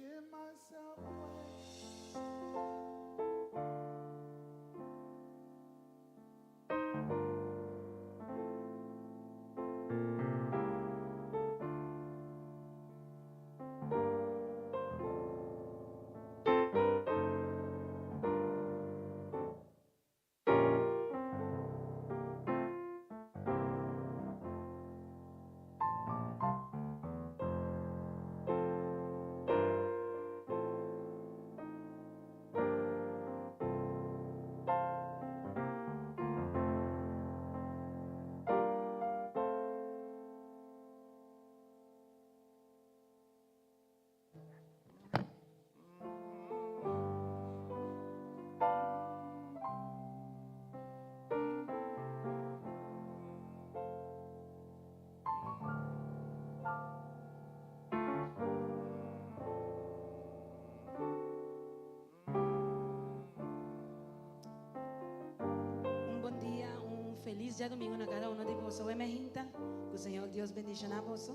Give myself away. Un bon dia, un felis djadomingo na kada uno di boso. Awe mehinta, ku Señor Dios bendishoná boso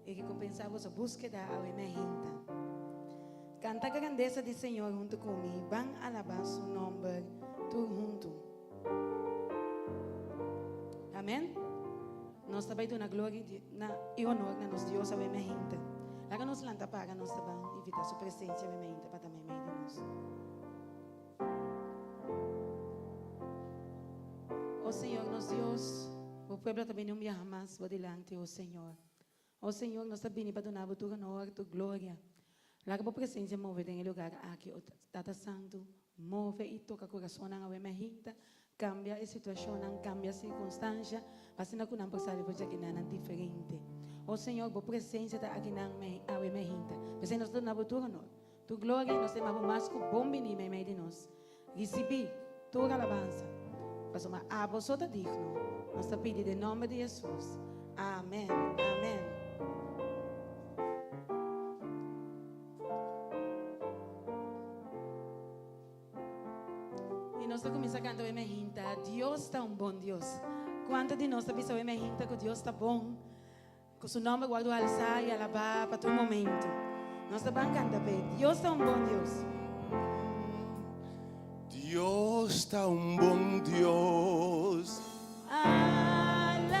i rekompensá boso búskeda awe mehinta. Kanta grandesa di Señor huntu ku mi, ban alabá su nòmber tur huntu. Amèn. Nos ta bai duna gloria na i honor na nos Dios awe mehinta. Laga nos lanta para nos ta ban invitá su presensia awe mehinta pa ta meimei di nos. O Señor nos Dios, bo pueblo ta bini un biaha mas bo dilanti, o Señor. O Señor, nos ta bini pa duna bo tur honor, tur gloria. Laga bo presencia move den e lugar aki, o Tata Santu, move y toca curasonnan awe mehinta, cambia e situacionnan, cambia circunstancia, pa asina cu nan por sali for djakinan diferente. O Señor, bo presencia ta akinan awe mehinta. P'esei nos ta duna bo tur honor. Tur gloria i nos ta yama bo mas ku bon bini meimei di nos. Risibí tur alabansa, pasobra abo so ta digno. Nos ta pidi den nomber di Hesus. Amen. Amen. I nos ta kuminsá kanta Weme Hinta, Dios ta un bon Dios. Kuantu di nos ta bisa Weme Hinta ku Dios ta bon? Ku su nòmber wòrdu alsá i alabá pa tur momentu. Nos ta ban kanta p'e. Dios ta un bon Dios. Dios ta un bon Dios. Alab'é.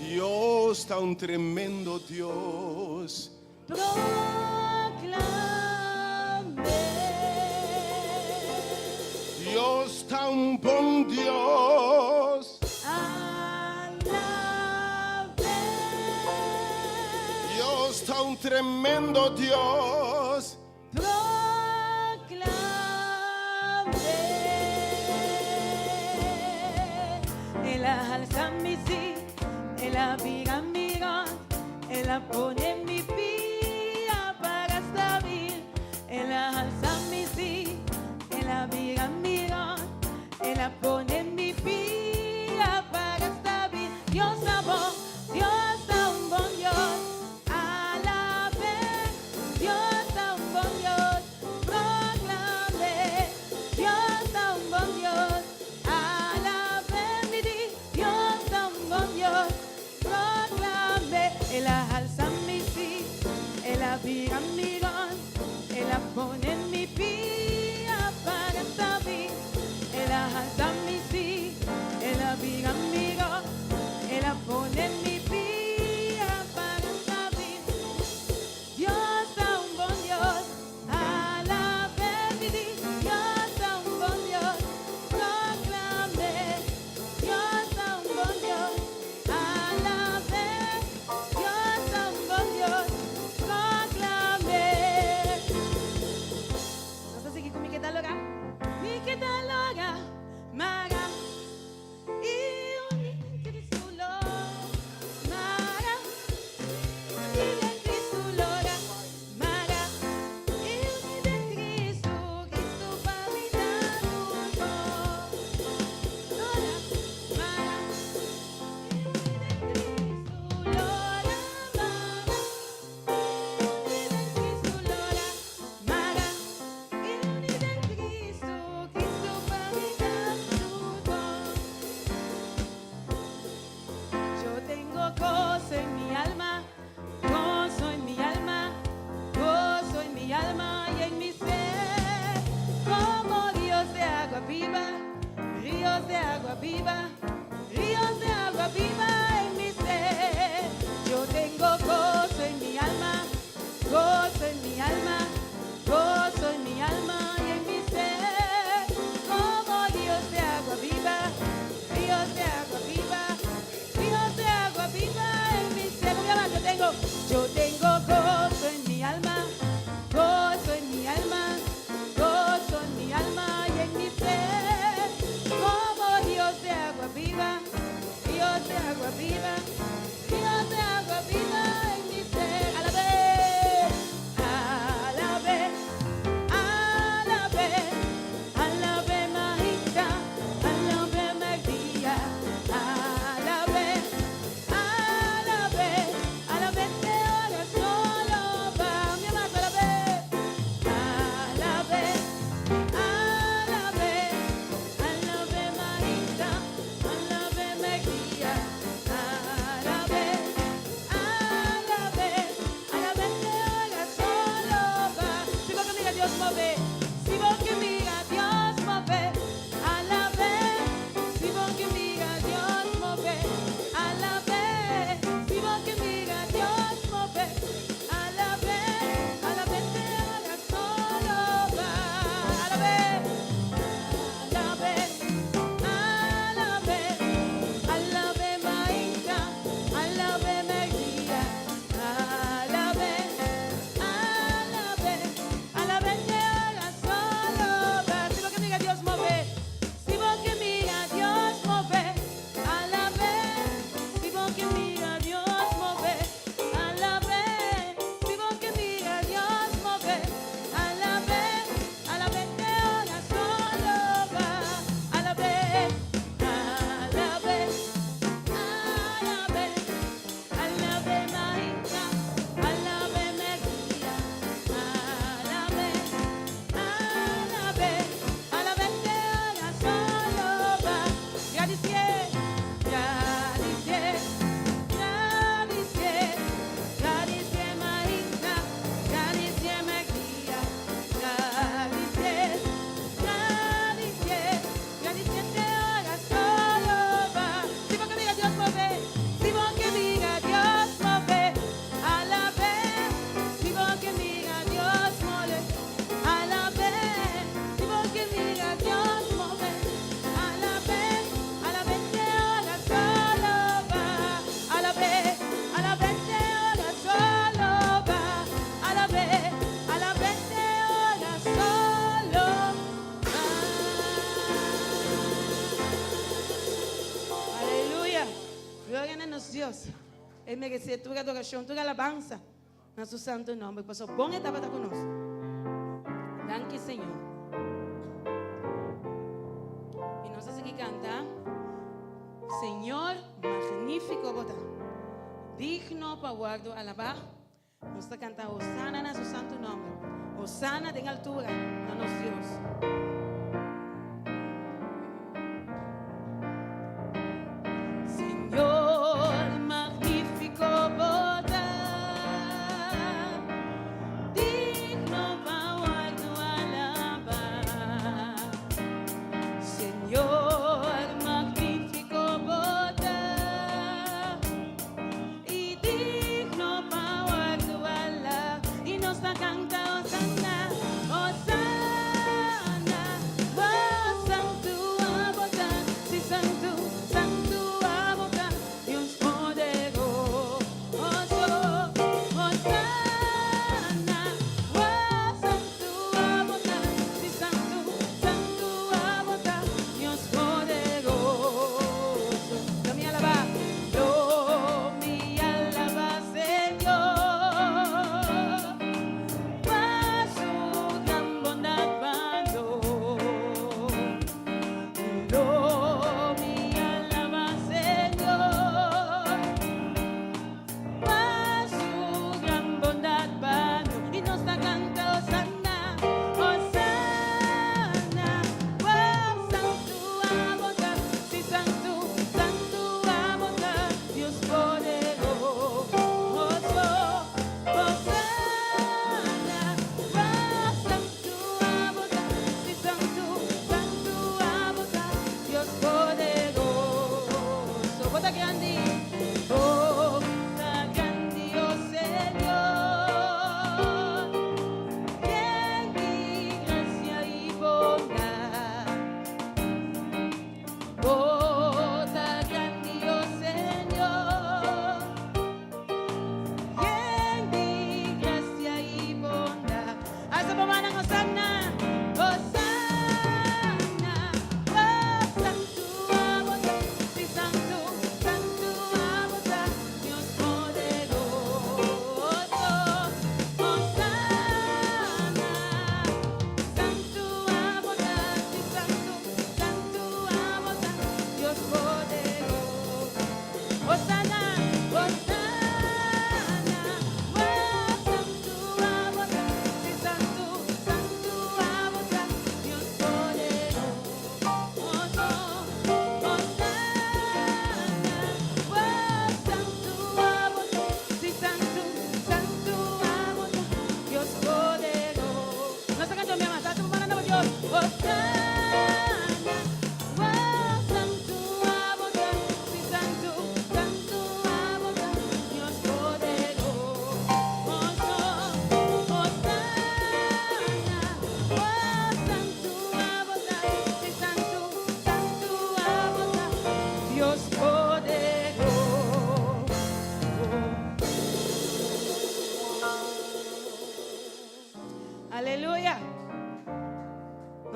Dios ta un tremendo Dios. Proclam'é. Dios ta un bon Dios. Alab'é. Dios ta un tremendo Dios. Proclam'é. El a alsa mi sí, el a bira mi ròt. El a pone mi pia para stabil, El a halsa mi sí, El a bira mi ròt, El a pone mi pia para stabil. Dios ta bon, Dios ta un bon Dios, alab'é. Dios ta un bon Dios, proclam'é. Dios ta un bon Dios, alab'é. Mi di, Dios ta un bon Dios. Proclam'é, El a halsa mi sí, El a bira mi rònt, El a pone mi pia para stabil. El a halsa mi sí, El a bira mi rònt, El a pone mi pia para stabil. Dios ta un bon Dios, alab'é mi di, Dios ta un bon Dios, proclam'é. Dios ta un bon Dios, alab'é. Dios ta un bon Dios, proclam'é. Nos ta sigui ku Mi Keda Logra. Mi keda logra, mara i uni den Cristo lo mara uni den Cristo logra mara i uni den Cristo, Cristo pa mi ta tur bon. Lola, mara i uni den Cristo lola mara i uni den Cristo lola mara i uni den Cristo, Cristo pa mi ta tur bon. Yo tengo gozo en mi alma. Ríos de agua viva, ríos de agua viva en mi ser. Alab'é, alab'é, alab'é, alab'é mainta, alab'é mèrdia, alab'é, alab'é, alab'é te ora solo va. Mi amado, alab'é, alab'é, alab'é, alab'é mainta, alab'é mèrdia, alab'é, alab'é, alab'é te ora solo va. Si bo ke mira Dios move, si bo ke mira Dios move, alab'é, si bo ke mira Dios move, alab'é, si bo ke mira Dios move, alab'é, alab'é te ora solo va, alab'é, alab'é, alab'é, alab'é mainta, alab'é mèrdia, alab'é, alab'é, alab'é te ora solo va. Si bo ke mira Dios move, si bo ke mira Dios move, alab'é, si bo ke mira Dios move, alab'é, si bo ke mira Dios move, alab'é, alab'é te ora solo va, alab'é, alab'é, alab'é, alab'é mainta, alab'é mèrdia, alab'é, alab'é, alab'é te ora solo va. Gradisié, gradisié, gradisié, gradisié mainta, gradisié mèrdia, gradisié, gradisié, gradisié te ora solo va. Si bo ke mira Dios move, si bo ke mira Dios move, alab'é, si bo ke mira Dios move, alab'é, si bo ke mira Dios move, alab'é, alab'é te ora solo va, alab'é, alab'é te ora solo va, alab'é, alab'é te ora solo va. Aleluya. Gloria na nos Dios. E meresé tur adorashon, tur alabansa na su santu nòmber. Paso bon e tabata ku nos. Danki, Señor. I nos a sigui kanta: Señor, magnífiko bo ta, digno pa wòrdu alabá. Nos ta kanta Hosana na su santu nòmber. Hosana den altura na nos Dios. Señor, magnífiko bo ta, digno pa wòrdu alabá. Señor, magnífiko bo ta, i digno pa wòrdu alabá. I nos ta kanta Hosana, Hosana.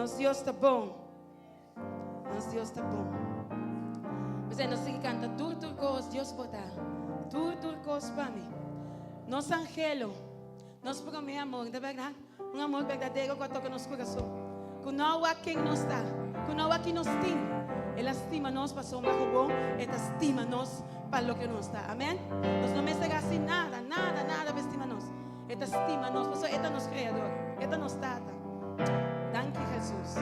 Nos Dios ta bon. Nos Dios ta bon. P'esei nos sigui kanta tur tur kos Dios por ta. Tur tur kos pa mi. Nos angelo, nos promé amor, ta bèrdat? Un amor berdadero ku a toka nos kurason. Ku no a wak ken nos ta, ku no a wak ki nos tin. El a stima nos pasobra gewoon e ta stima nos pa loke nos ta. Amèn? Nos no mester hasi nada, nada, nada pa e stima nos. E ta stima nos pasobra e ta nos Kreador, e ta nos Tata. Danki Jesus.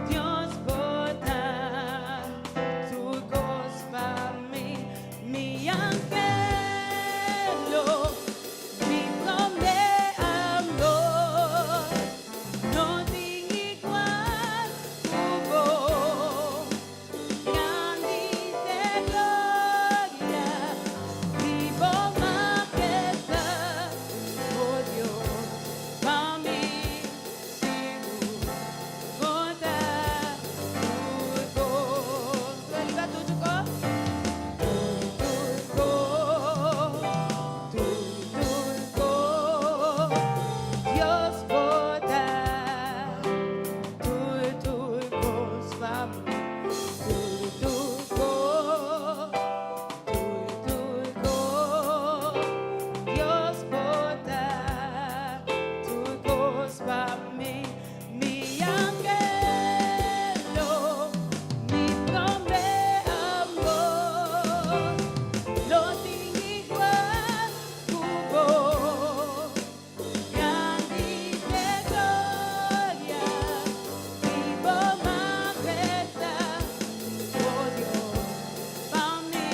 Dios bo ta tur cos pa mi, mi angelo, mi prome amor, no tin igual cu bo, grandi t'e gloria di bo majestad, oh Dios, pa mi. Tur kos pa mi, mi angelo, mi prome amor, no tin igual ku bo. Grandi t'e gloria di bo majestad, oh Dios, pa mi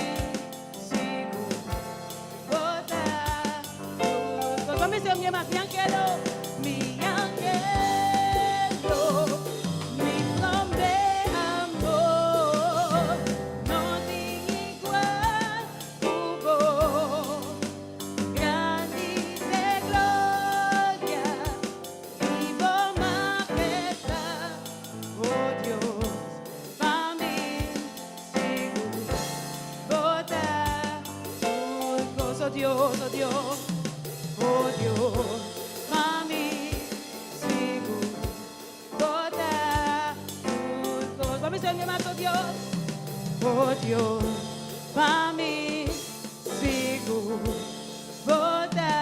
sigur. Mi angelo, mi angelo, mi prome amor, no tin igual ku bo. Grandi t'e gloria di bo majestad, oh Dios, pa mi sigur. Bo ta tur cos, oh Dios, oh Dios, oh Dios, pa mi sigur. Bo ta tur cos, pa mi ser mas, oh Dios, oh Dios, pa mi sigur. Bo ta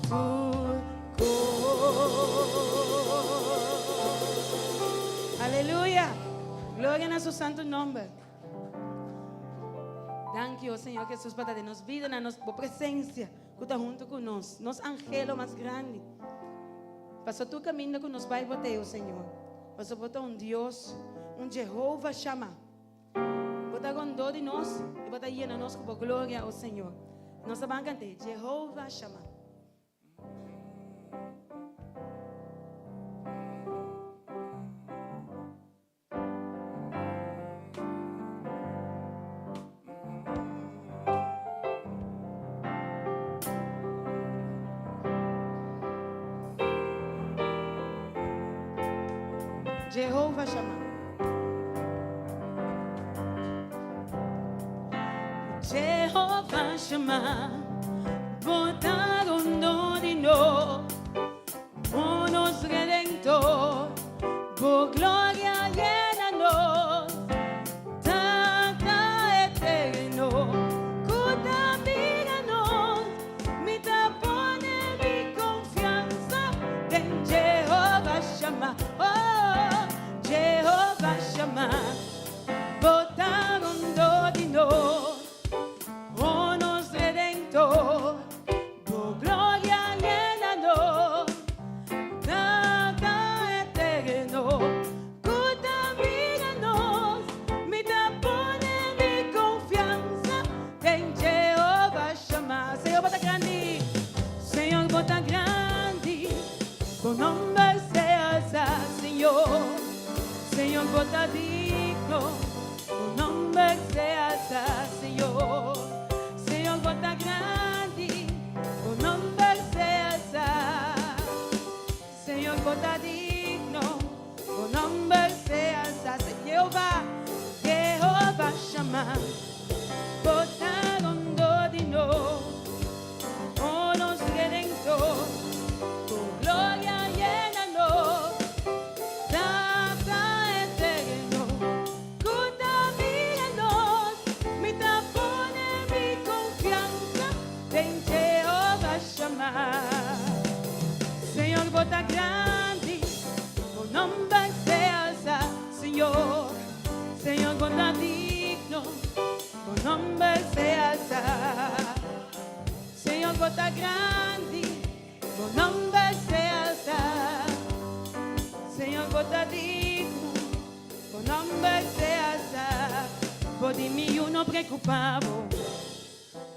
tur cos. Aleluya! Gloria na su santo nomber. Danki, oh Señor Jesús, pa ta den nos vida, na nos bo presencia, ku ta hunto ku nos, nos angelo mas grandi. Paso tur kaminda ku nos bai bo t'ei, oh Señor. Paso bo ta un Dios, un Jehová Shammah. Bo ta rondó di nos i bo ta yena nos ku bo gloria, oh Señor. Nos ta ban kant'é, Jehová Shammah. Jehová Shammah. Jehová Shammah, bo ta rondó di nos. O nos Redentor, bo gloria yena nos, Tata eterno, cu ta mira nos, mi ta pone mi confianza den Jehova Shammah, oh, Jehova Shammah, bo ta rondó di nos, o nos Redentor. Bo gloria yena nos, Tata eterno, cu ta mira nos, mi ta pone mi confianza den Jehova Shammah. Señor, bo ta grandi, Señor, bo ta grandi, bo nomber sea alza, Señor, Señor, bo ta digno, bo nomber sea alza, Señor. bo ta digno, bo nomber sea alsá. Jehová, Jehová Shammah, bo ta rondó di nos, o nos Redentor, bo gloria yena nos. Tata eterno, ku ta mira nos, mi ta pone mi konfiansa den Jehová Shammah. Señor, bo ta grandi, bo nomber sea alsá, Señor. Señor, bo ta digno, bo nomber sea alsá. Señor, bo ta grandi, bo nomber sea alsá. Señor, bo ta digno, bo nomber sea alsá. Bo di mi yu no preokupá bo,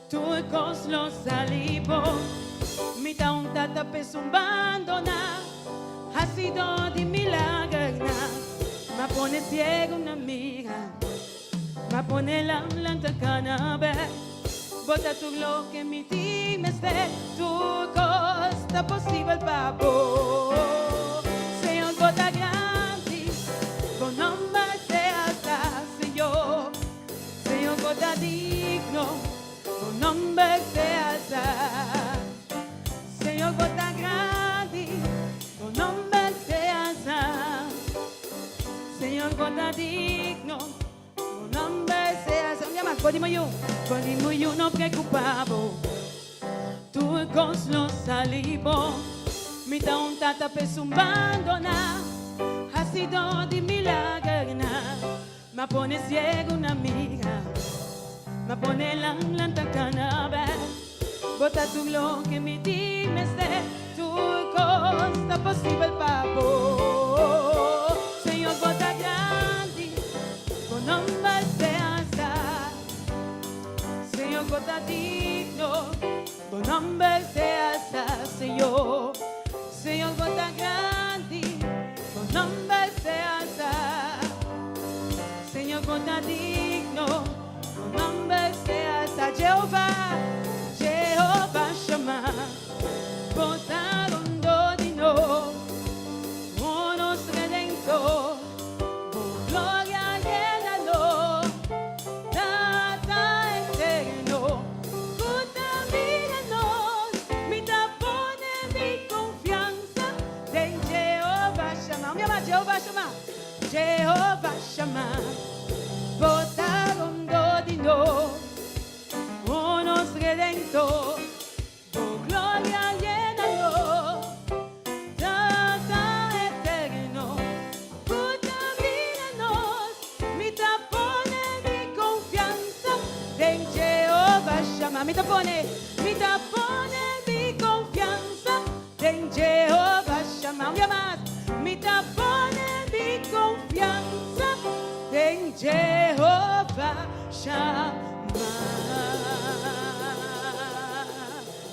tur kos lo sali bon. Mi ta un tata pa esun bandoná, hasidó di milagernan. M'a pone siegunan mira, m'a pone lam lanta kana bèk. Bo ta tur loke mi tin mester, tur kos ta posibel pa bo. Señor, bo ta grandi, bo nomber sea alsá, Señor. Señor, bo ta digno, bo nomber sea alsá. Señor, bo ta grandi, bo nomber sea alsá. Señor, bo ta digno, bo nomber sea alsá. Un dia mas, bo di mi yu, bo di mi yu, no preokupá bo. Tur kos lo sali bon. Mi ta un tata pa esun bandoná, hasidó di milagernan. M'a pone siegunan mira, m'a pone lam lanta kana bèk. Bo ta tur loke mi tin mester, tur kos ta posibel pa bo. Señor, bo ta grandi, bo nomber sea alsá. Señor, bo ta digno, bo nomber sea alsá, Señor. Señor, bo ta grandi, bo nomber sea alsá. Señor, bo ta digno, bo nomber sea alsá. Jehová, Jehová Shammah, bo ta rondó di nos, o nos Redentor, bo gloria yena nos. Tata eterno, ku ta mira nos, mi ta pone mi konfiansa den Jehová Shammah. Mi yama Jehová Shammah, Jehová Shammah, bo ta rondó di nos, o nos Redentor, bo gloria yena nos. Tata eterno, ku ta mira nos, mi ta pone mi konfiansa den Jehová Shammah. Mi ta pone, mi ta pone mi konfiansa den Jehová Shammah. Un dia mas, mi ta pone mi konfiansa den Jehová Shammah.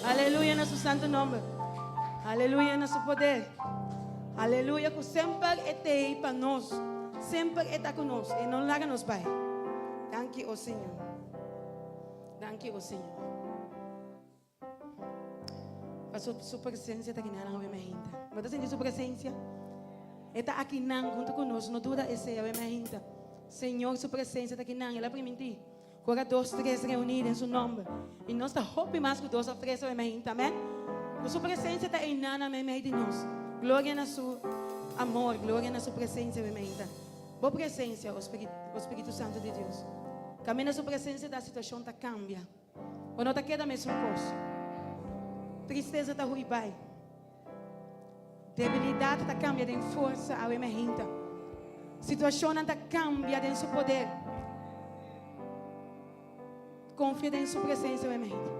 Aleluya na su santu nòmber. Aleluya na su poder. Aleluya ku semper e t'ei pa nos. Semper e ta ku nos. E no laga nos bai. Danki, o Señor. Danki, o Señor. Pa su, su presensia ta akinan awe mainta. Bo ta sinti su presensia? E ta akinan huntu ku nos. No duda esei awe mainta. Señor su presensia ta akinan. El a primintí. Ku ora dos, tres reuní den su nòmber. I nos ta hopi mas ku dos òf tres awe mainta. Amèn. Ku su presensia ta einan meimei di nos. Gloria na su amor. Gloria na su presensia awe mainta. Bo presensia, o Spiritu, o Spiritu Santu di Dios. Kaminda su presensia ta, situashon ta kambia. Bo no ta keda mesun kos. Tristesa ta hui bai. Debilidat ta kambia den forsa awe mainta. Situashonnan ta kambia den su poder. Konfia den su presensia awe mainta.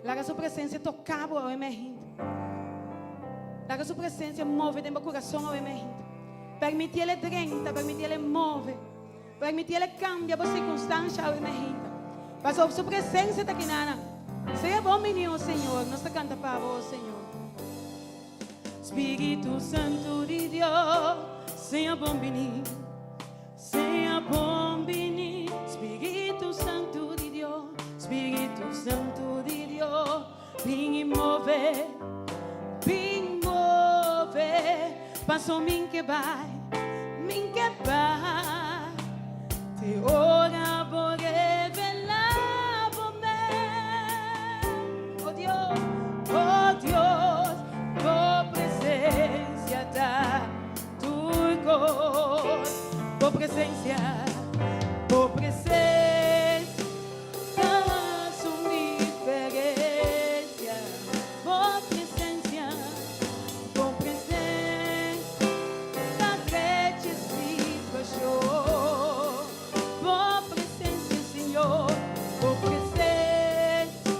Laga su presensia toka bo awe mainta. Laga su presensia move den bo kurason awe mainta. Permitiel e drenta, permitiel e move. Permitiel e kambia bo sirkunstansha awe mainta. Pasobra su presensia ta kinana. Sea bon bini, o Señor. Nos ta kanta pa bo, o Señor. Spiritu Santu di Dios, sea bon bini. Sea bon bini, Spiritu Santu di Dios, Spiritu Santu di Dios, bin i move, bin move. Paso min ke bai, min ke bai Te ora bo revelá bo mes Oh Dios, oh Dios, bo presencia ta tur kos Bo presencia, bo presencia ta hasi un diferencia Bo presencia, bo presencia ta drecha e situacion Bo presencia, Señor, bo presencia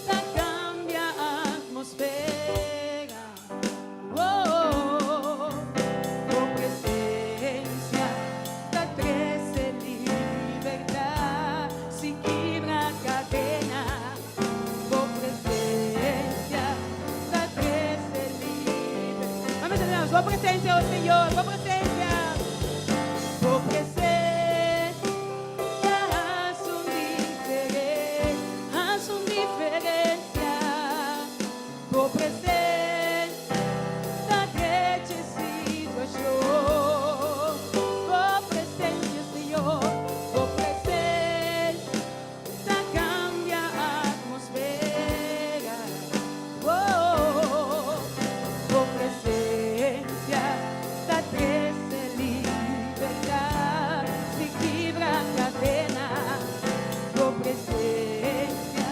ta cambia atmosfera Oh, bo presencia ta trece libertad Si kibra cadena Bo presencia ta trece libertad Vamos a Bo presencia, oh Señor, bo presencia Bo presencia hace un diferencia, hace un diferencia Bo presencia ta drecha e situacion Bo presencia, Señor, bo presencia ta cambia atmosfera Oh, bo presencia ta trece libertad Si kibra cadena Bo presencia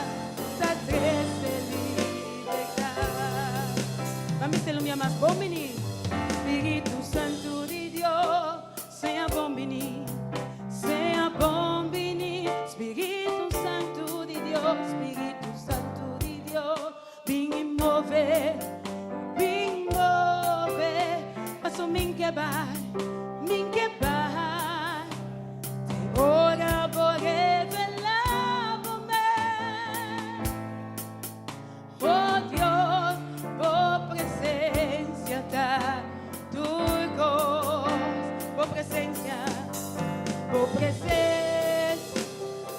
ta trece libertad Ban bisa un bia mas bon bini Spirito Santo di Dios Sea bon bini Sea bon bini Spirito Santo di Dios Spirito Santo di Dios Bin y move Bin move Paso min ke bai Min ke bai Te ora bo revelá bo mes Oh Dios, bo presencia ta tur kos Bo presencia, bo presencia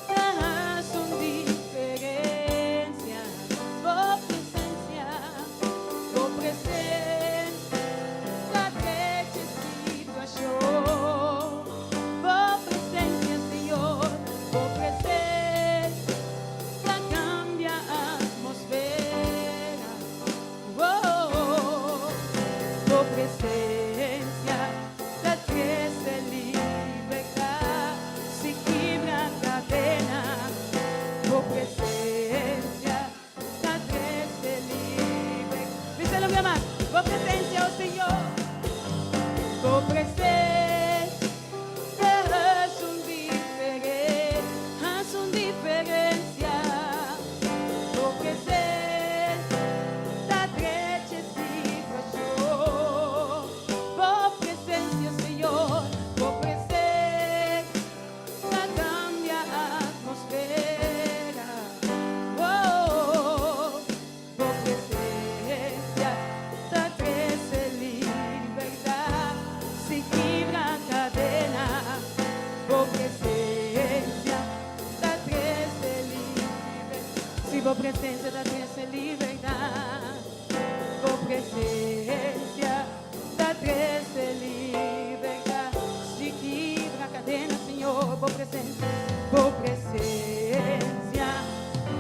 ta hasi un diferencia Bo presencia, bo presencia ta drecha e situacion Bo presencia, Señor, bo presencia ta cambia atmosfera Oh, bo presencia ta trece libertad Si kibra cadena Bo presencia ta trece libertad Bis'é un bia mas Bo presencia, oh Señor Bo presencia haci un diferencia Haci un diferencia Bo presencia ta drecha e situacion Bo presencia, Señor, bo presencia ta cambia atmosfera Oh, bo presencia ta trece libertad Si kibra cadena Bo presencia ta trece libertad Si bo presencia ta trece libertad Bo presencia ta trece libertad Si kibra cadena, Señor, bo presencia Bo presencia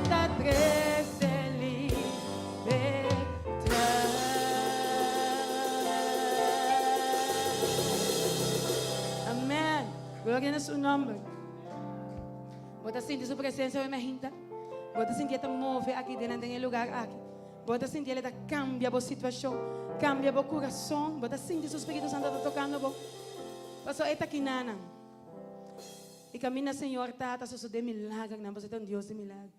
ta trece libertad Amén. Gloria na su nomber. Bo ta sinti su presencia hoy mainta. Bo ta sinti e ta move aki den den e lugar aki. Bo ta sinti e ta cambia bo situacion, cambia bo curason. Bo ta sinti su Spirito Santo ta tocando bo. Paso e ta kinanan. Y camina Señor Tata sosode milagernan. Bo ta un Dios di milager.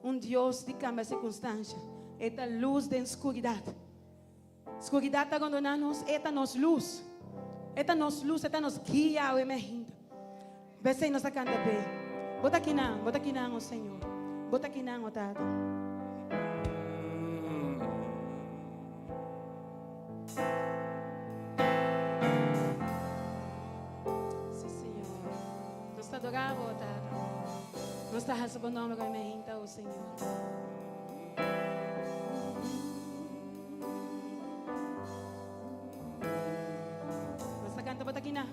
Un Dios di cambia circunstancia. E ta luz den scuridad. Scuridad ta rondona nos, e ta nos luz. E ta nos luz, e ta nos guia awe mainta. P'esei nos ta canta p'e. Bo ta kinan, bo ta kinan, o Señor. Bo ta kinan, o Tata. Sí, Señor. Nos ta adora bo, Tata. Nos ta hasi bo nomber awe mainta, o Señor. aki na.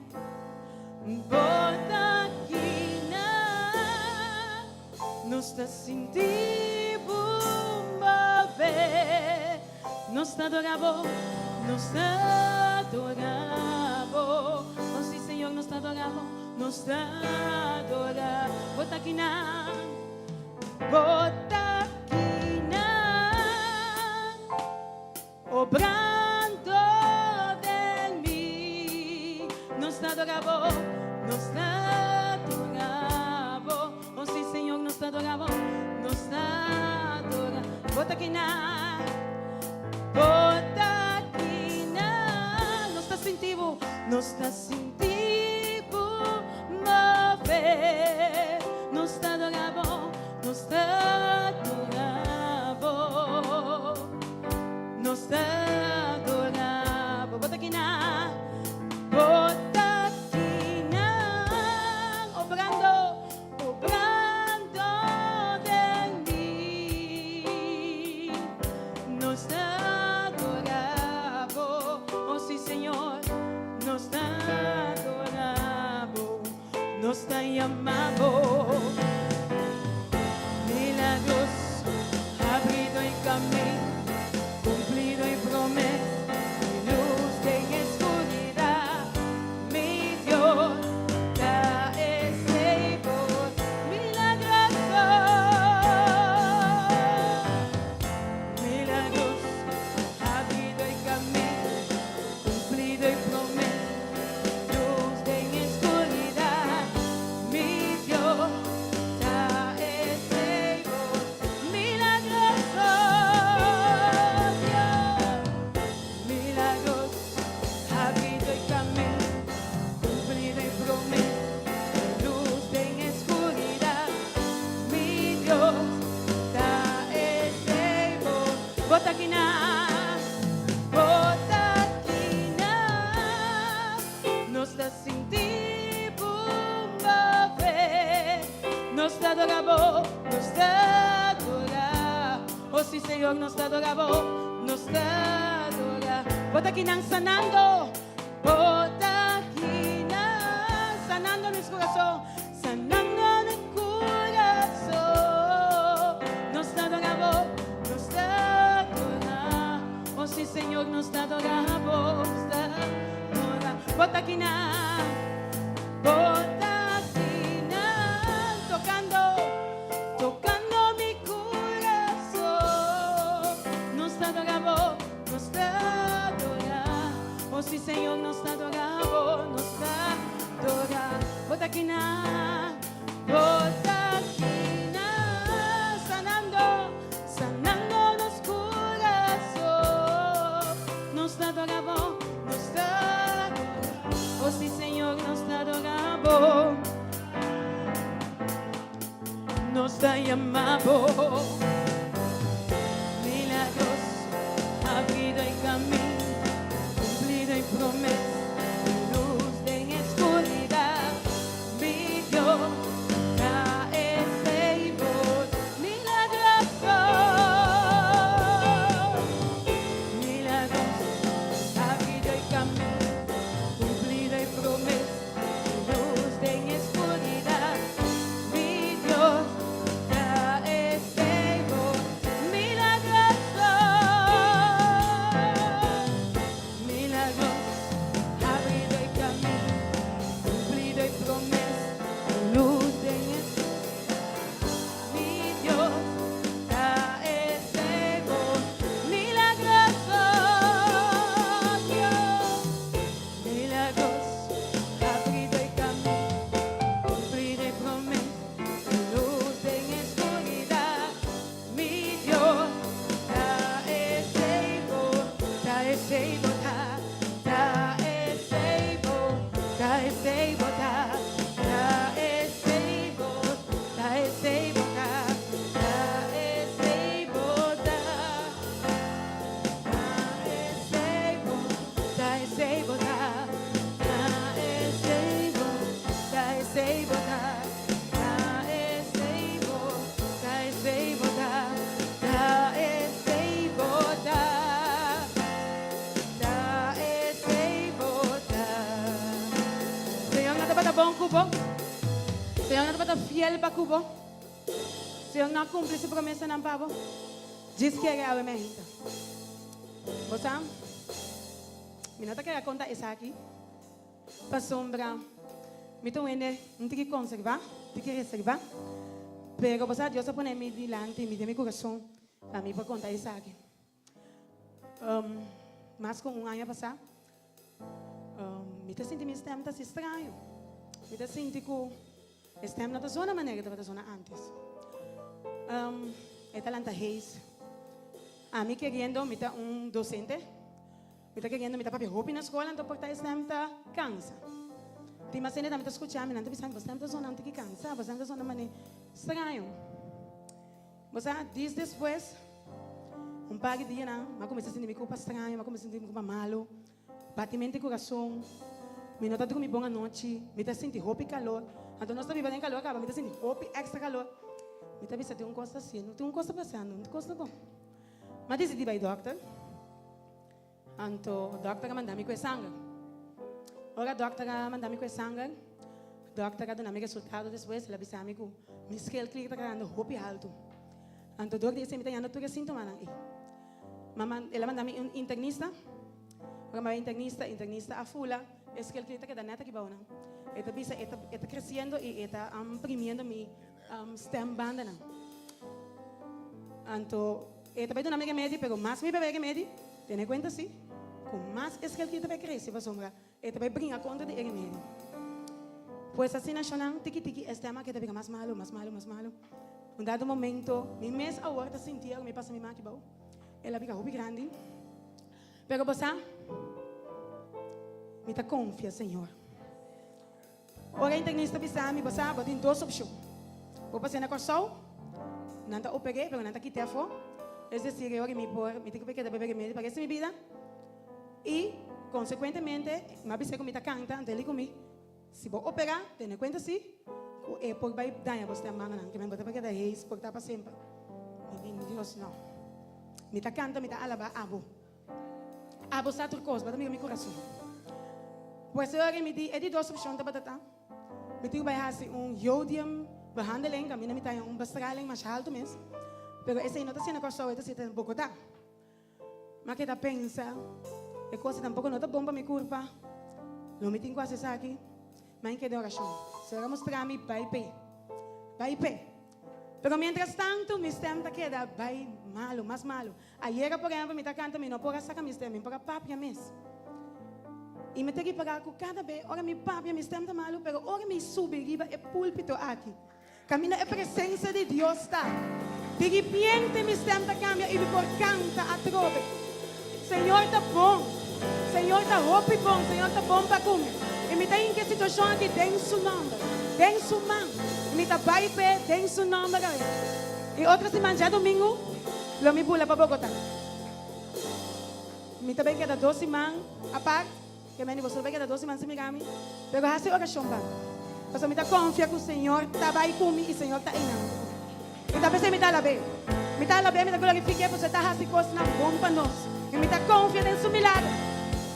Bo ta aki na. Nos ta sinti bo move. Nos ta adora bo, nos ta adora bo. Oh si Señor, nos ta adora bo, nos ta adora. Bo ta aki na. Bo ta aki na. Obrando den mi. Nos ta adora bo, nos ta adora bo. Oh si Señor, nos ta adora bo, nos ta adora. Bo ta aki na. Bo ta aki na. Nos ta sinti bo, nos ta sinti bo move. Nos ta adora bo, nos ta adora bo. Nos ta adora bo. Bo ta aki na. Bo ta aki na. Obrando, obrando den mi. Nos ta adora bo. Oh si Señor, nos ta adora bo. Nos ta yama bo. Milagroso, habrido e caminda, cumplido e promesa, luz den oscuridad. Mi Dios, ta esey milagroso. Milagroso, habrido e caminda, cumplido e promesa, luz den oscuridad. Mi Dios, ta esey milagroso. Dios, milagroso, habrido e caminda, cumplido e promesa, luz den oscuridad. Mi Dios, ta esey Bo ta aki na, bo ta aki na. Nos ta sinti bo move. Nos ta adora bo, nos ta adora. Oh si Señor, nos ta adora bo, nos ta adora. Bo ta aki na sanando, bo ta aki na sanando nos curason, sanando nos curason. Nos ta adora bo, nos ta adora. Oh si Señor, nos ta adora bo, nos ta adora. Bo ta aki na, bo ta aki na, tocando, tocando mi curason. Nos ta adora bo, nos ta adora. Oh si Señor, nos ta adora bo, nos ta adora. Bo ta aki na, bo ta aki na, sanando, sanando nos curason. Nos ta adora bo, nos ta adora. Oh si Señor, nos ta adora bo. Nos ta yama bo. Milagroso, habrido e caminda, cumplido e promesa, luz den oscuridad. Mi Dios, ta esey milagroso. Milagroso, habrido e caminda, cumplido e promesa, luz den oscuridad. Mi Dios, ta esey. ku bo? Señor no tabata fiel pa ku bo? Señor no a kumpli su promesanan pa bo? Djis kere awe mi ainda. Bo sa, mi no ta kere a konta esaki pasobra mi ta un hende un tiki konservá, tiki reservá, pero bo sa Dios a pone mi dilanti, mi den mi kurason pa mi por konta esaki. Mas ku un aña pasá, mi ta sinti mi stèm ta hasi straño. Mi ta sinti ku e stèm no ta zona manera e tabata zona ántes. E ta lanta heis. Ami keriendo mi ta un dosente, mi ta keriendo mi ta papia hopi na skol, anto por ta e stèm ta kansa. Tin mas hende tambe ta skucha mi, nan ta bisa mi, bo stèm ta zona un tiki kansa, bo stèm ta zona manera straño. Bo sa, dis despues, un par di dianan, mi a kuminsá sinti mi kurpa straño, mi a kuminsá sinti mi kurpa malu, batimento di kurason, mi no ta drumi bon anochi, mi ta sinti hopi kalor. Anto nos ta biba den kalor kaba, mi ta sinti hopi èkstra kalor. Mi ta bisa, tin un kos ta hasiendo, tin un kos ta pasando, un kos ta bon. Mi a disidí bai dòkter. Anto dòkter a manda mi ku e sanger. Ora dòkter a manda mi ku e sanger, dòkter a duna mi resultado despues, el a bisa mi ku mi schildklier ta kayando hopi haltu. Anto dor di esei mi ta yanda tur e síntomanan ei. Mama, el a manda mi un internista. Ora mi a bai internista, internista a fula e schildklier ta keda nèt aki bou nan. E ta bisa e ta e ta kresiendo i e ta primiendo mi stembandanan. Anto e ta bai duna mi remedi, pero mas mi bebe remedi, tene kuenta si, ku mas e skelkita ta bai krese pasobra e ta bai bringa kontra di e remedi. Pues asina shonnan, tiki tiki e stem aki ta bira mas malu, mas malu, mas malu. Un dado momento mi mes awor ta sinti ora mi pasa mi man aki bou, el a bira hopi grandi. Pero bo sa, mi ta konfia Señor. Ora e internista bisa mi, Bo sa, bo tin dos opshon. Bo por sena Kòrsou, nan ta oper'é, pero nan ta kit'é afó. Es desir, e ora mi por, mi tin ku keda bebe remedi pa resta mi bida. I, konsekuentemente, mi a bis'é ku mi ta kanta, anto el di ku mi, Si bo operá, tene kuenta si, ku e por bai daña bo stembandanan, ke men bo ta por keda heis por ta pa semper. Mi di, Mi Dios, no. Mi ta kanta, mi ta alabá abo. Abo sa tur kos, bo ta mira mi kurason. Pues e ora mi di, e di dos opshon tabata ta, mi tin ku bai hasi un jodium behandeling, kaminda mi ta haña un bestraling masha haltu mes, pero esei no ta siendo Kòrsou, e ta siendo Bogotá. Mi a keda pensa, e kos ei tampoko no ta bon pa mi kurpa, lo mi tin ku hasi esaki? Mi a keda den orashon, Señor a mustra mi, bai p'e, bai p'e. Pero mientras tantu mi stèm ta keda bai malu, mas malu. Ayera por ehempel mi ta canta mi no por a saca mi stem, mi por a papia mes. Y mi ta ripara cu cada be ora mi papia mi stem ta malo, pero ora mi subi riba e pulpito aki, caminda e presencia di Dios ta, di ripiente mi stem ta cambia y mi por canta atrobe. Señor ta bon, Señor ta hopi bon, Señor ta bon pa cu mi. Y mi ta hinca e situacion aki den Su nomber, den Su man. Y mi ta bay p'e den Su nomber awe. Y otro siman djadomingo lo mi bula pa Bogotá. Mi ta bay keda dos siman apart, ke meni boso lo bay keda dos siman sin mira mi, pero hasi orashon pa mi, pasobra mi ta konfia ku Señor ta bay ku mi i Señor ta einan ku mi. I ta p'esei mi ta alab'é. Mi ta alab'é, mi ta glorifik'é pasobra e ta hasi kosnan bon pa nos i mi ta konfia den su milager.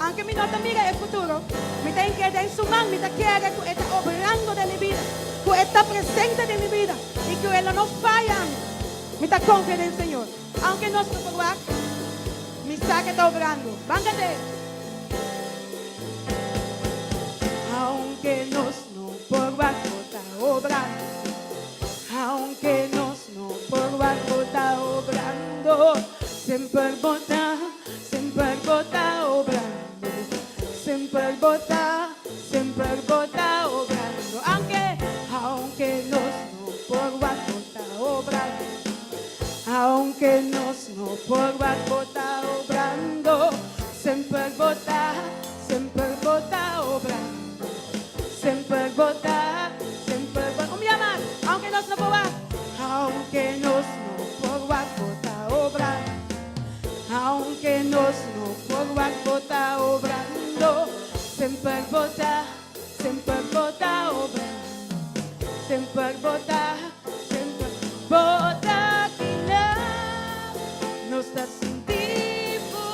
Aunke mi no ta mira e futuro, mi ta ink'é den su man, mi ta kere ku e ta obrando den mi bida, ku e ta presente den mi bida i ku e lo no faya mi. Mi ta konfia den Señor. Aunke nos no por wak, mi sa ke ta obrando. Ban kant'é! Aunke nos no por wak, bo ta obrando. Aunke nos no por wak, bo ta obrando. Semper bo ta, semper bo ta obrando. Semper bo ta, semper bo ta obrando. Aunke, aunke nos no por wak, bo ta obrando. Aunke nos no por wak, bo ta obrando. Semper bo ta, semper bo ta obrando. Semper bo ta, semper bo. Un bia mas, aunke nos no por wak. Aunke nos no por wak, bo ta obrando. Aunke nos no por wak, bo ta obrando. Semper bo ta, semper bo ta obrando. Semper bo ta, semper bo ta kina. Nos ta sinti bo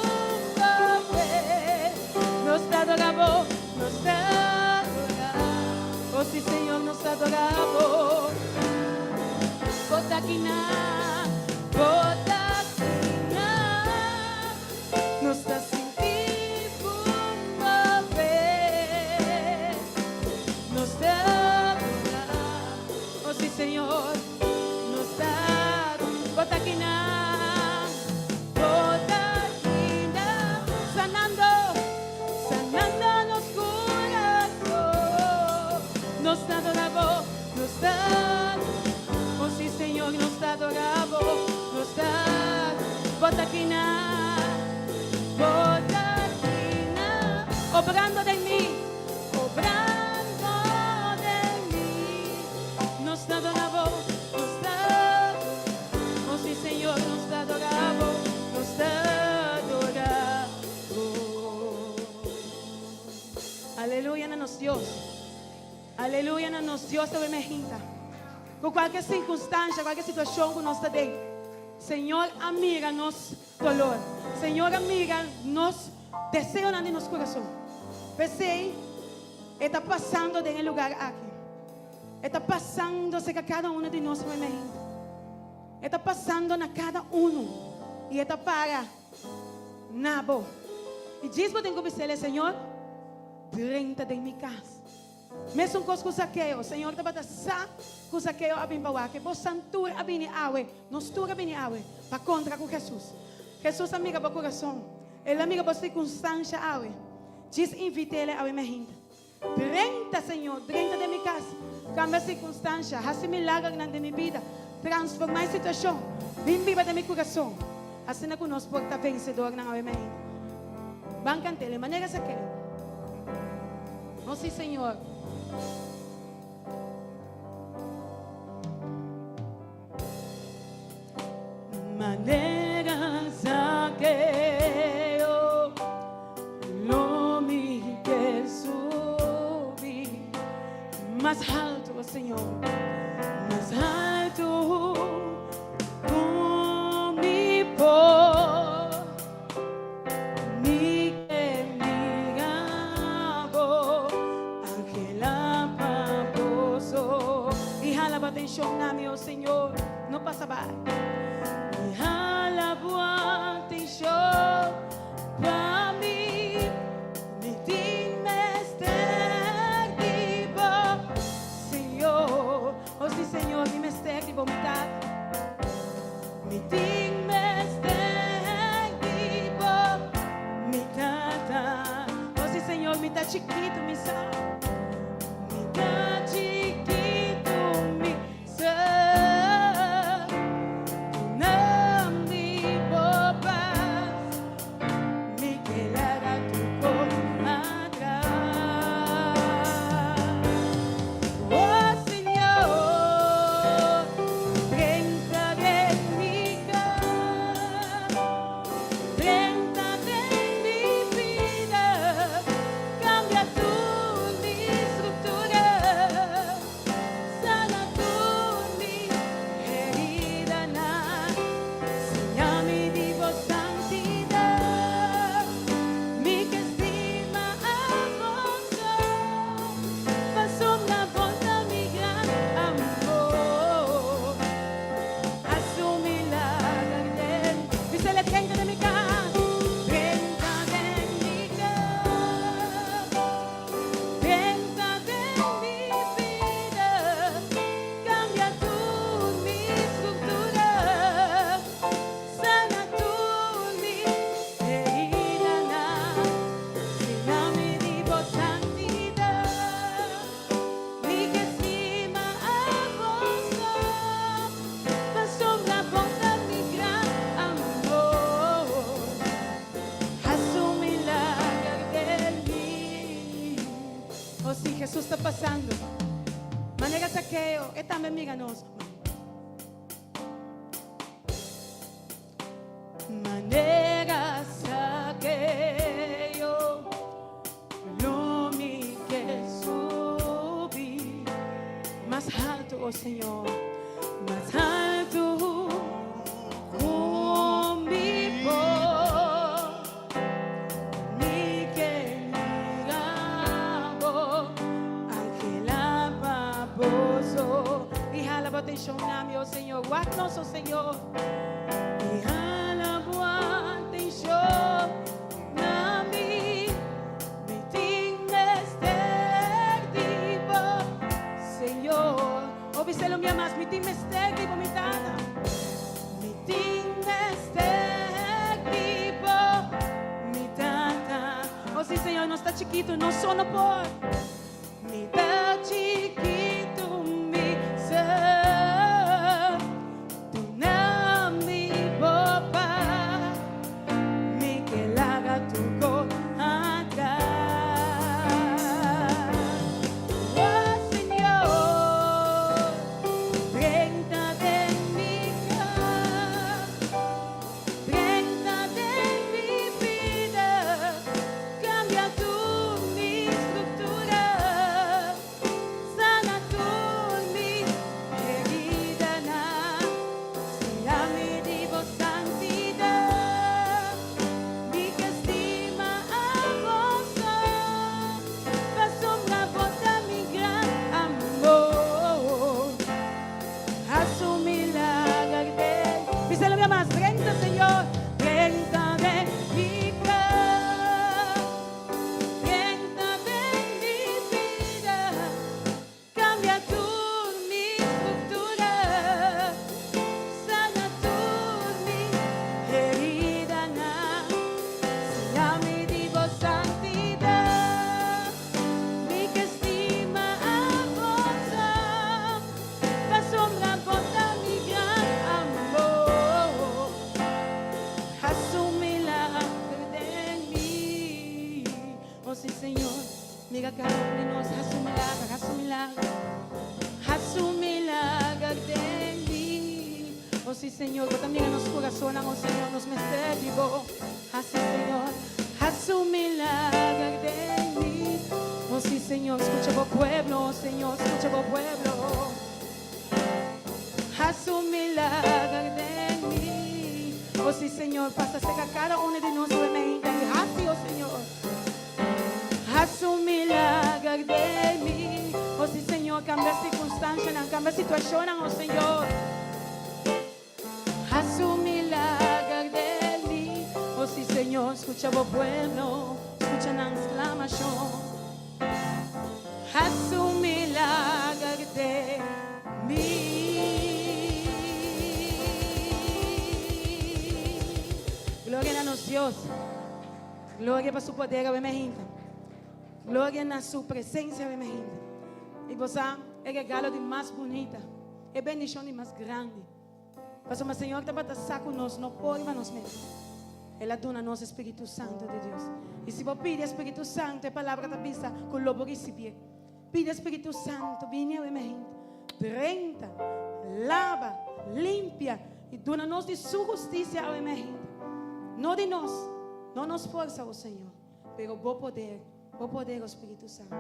mover. Nos ta adora bo, nos ta adora. Oh, sí. sí, Señor, nos ta adorá Bo. Bo ta akinan, Bo ta akinan. Nos ta sinti Bo move. Nos ta adorá. Oh sí, Señor, nos ta Bo ta akinan, Bo ta akinan. Sanando, sanando nos kurason. Nos ta adorá Bo, nos ta Oh sí, Señor, nos ta adorá Bo, nos ta Bo ta akinan, Bo ta akinan. Obrando den mi, obrando den mi. Nos ta adorá Bo, nos ta Oh sí, Señor, nos ta adorá Bo, nos ta adorá Bo. Aleluya na nos Dios. Aleluya na nos Dios ta hinta. Ku kualke sirkunstansia, kualke situashon ku nos ta den. Señor a mira nos doló. Señor a mira nos deseo den nos kurason. P'esei, e ta pasando den e lugá aki. E ta pasando serka kada un di nos, mi E ta pasando na kada un. I e ta para na bo. I djis bo tin ku bisa, Señor, drenta den mi kas. Mesun kos ku Zakeo, Señor tabata sa ku Zakeo a bin pa wak. Boso tur a bini awe, nos tur a bini awe, pa kontra ku Jesus. Jesus a mira bo kurason. El a mira bo sirkunstansia awe. Djis invit'é awe mainta. Drenta, Señor, drenta den mi kas. Kambia sirkunstansia, hasi milager den mi bida. Transformá e situashon. Bin biba den mi kurason. Asina ku nos por ta vensedó nan awe mainta. Ban kant'é, manera Zakeo. Oh, sí, Señor. Manera Zakeo, lo mi ke subi mas altu, Señor, mas altu ku mi por. Mi ke mira Bo, anhelá pa Bo so. I hala atenshon na mi, oh Señor, no pasa bai. I hala atenshon pa mi, mi tin mester di Bo, Señor. Oh sí, Señor, mi mester di Bo, mi Tata. Mi tin mester di Bo, mi Tata. Oh sí, Señor, mi ta chikitu, mi sa. Mi ta chikitu, mi sa. Duna mi Bo pas. Mi ke laga tur kos atras. Oh Señor, drenta den mi kas, drenta den mi bida, kambia tur mi struktura, sana tur mi heridanan, siña mi di Bo santidat, mi ke stima Abo so, pasobra Bo ta mi gran amor. Hasi un milager den, bis'é drenta den mi kas, drenta den mi kas, drenta den mi bida, kambia tur mi struktura, sana tur mi heridanan, siña mi di Bo santidat, mi ke stima Abo so, pasobra Bo ta mi gran amor. Hasi un milager den mi. Oh, sí, Jesus ta pasando. Manera Zakeo, e tambe mira nos. Manera Zakeo, lo mi ke subi mas altu, oh Señor, mas altu ku mi por. Mi ke mira Bo, anhelá pa Señor. Wak nos, o Señor. I hala bo atenshon na mi. Mi tin mester di bo, Señor. O bis'é un bia mas, mi tin mester di bo, mi Tata. Mi tin mester di bo, mi Tata. O sí, Señor, nos ta chikitu, nos so no por. Mi ta chikitu, mi so. Duna mi bo pas. Mi ke laga tur kos atras. Oh, Señor, drenta den mi kas, drenta den mi bida, kambia tur mi struktura, sana tur mi heridanan, seya mi di bo santidat, mi ke stima abo so, pasobra bo ta mi gran amor. Hasi un milager den. Bis'é un bia mas, drenta, Señor, drenta den mi kas, drenta den mi bida, kambia tur mi struktura, sana tur mi heridanan, seya mi di bo santidat, mi ke stima abo so, pasobra bo ta mi gran amor. Hasi un milager den mi. Oh, sí, Señor, mira kada un di nos, hasi un milager, hasi un milager. Hasi un milager den mi. Oh, sí, Señor, bo ta mira nos kurasonnan, oh, Señor, nos mester di bo. Hasi, Señor, hasi un milager den mi. Oh, sí, Señor, skucha bo pueblo, oh, Señor, skucha bo pueblo. Hasi un milager den mi. Oh, sí, Señor, pasa serka kada un di nos, oh, i hasi, oh, Señor. Hasi un milager den mi. Oh, sí, Señor, kambia sirkunstansianan, kambia situashonnan, oh, Señor. Hasi un milager den mi. Oh, sí, Señor, skucha bo pueblo, skucha nan sklamashon. Hasi un milager den mi. Gloria na nos Dios. Gloria pa su poder, awe mainta. Gloria na su presensia, awe mainta. I bo sa, e regalo di mas bunita, e bendishon di mas grandi. Pasobra Señor tabata sa ku nos no por riba nos mes. El a duna nos e Spiritu Santu di Dios. I si bo pidi e Spiritu Santu, e Palabra ta bisa ku lo bo risibié. Pidi e Spiritu Santu, bini awe mainta, drenta, laba, limpia i duna nos di Su hustisia awe mainta. No di nos, no nos forsa, o Señor, pero Bo poder, Bo poder, o Spiritu Santu.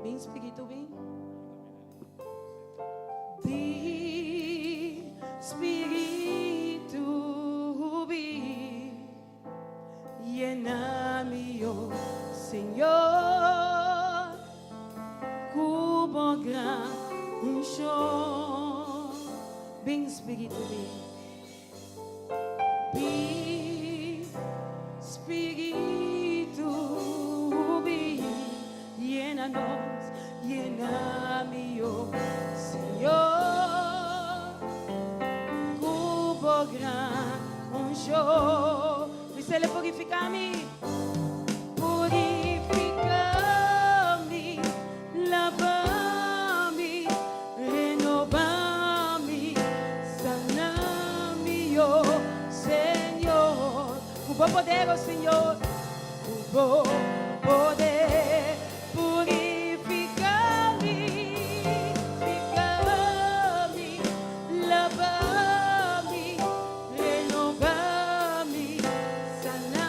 Bin Spiritu, bin. Bin Spiritu, bin. Yena mi, oh Señor, ku bo gran unshon. Bin Spiritu, bin. Bin Spiritu, bin. Yena nos, yena mi, oh Señor, ku bo gran unshon. Bis'é purifiká mi. Purifiká mi, laba mi, renobá mi, sana mi, oh Señor. Ku bo poder, oh Señor, ku bo poder, purifiká mi, purifiká mi, laba mi, renobá mi, sana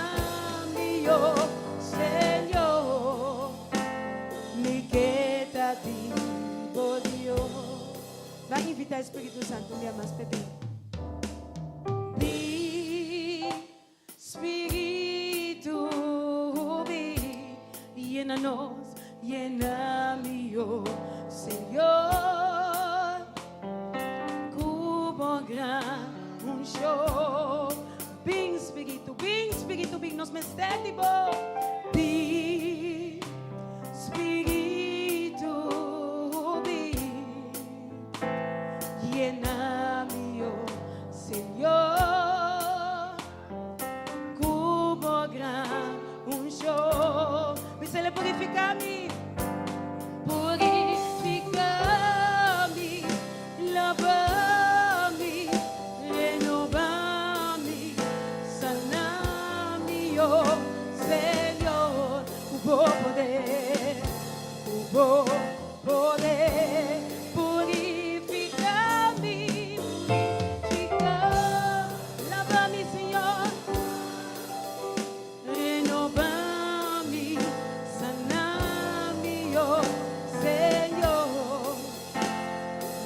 mi, oh Señor. Mi ke ta di bo, Dios. Ban invitá Spiritu Santu un dia mas, Pepe. Bin, Spiritu, bin. Yena nos, yena mi, oh Señor, ku bo gran unshon. Bin Spiritu, bin Spiritu, bin, nos mester di bo. Bin Spiritu, bin, yena mi, oh Señor, ku bo gran unshon. Bis'É purifiká mi. Purifiká mi, laba mi, renobá mi, sana mi, oh Señor, ku bo poder, ku bo poder. Purifiká mi, purifiká, laba mi, Señor. Renobá mi, sana mi, oh Señor.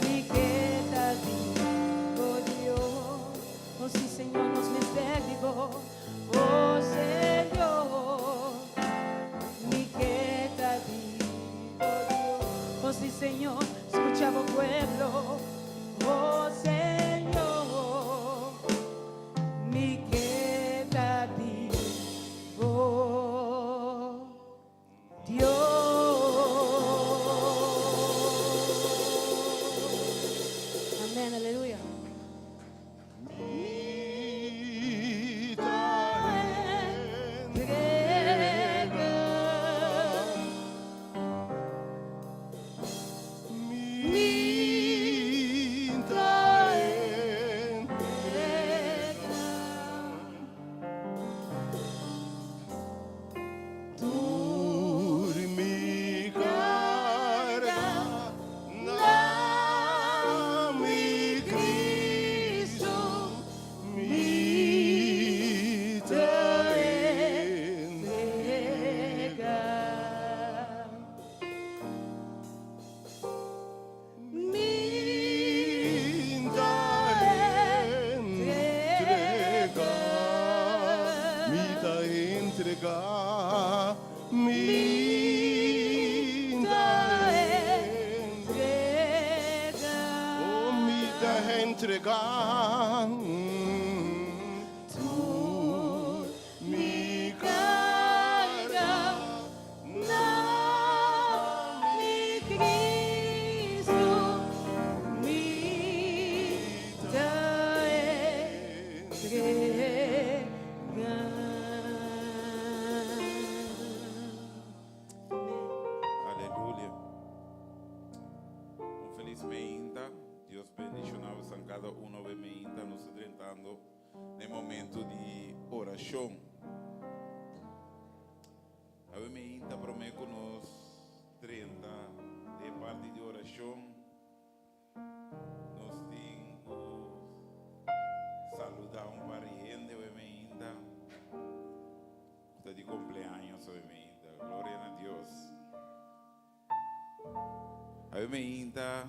Mi ke ta di bo, Dios. Oh sí, Señor, nos mester di bo. Oh Señor, mi ke ta di bo, Dios. Oh sí, Señor, skucha bo pueblo. Oh Señor, mi ke ta di bo, Dios. Amén, aleluya. Mi ta Entrega. Mi ta Entrega. Tur mi karga na mi Kristu mi ta Entrega. Mi ta entregá, mi ta entregá, mi ta Entrega. Oh, mi ta entregá. Tur mi Karga na mi Kristu mi ta entregá. Amèn. Aleluya. Un felis mainta. Dios bendishoná kada un di mainta nos drentando den momento di orashon. Awe mainta promé ku nos drenta den parti di orashon. Nos tin ku saludá un par di hende awe mainta. Ta di kumpleaños awe mainta. Gloria na Dios. Awe mainta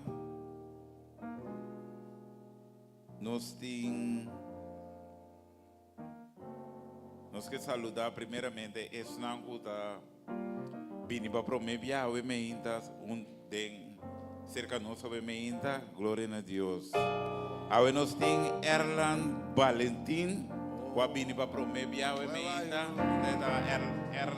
nos tin nos ke saludá primeramente esnan ku ta bini pa promé bia awe mainta un den serka nos awe mainta. Gloria na Dios. Awe nos tin Erland Valentin ku a bini pa promé bia awe mainta. Er, er,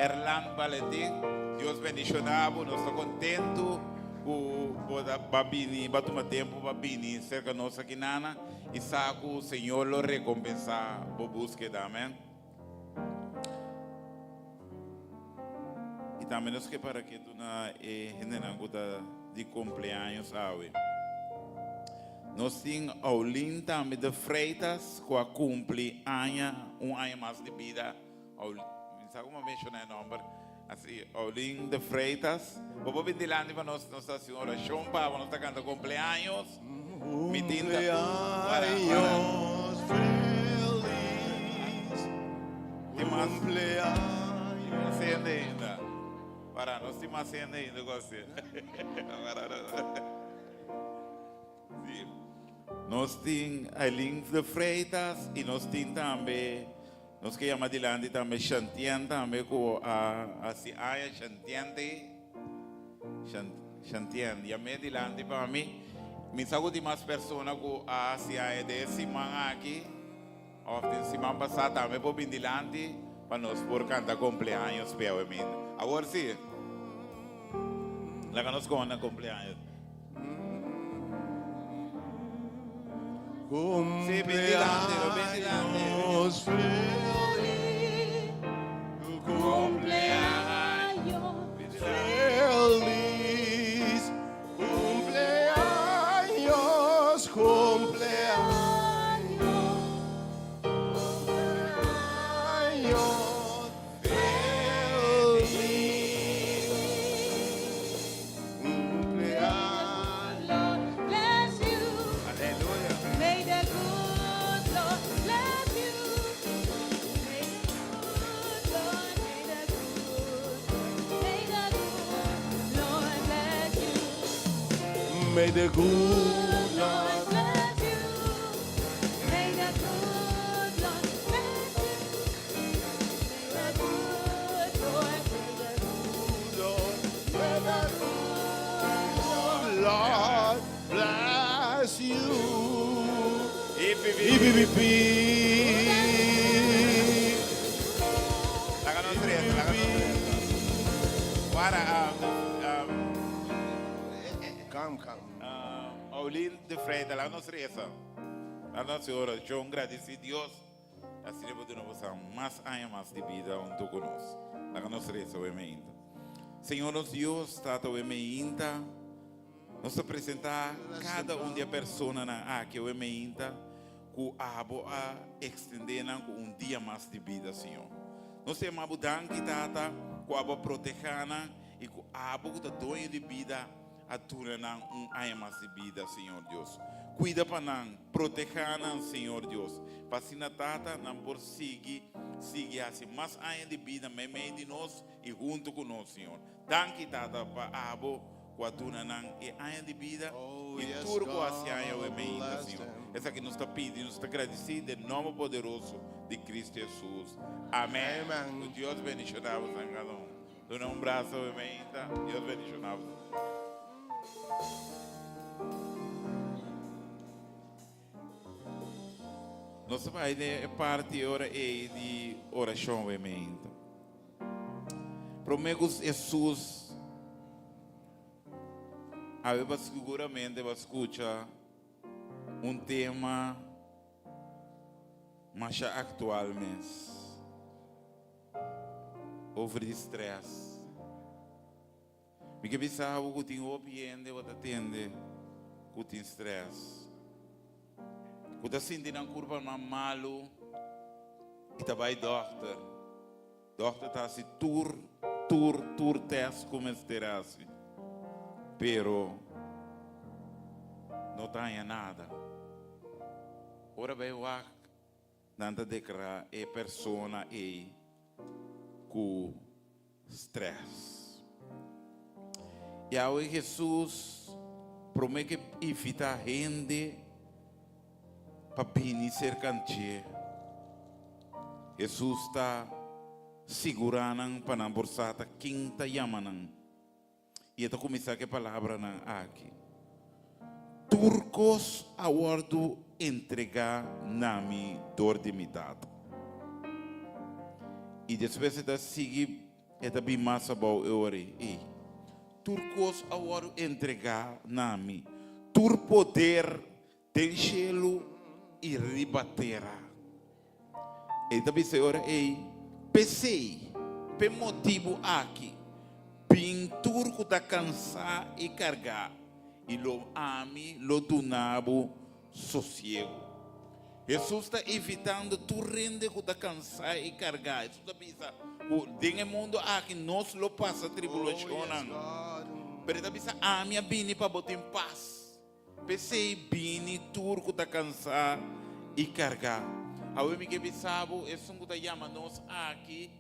Erland Valentin, Dios bendishoná bo, nos ta kontentu ku bo a bini, b'a tuma tempu pa bini serka nos aki nana i sa ku Señor lo rekompensá bo búskeda, amèn. I tambe nos ke para ketu na e hendenan ku ta di kumpleaños awe. Nos tin Aulin tambe de Freitas ku a kumpli aña, un aña mas di bida. Aulin, sabe kon menshoná e nòmber? Asina, Aulin de Freitas. Bo por bin dilanti pa nos, nos hasi un orashon pa nos ta kanta kumpleaños. Mi tinta. Para, para. Kumpleaños felis. Tin mas. Kumpleaños. Mas hende ainda. Para, nos tin mas hende ainda ku asina. Para, para. Sí. Nos tin Aileen de Freitas i nos tin tambe Nos ke yama dilanti tambe Shantien tambe ku a hasi aña. Shantien te Shantien yam'é dilanti pa mi. Mi sa ku tin mas persona ku a hasi aña den e siman aki òf den siman pasá tambe por bin dilanti pa nos por kanta kompleaños p'e awe minda. Awor si, laga nos kònta kompleaños. Sí, bin dilanti, lo bin dilanti. Cumpleaños feliz. Cumpleaños. Feliz cumpleaños, cumpleaños feliz. Cumpleaños. Lord bless you. Aleluya. May the good Lord bless you. May the good Lord, may the good, may the good Lord bless you. May the good Lord Lord bless you. May the good Lord bless you. May the good Lord, may the Lord, may the good Lord bless you. Hip, hip, Hip, hip. hip, hip. Laga nos resa, laga nos resa. Para, Come, come. Aulin de Freitas, laga nos resa. Laga nos ora. John, gradisí Dios. Asina por duna boso mas aña mas di bida huntu ku nos. Laga nos resa, ainda. Señor nos Dios, Tata, ainda. Nos ta presentá kada un di e personanan aki ainda ku abo a ekstendé nan ku un dia mas di bida, Señor. Nos ta yama danki, Tata, ku abo protehá nan i ku abo ku ta doño di bida a duna nan un aña mas di bida, Señor Dios. Kuida pa nan, protehá nan, Señor Dios. Pa asina, Tata, nan por sigui, sigui asina, mas aña di bida, meimei di nos i huntu ku nos, Señor. Danki, Tata, pa abo ku a duna nan e aña di bida Oh, i yes, tur ku hasi aña God, ainda, bless Señor. them. Esaki nos ta pidi, nos ta gradisí den nòmber poderoso di Kristu Hesus. Amèn. Amen. Dios bendishoná boso kada un. Duna un brasa, ainda. Dios bendishoná boso. Nos ta bai den parti ora ei di orashon, ainda. Promé ku Hesus awe siguramente bai skucha un tema mas aktual mes. Over di stress. Mi ke bisa ku tin hopi hende ku ta tende ku tin stress. Ku ta sinti nan kurpa mas malu i ta bai dòkter. Dòkter ta hasi tur, tur, tur test ku mester hasi. Pero no ta nada. Ora bai wak nan ta deklará e persona ei ku stress. I awe Hesus promé ku invitá hende pa bini serka dje. Hesus ta sigurá nan pa nan por sa ta ken ta yama nan. I e ta kuminsá ku e palabranan aki. Tur kos a wòrdu entregá na mi dor di mi Tata. I despues e ta sigui, e ta bin mas abou e ora ei. Tur kos a wòrdu entregá na mi. Tur poder den shelu i riba tera. E ta bisa ora ei, p'esei, p'e motibu aki, bin tur ku ta kansá i kargá, i lo ami lo duna bo sosiegu. Hesus ta invitando tur hende ku ta kansá i kargá. Hesus ta bisa, den mundu aki nos lo pasa tribulashon. Oh, yes, God. Pero ta bisa ami a bini pa bo tin pas. P'esei bini tur ku ta kansá i kargá. Awe mi ke bisa bo, esun ku ta yama nos aki,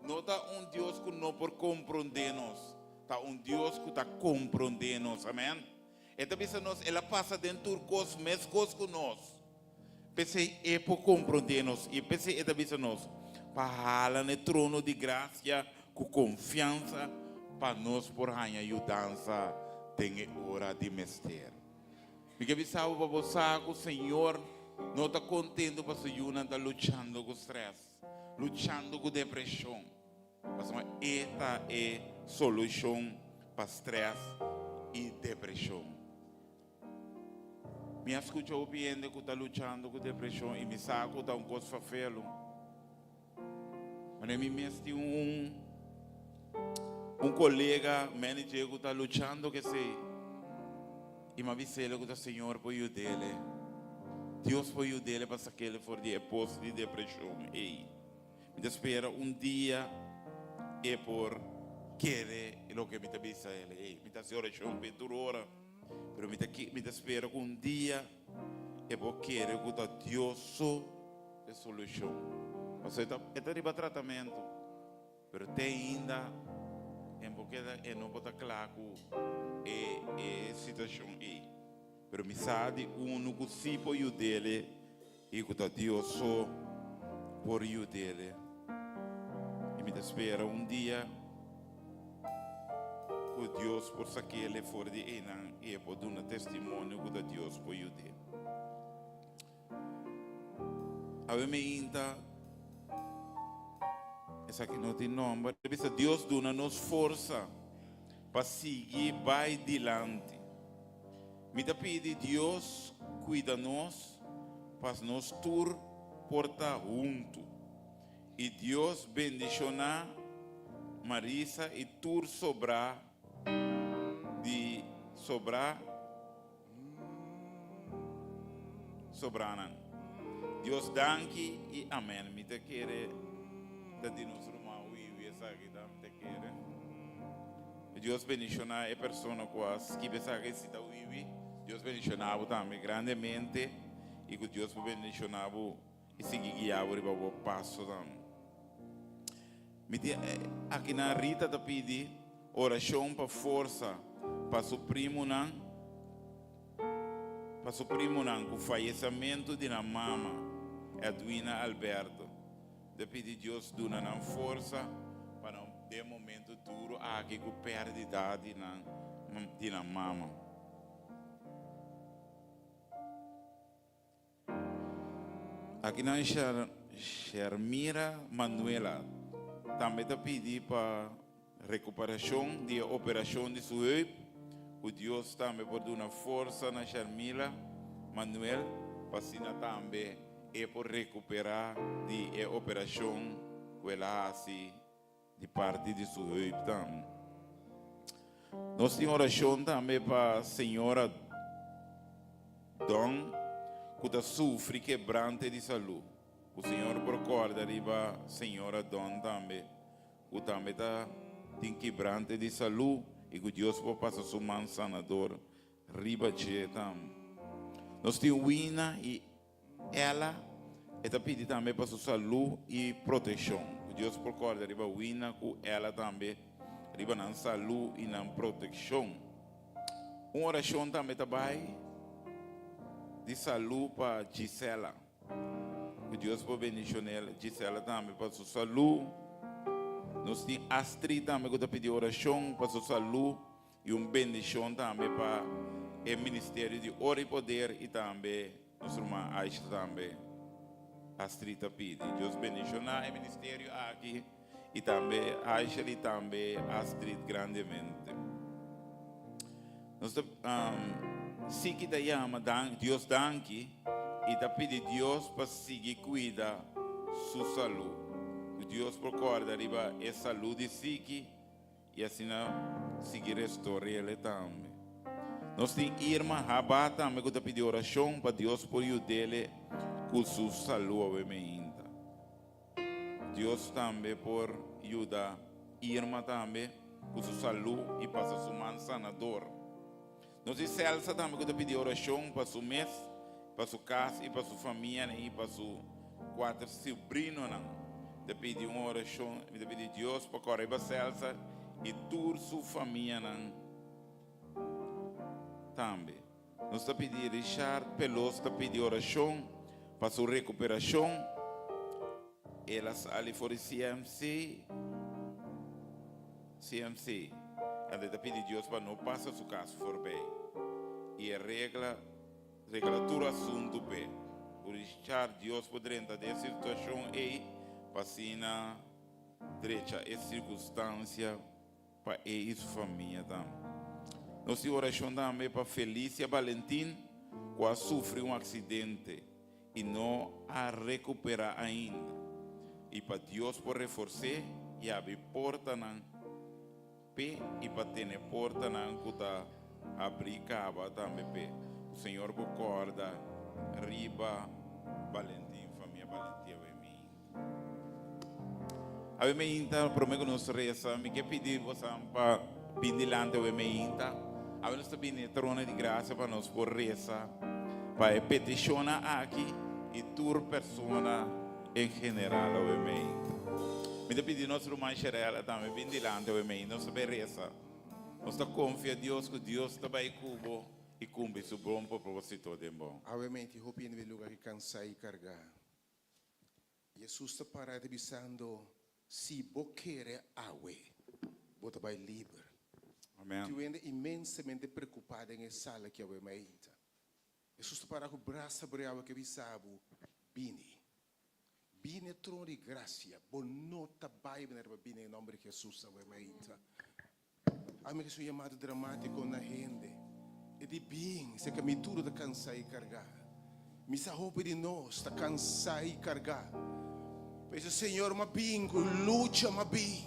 no ta un Dios ku no por komprondé nos. Ta un Dios ku ta komprondé nos. Amèn. E ta bisa nos, el a pasa den tur kos, meskos ku nos. P'esei e por komprondé nos. I p'esei e ta bisa nos. pa hala na e trono di grasia ku konfiansa pa nos por haña yudansa den e ora di mester. Mi ke bisa bo pa bo sa ku Señor no ta kontento pa su yunan ta luchando ku strès, luchando ku depreshon. Pasobra e ta e solushon pa strès i depreshon. Mi a skucha hopi hende ku ta luchando ku depreshon i mi sa ku ta un kos fafelu. Manera mi mes tin un un kolega manager ku ta luchando ku esei i mi a bis'el ku ta Señor por yud'el. Dios por yud'el pa sak'el for di e pos di depreshon ei. Mi ta spera un dia e por kere loke mi ta bisa el. Ei, mi ta hasi orashon p'e tur ora. Pero mi ta mi ta spera ku un dia e por kere ku ta Dios so e solushon. Pasobra e ta e ta riba tratamentu, pero te ainda e por keda e no por ta kla ku e e situashon ei. Pero mi sa di unu ku si por yud'el i ku ta Dios so por yud'el. I mi ta spera un dia ku Dios por sak'el for di einan i e por duna testimonio ku ta Dios por yud'é. Awe mi inta, esaki no tin nomber, ta bisa Dios duna nos forsa pa sigui bai dilanti. Mi ta pidi Dios cuida nos pas nos tur por ta hunto. Y Dios bendiciona Marisa y tur sobra di sobra sobranan. Dios danki y amen. Mi ta kere ta di nos ruman Wiwi esaki ta mi ta kere. Dios bendiciona e persona cu a skibi esaki si ta Wiwi. Dios bendiciona bo tambe grandemente y cu Dios por bendiciona bo y sigui guia bo riba bo pasonan. Mi tin akinan Rita ta pidi oracion pa forsa pa su primonan pa su primonan cu fayecimento di nan mama Edwina Alberto. Ta pidi Dios duna nan forsa pa nan den momento duro aki cu perdida di nan di nan mama. Aki nan Shermira Manuela tambe ta pidi pa recuperacion di e operacion di su heup, cu Dios tambe por duna forsa na Shermila Manuel pa asina tambe e por recupera di e operacion cu el a haci di parti di su heup tambe. Nos tin oracion tambe pa señora Don cu ta sufri kebrante di salud. Cu Señor por corda riba señora Don tambe cu tambe ta tin kebrante di salud y cu Dios por pasa su man sanador riba dje tambe. Nos tin Wina y Ella e ta pidi tambe pa su salú i protekshon. Ku Dios por kòrda riba Wina ku Ella tambe riba nan salú i nan protekshon. Un orashon tambe ta bai di salú pa Gisela. Ku Dios por bendishon'el Gisela tambe pa su salú. Nos tin Astrid tambe ku ta pidi orashon pa su salú. I un bendishon tambe pa e ministerio di Ora i Poder i tambe nos ruman Aisha tambe Astrid ta pidi. Dios bendishoná e ministerio aki i tambe Aisha i tambe Astrid grandemente. Nos ta sigui ta yama Dios danki i ta pidi Dios pa sigui kuida su salú. Ku Dios por kòrda riba e salú di Siki. I asina sigui restor'el e tambe. Nos tin Irma Habá tambe ku ta pidi orashon pa Dios por yud'el ku su salú awe meinta. Dios tambe por yuda Irma tambe ku su salú i pasa su man sanador. Nos tin Celsa tambe ku ta pidi orashon pa su mes, pa su kas i pa su famianan i pa su kuater subrinonan. Ta pidi un orashon, mi ta pidi Dios pa kòrda riba Celsa i tur su famianan tambe. Nos ta pidi Richard Pelos ta pidi orashon pa su rekuperashon. El a sali for di CMC. CMC. Anto e ta pidi Dios pa no pasa su kaso forbij. I e regla regla tur asuntu p'e. Por Richard Dios por drenta den e situashon ei pa asina drecha e sirkunstansia pa e i su famia tambe. Nos tin orashon tambe pa Felicia Valentin ku a sufri un aksidente i no a rekuperá ainda, i pa Dios por refors'é i habri portanan p'e i pa tene portanan ku ta habrí kaba tambe p'e. Ku Señor por kòrda riba Valentin, famia Valentin awe mi. Awe meinta, prome ku nos resa, mi ke pidi bosan pa bin dilanti awe meinta. Awe nos ta bini e trono di grasia pa nos por resa pa e petishonnan aki i tur persona en general awe meinta. Mi ta pidi nos ruman Sherella tambe bin dilanti awe meinta, nos ta bai resa. Nos ta konfia Dios ku Dios ta bai ku bo i kumpli su bon proposito den bo. Awe meinta hopi hende den lugar ki kansa i kargá. Hesus ta para ta bisando, Si bo kere awe, bo ta bai liber. Amen. Tin hende inmensamente preocupa den e sala aki awe mainta. Hesus ta para cu brasa abri awe ke bisa bo, Bini. Bini e trono di gracia. Bo no ta bai manera bo bini den e nomber di Hesus awe mainta. Ami ke su yamado dramátiko na hende. E di bin, se ke mi tur ta kansá i kargá. Mi sa hopi di nos ta kansá i kargá. Pensa, Señor, m'a bin ku lucha, m'a bin.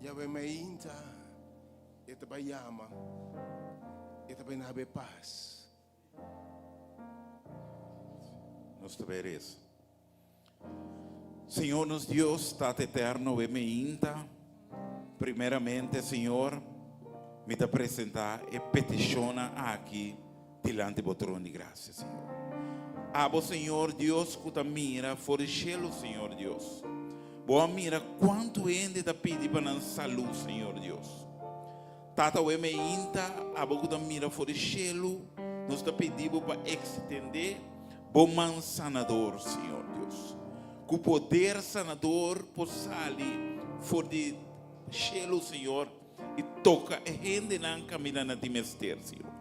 Yahweh mainta, E ta bai yama, E ta bai na haber pas. Nos ta bai resa. Señor nos Dios, Tata Eterno, we meinta. Primeramente, Señor, mi ta presenta e peticionnan aki dilanti bo trono di gracia, Señor. Abo, Señor Dios, cu ta mira for di cielo, Señor Dios. Bo a mira cuanto hende ta pidi pa nan salud, Señor Dios. Tata we meinta, abo ku ta mira for di shelu, nos ta pidi bo pa ekstendé bo man sanador, Señor Dios. Ku poder sanador por sali for di shelu, Señor, i toka e hendenan kaminda nan tin mester, Señor.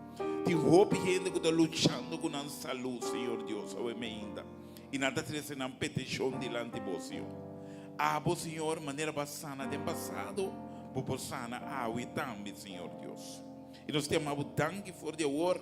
Tin hopi hende ku ta luchando ku nan salú, Señor Dios, awe meinta, i nan ta trese nan petishon dilanti bo, Señor. Abo, Señor, manera bo a sana den pasado, bo por sana awe tambe, Señor Dios. I nos ta yama bo danki for di awor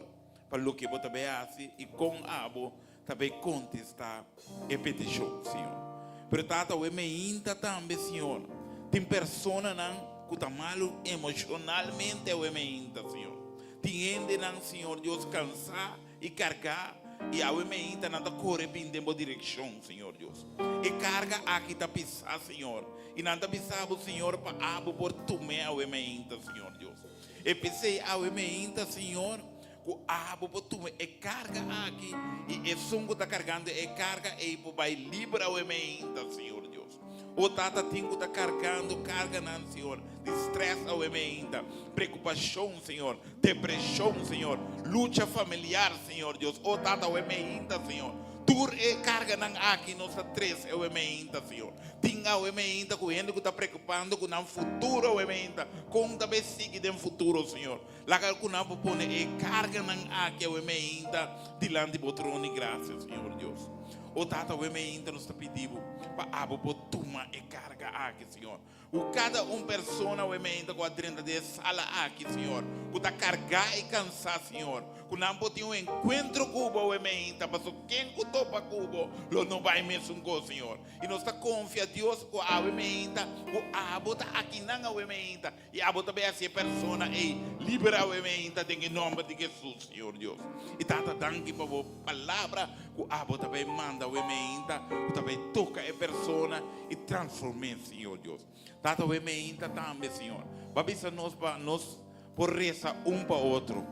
pa loke bo ta bay hasi i kon abo ta bay kontestá e petishon, Señor. Pero Tata, awe meinta tambe, Señor, tin personanan ku ta malu emoshonalmente awe meinta, Señor. Tin hendenan, Señor Dios, kansá I kargá, i awe meinta nan ta kore bin den bo direkshon, Señor Dios. E karga aki ta pisá, Señor, i nan ta bisa bo, Señor, pa abo por tum'é awe meinta, Señor Dios. E p'esei awe meinta, Señor, ku abo por tuma e karga aki, i esun ku ta kargando e karga ei por bai liber awe meinta, Señor Dios. O Tata, tin ku ta kargando karganan, Señor, di strès awe meinta, preokupashon, Señor, depreshon, Señor, lucha familiar, Señor Dios. O Tata, awe meinta, Señor, tur e karganan aki nos ta trese awe meinta, Señor. Tin awe meinta ku hende ku ta preokupando ku nan futuro awe meinta, kon ta bai sigui den futuro, Señor. Laga ku nan por pone e karganan aki awe meinta dilanti bo trono di grasia, Señor Dios. O Tata, awe meinta nos ta pidi bo pa abo por tuma e karga aki, Señor. Ku kada un persona awe meinta ku a drenta den e sala aki, Señor, ku ta kargá i kansá, Señor, ku nan por tin un enkuentro ku bo awe meinta, pasobra ken ku topa ku bo lo no bai mesun kos, Señor. I nos ta konfia, Dios, ku awe meinta, ku abo ta akinan awe meinta, I abo ta bay haci e persona ey liber awe meinta den e nomber di Jesus, Señor Dios. I Tata, danki pa bo palabra cu abo ta bay manda awe meinta, cu ta bay toca e persona i transform'é, Señor Dios. Tata, awe meinta tambe, Señor, bo a bisa nos pa nos por reza un pa otro.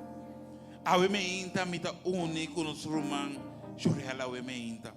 Awe meinta mi ta uni cu nos ruman Jorel awe meinta.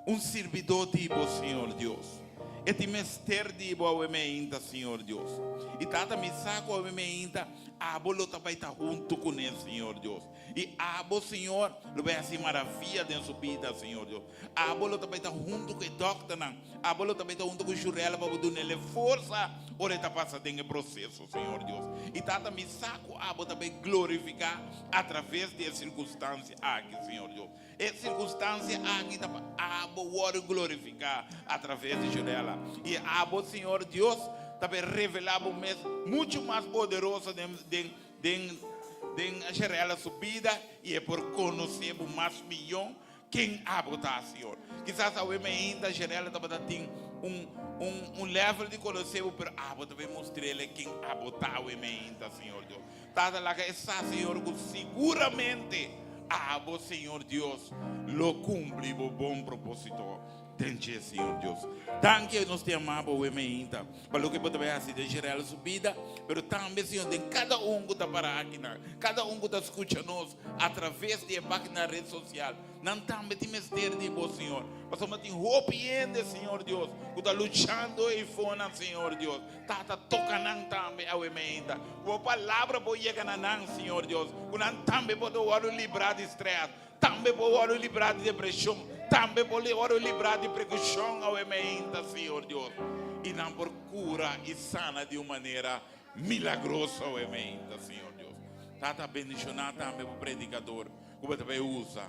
Un sirbidó di bo, Señor Dios. E tin mester di bo awe meinta, Señor Dios. I Tata, mi sa ku awe meinta abo lo ta bai ta huntu kuné, Señor Dios. I abo, Señor, lo bai hasi maravia den su bida, Señor Dios. Abo lo ta bai ta huntu ku e dòkternan. Abo lo ta bai ta huntu ku Shurella pa bo dun'el e forsa ora e ta pasa den e proseso, Señor Dios. I Tata, mi sa ku abo ta bai glorifiká atraves di e sirkunstansia aki, Señor Dios. E sirkunstansia aki ta pa abo wòrdu glorifiká atraves di Shurella. I abo, Señor Dios, ta bai revelá bo mes muchu mas poderoso den, den, den, den Shurella su bida i e por konosé bo mas mihó Ken abo ta, Señor? Kisas awe mainta Sherella tabata tin un un un level di konosé bo, pero abo ta bin mustr'el ken abo ta awe mainta, Señor Dios. Tata, laga e sa, Señor, ku siguramente abo, Señor Dios, lo kumpli bo bon propósito den dje, Señor Dios. Danki, nos te ama bo awe mainta pa loke bo ta bai hasi den Sherella su bida, pero tambe, Señor, den kada un ku ta para akinan, kada un ku ta skucha nos, Atraves di e página red sosial, nan tambe tin mester di bo, Señor. Pasobra tin hopi hende, Señor Dios, ku ta luchando eifonan, Señor Dios. Tata, toka nan tambe awe meinta. Ku bo palabra por yega na nan, Señor Dios. Ku nan tambe por ta wòrdu librá di strès, tambe por wòrdu librá di depreshon, tambe por wòrdu librá di prekushon awe meinta, Señor Dios. I nan por kura i sana di un manera milagroso awe meinta, Señor Dios. Tata bendishoná tambe bo predikador ku bo ta bai usa.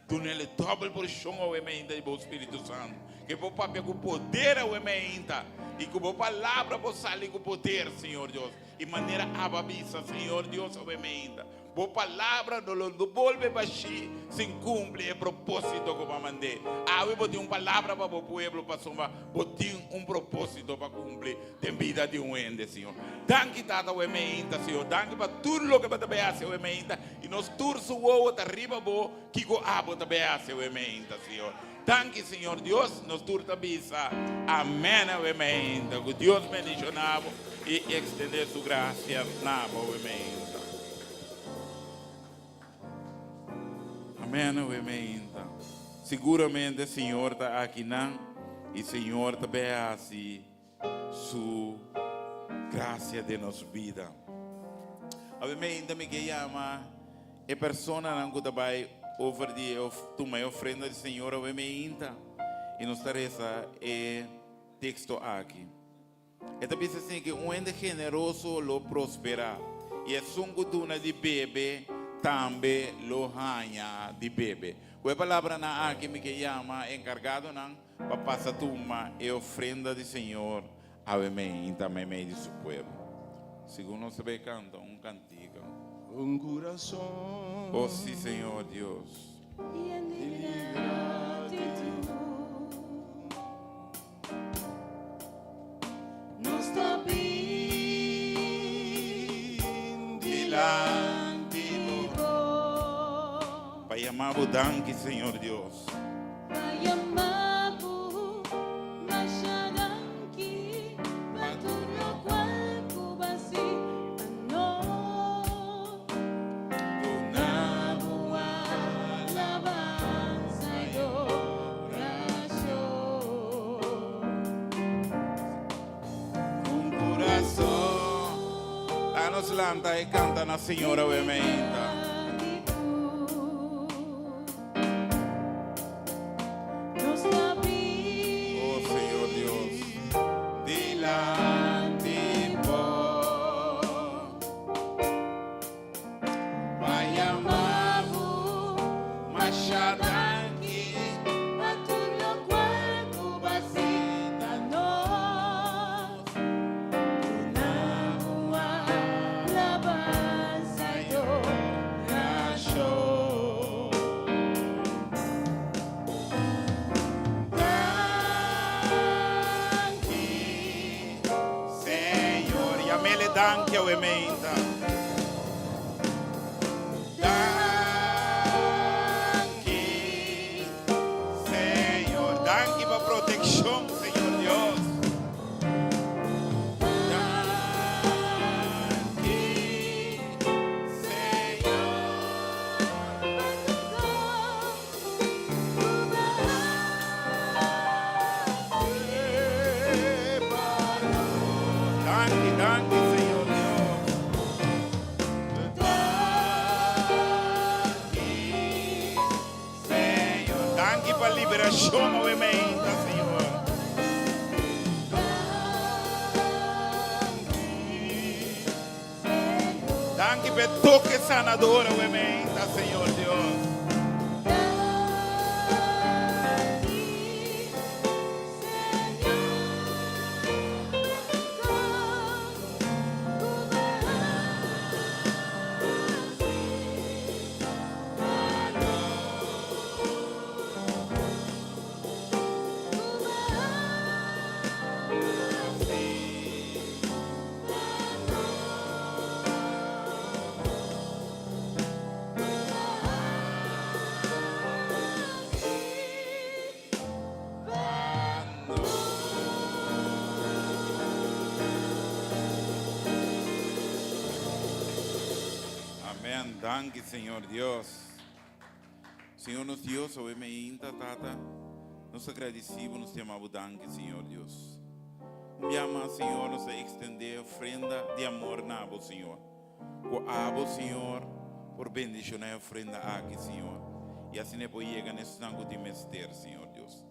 Dun'el e dòbel porshon awe meinta di bo Spiritu Santu. Ke bo papia ku poder awe meinta i ku bo palabra por sali ku poder, Señor Dios. I manera abo a bisa, Señor Dios, awe meinta, bo palabra no lo bolbe bashí sin kumpli e propósito ku bo a mand'é. Awe bo tin un palabra pa bo pueblo pasobra bo tin un propósito pa kumpli den bida di un hende, Señor. Danki, Tata, awe meinta, Señor. Danki pa tur loke bo ta bay hasi awe meinta. I nos tur su wowo ta riba bo, kiko abo ta bay hasi awe meinta, Señor. Danki, Señor Dios. Nos tur ta bisa, Amen, awe meinta. Ku Dios bendiciona bo i extende su gracia na bo awe meinta. Amen, awe meinta. Siguramente Señor ta akinan i Señor ta bay hasi su gracia den nos bida. Awe meinta mi ke yama e personanan ku ta bai over di e tuma e ofrenda di Señor awe meinta i nos ta resa e teksto aki. E ta bisa asin ke un hende generoso lo prosperá i esun ku duna di bebe tambe lo haña di bebe. Ku e palabranan aki mi ke yama e enkargadonan Pa pasa tuma e ofrenda di Señor awe meinta meimei di su pueblo. Segun nos ta bay canta un cantica. Un curason. Oh si Señor Dios. Yen di gratitud. Nos ta bin dilanti bo. Pa yama bo danki Señor Dios. Pa yama bo masha danki pa tur lokual ku bo hasi pa nos. Duna bo alabansa i adorashon. Un kurason. Laga nos lanta i kanta na Señor awe meinta. Oh Señor Dios, dilanti bo Pa yama bo masha danki Pa tur locual cu bo a haci pa nos. Duna bo alabansa y adoracion. Danki, Señor. Yamele danki awe meinta. Danki, Señor. Danki pa proteccion, Señor Dios. Danki, Señor. Danki pa liberashon awe meinta, Señor. Danki pa e toke sanador awe meinta, Señor Dios. Amen. Danki, Señor Dios. Señor nos Dios, awe meinta, Tata, nos agradeci bo, nos ta yama bo danki, Señor Dios. Un bia mas, Señor, nos ta extende ofrenda di amor na bo, Señor. Ku abo, Señor, por bendiciona e ofrenda aki, Señor, y asina e por yega na esnan ku tin mester, Señor Dios.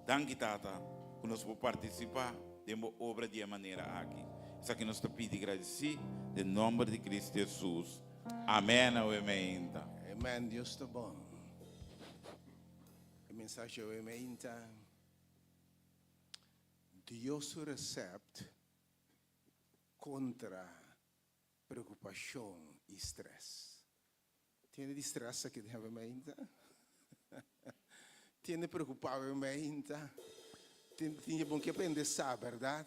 Danki, Tata, ku nos por participa den bo obra di e manera aki. Esaki nos ta pidi y gradeci den nomber di Cristo Jesus. Amen awe meinta. Amen Dios ta bon. E mensahe awe meinta Dios su recept contra preocupacion y stress. Tiene di stress aki den awe meinta? Tiene preocupa awe meinta? Tin tin bon ke prende sa, berdad?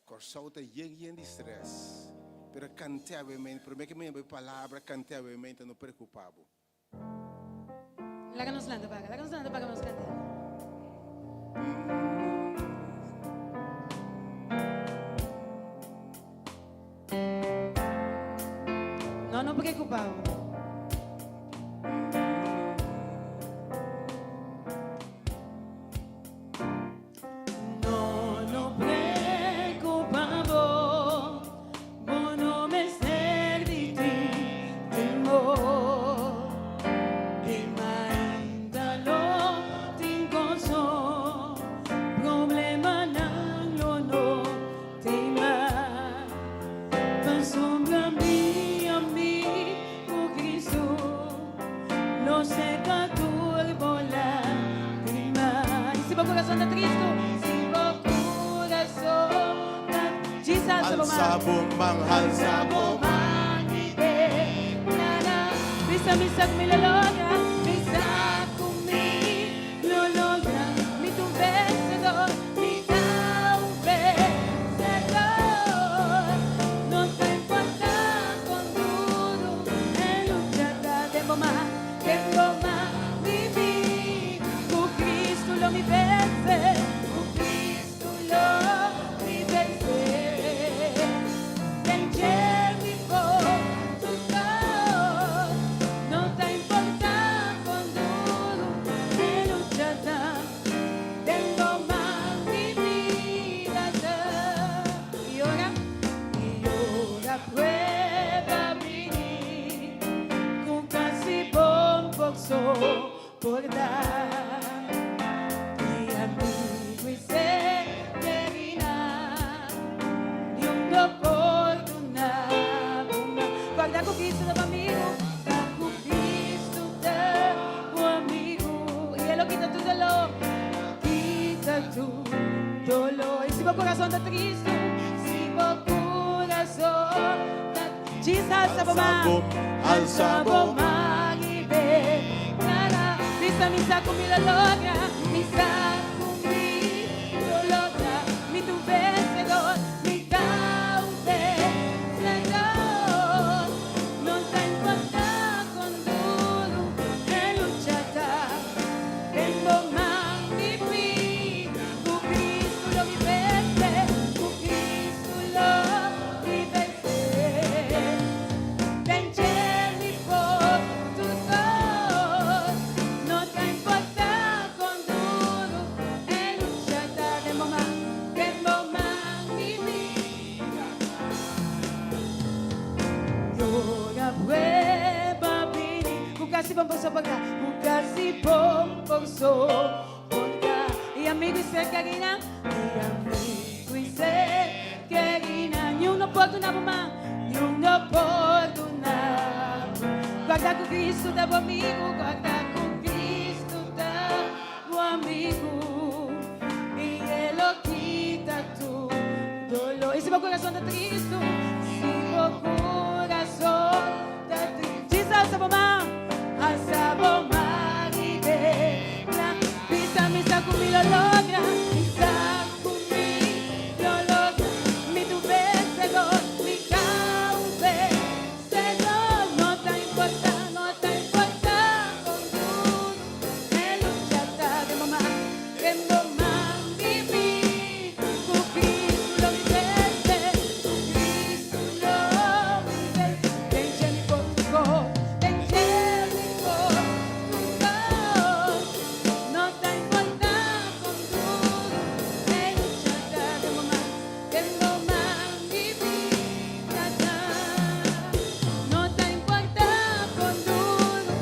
Kòrsou ta yen yen di stress. Pero kante awe meinta, prome ke mi yama e palabra kante awe meinta no preocupa bo. Laga nos lanta paga, laga nos lanta paga nos kanta. No, no preocupa bo. No, no preocupa bo, bo no mester di tin temor. E mainta lo tin goso, problemanan lo no tema. Pasobra mi amigo Cristo lo seca tur bo lágrima. Y si bo corazón ta tristo, si bo corazón ta Jesus, alsa bo man. Alsa bo man, alsa bo man y declara. Bisa mi sa cu mi lo logra, mi sa cu mi lo logra. Mi ta un vencedor, mi ta un vencedor. No ta importa con duro e lucha ta den bo man, den bo man mi bida. Cu Cristo lo mi vence, cu Cristo lo mi vence. Den dje mi por tur cos. No ta importa con duro e lucha ta. Den bo man mi bida ta. Y ora, y ora prueba bini, cu casi bo n'por soporta. Mi amigo y ser termina, ni un no por duna bo man. Guarda cu Cristo ta bo amigo, ta cu Cristo ta bo amigo. Y E lo kita tur dolor, kita tur dolor. Y si bo corazon ta tristo, si bo corazon ta Jesus, alsa bo man, alsa bo man y declara. Bisa mi sa cu mi lo logra, mi sa cu mi lo logra. Mi ta un vencedor, mi ta un vencedor. No ta importa con duro e lucha ta. Den bo man mi bida, cu Cristo lo mi vence, cu Cristo lo mi vence. Den dje mi por tur cos, no ta importa con duro e lucha ta. Den bo man, den bo man mi bida ta. Y ora prueba bini, cu casi bo n'por soporta, cu casi bo n'por. soportá. I amigu i ser kerinan, i amigu i ser kerinan, niun no por duna bo man, niun no por duna bo. Kòrda ku Kristu ta bo amigu, kòrda ku Kristu ta bo amigu, i e lo kita tur doló. I si bo kurason ta tristu, si bo kurason ta tristu, Jesus alsa bo man, alsa bo man i dekla, bisa mi sa ku mi lo logra, mi sa ku mi lo logra, mi ta un vensedor, mi ta un vensedor, no ta importa, no ta importa kon duro e lucha ta, den bo man, den bo man mi bida, ku Cristo lo mi vense, ku Cristo lo mi vense, den dje mi por tur kos, den dje mi por tur kos, no ta importa kon duro e lucha ta, den bo man, den bo man mi bida ta, no ta importa kon duro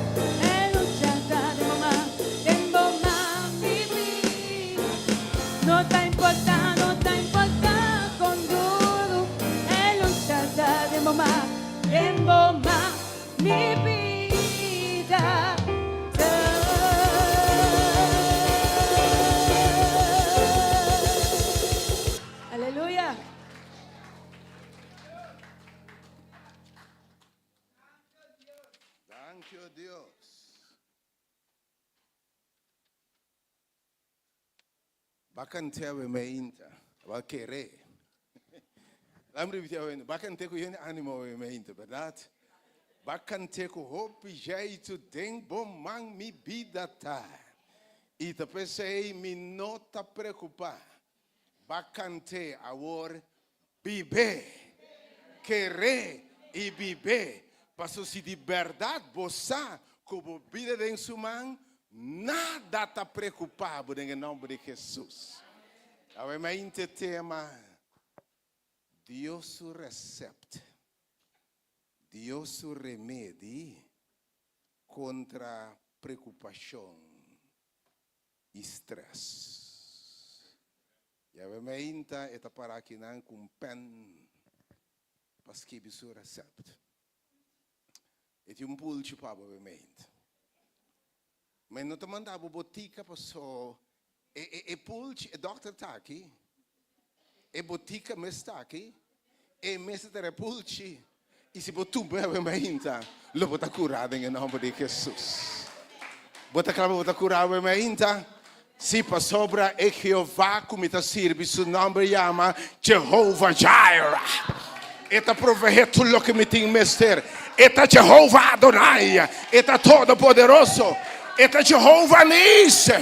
e lucha ta, den bo man, den bo man mi bida. No ta importa, no ta importa kon duro e lucha ta, den bo man, den bo man mi bida ta. Aleluya. Danki Dios. Bakante awe meinta, ba kere. Laat me repetir awe, bakante ku yen animo awe meinta, berdat? Bakante ku hopi jeito den bo man mi bida ta. I ta p'esei mi no ta preokupá. Bakante awor Bib'é, ker'é i bib'é, paso si di bèrdat bo sa ku bo bida den su man, nada ta preokupá bo den e nòmber di Hesus. Awe mainta e tema, Dios su resèpt, Dios su remedi kontra preokupashon i strès. Yahweh meinta e ta para akinan ku un pèn pa skibi su resèpt. E tin un pulchi pa bo meint. Ma e no ta manda bo botika paso e e e pulchi e dòkter ta aki, e botika mes ta aki, e mes ta tera e pulchi i si bo tuma Yahweh meinta lo bo ta kurá den e nòmber di Hesus. Bo ta kla pa bo ta kurá Yahweh meinta? Sí, pasobra e Jehová ku mi ta sirbi su nòmber yama Jehovah Jireh. E ta proveé tur loke mi tin mester. E ta Jehovah Adonai. E ta Todopoderoso. E ta Jehovah Nissi.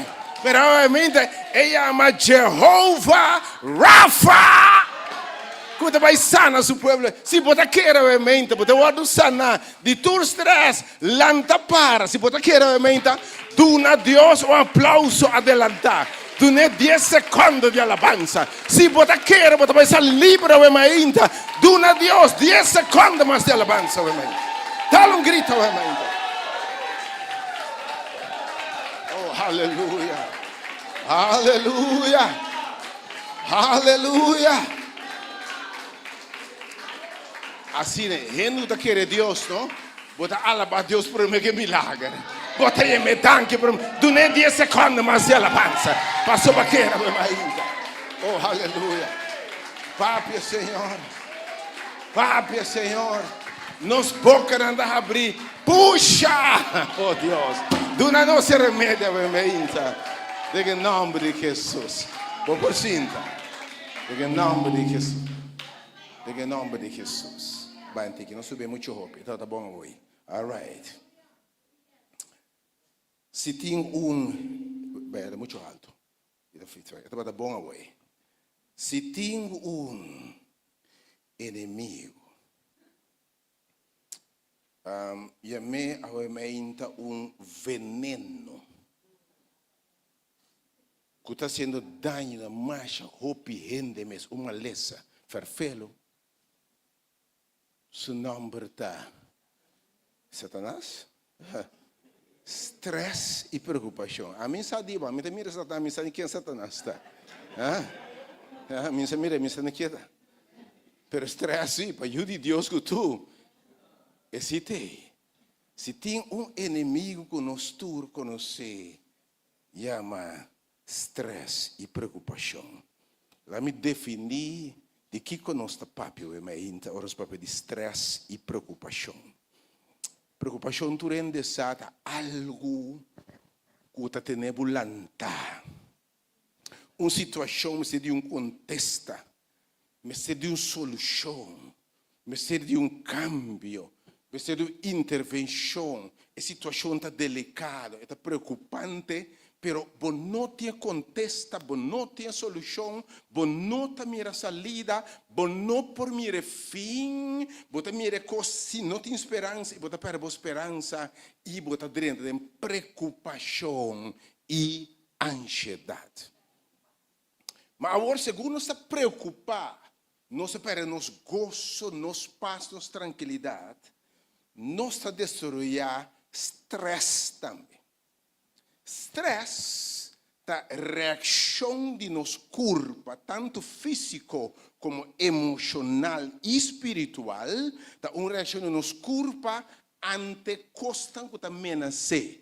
Pero obviamente e yama Jehovah Rapha. Ku ta bai sana su pueblo. Si bo ta kere obviamente bo ta wòrdu saná di tur strès. Lanta para. Si bo ta kere obviamente duna Dios un aplauso adelantá. Dun'é dies sekondo di alabansa. Si bo ta kere bo ta bai sali libre awe mainta, duna Dios dies sekondo mas di alabansa awe mainta. Dal un grito awe mainta. Oh, haleluya. Haleluya. Haleluya. Asina, hende ku ta kere Dios, no? Bo ta alabá Dios promé ku e milager. Bo ta yam'é danki promé. Dun'é dies sekondo mas di alabansa. Pasobra kera bo e mainta. Oh, haleluya. Papia, Señor. Papia, Señor. Nos bokanan ta habrí. Pusha! Oh, Dios. Duna nos e remedio awe mainta. Den e nòmber di Hesus. Bo por sinta. Den e nòmber di Hesus. Den e nomber di Jesus. Bai anti ki no subi mucho hopi. E tabata bon awoi. Alright. Si tin un, bai e ta mucho alto. E ta fit. E tabata bon awoi. Si tin un enemigo. Um, yam'é awe meinta un veneno. Ku ta hasiendo daño na masha hopi hende mes, un malesa ferfelu. Su nòmber ta Satanas? Stress i preokupashon. Ami sa di bo, ami ta mira Satanas, mi sa ni ken Satanas ta. Ha? Ha? Mi sa mira, mi sa ni ken ta. Pero stress si, pa yu di Dios ku tu, e si t'ei. Si tin un enemigu ku nos tur konosé, yama stress i preokupashon. Laat mi definí di kiko nos ta papia awe mainta ora nos papia di stress i preokupashon. Preokupashon tur hende sa ta algu ku ta tene bo lantá. Un situashon mester di un kontesta, mester di un solushon, mester di un kambio, mester di un intervenshon. E situashon ta delikado, e ta preokupante, pero bo no tin e kontesta, bo no tin e solushon, bo no ta mira salida, bo no por mira e fin, bo ta mira e kos si no tin speransa i bo ta pèrdè bo speransa i bo ta drenta den preokupashon i anshedat. Ma awor segun nos ta preokupá, nos ta pèrdè nos goso, nos pas, nos trankilidat, nos ta desaroyá strès tambe. Strès ta reakshon di nos kurpa, tantu físiko komo emoshonal i spiritual, ta un reakshon di nos kurpa ante kosnan ku ta menas'é.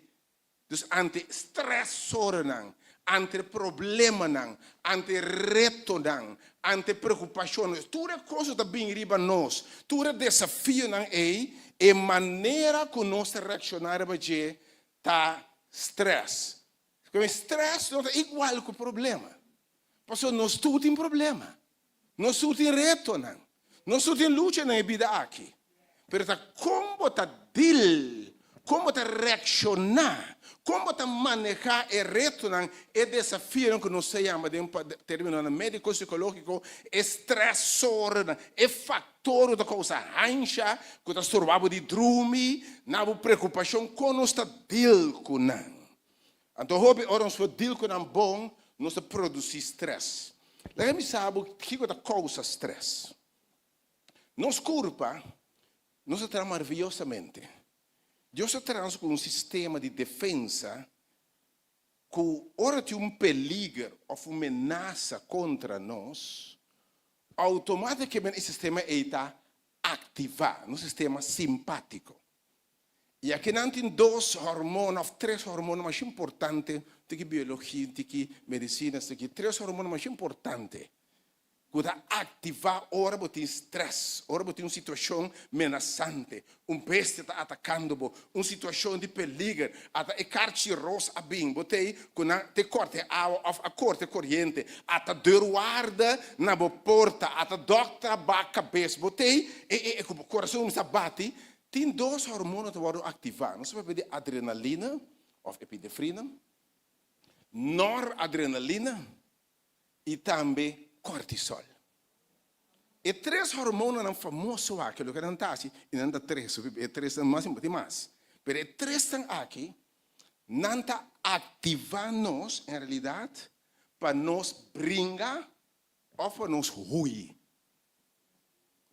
Dus ante stresornan, ante problemanan, ante retonan, ante preokupashonnan, tur e kos ku ta bini riba nos, tur e desafionan ei, e manera ku nos ta reakshoná riba dje ta strès. Strès no ta igual ku problema, pasobra nos tur tin problema. Nos tur tin retonan. Nos tur tin luchanan e bida aki. Pero ta kon bo ta deal, kon bo ta reakshoná, kon bo ta manehá e retonan, e desafionan ku nos ta yama den términonan médiko sikológiko e stresornan, e faktor ku ta kousa hansha, ku ta stroba bo di drumi, na bo preokupashon, kon nos ta deal ku nan. Anto hopi ora nos por deal ku nan bon, nos ta produsí strès. Laga mi sa bo kiko ta kousa strès. Nos kurpa, nos a traha maraviyosamente. Dios a traha nos ku un sistema di defensa ku ora tin un peliger òf un menasa kontra nos, outomátikamente e sistema ei ta aktivá, nos sistema simpátiko. I akinan tin dos hormona of tres hormona masha importante, tiki biologia, tiki medisina, tiki tres hormona masha importante ku ta aktivá ora bo tin strès, ora bo tin un situashon menasante, un bestia ta atakando bo, un situashon di peliger, ata e karchi ros a bin, bo t'ei ku nan te kòrta e awa òf a kòrta e koriente, ata deurwaarde na bo porta, ata dòkter a bak kabes, bo t'ei e e ku bo kurason kuminsá bati. Tin dos hormona ta wòrdu aktivá. Nos ta papia di adrenalina òf epinefrina, noradrenalina i tambe kòrtisòl. E tres hormonanan famoso aki, loke nan ta hasi, i nan ta tres, e tresnan mas tin mas, pero e tresnan aki, nan ta aktivá nos en realidat pa nos bringa òf pa nos hui.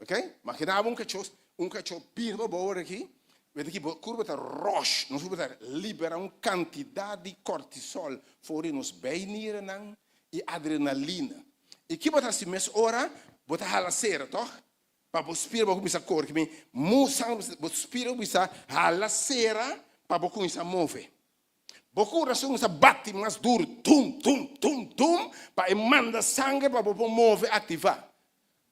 Ok, magina bo un kachó, un kachó bini pa bo ora aki, wet aki bo kurpa ta rush, nos kurpa ta libera un kantidat di kortisol for di nos bijniernan i adrenalina. I ki bo ta hasi mes ora? Bo ta hala sera, tòg? Pa bo spira bo kuminsá kore, ki mi mu sanger bo spira kuminsá hala sera pa bo kuminsá move. Bo kurason kuminsá bati mas duru, tum, tum, tum, tum, pa e manda sanger pa bo por move, aktivá.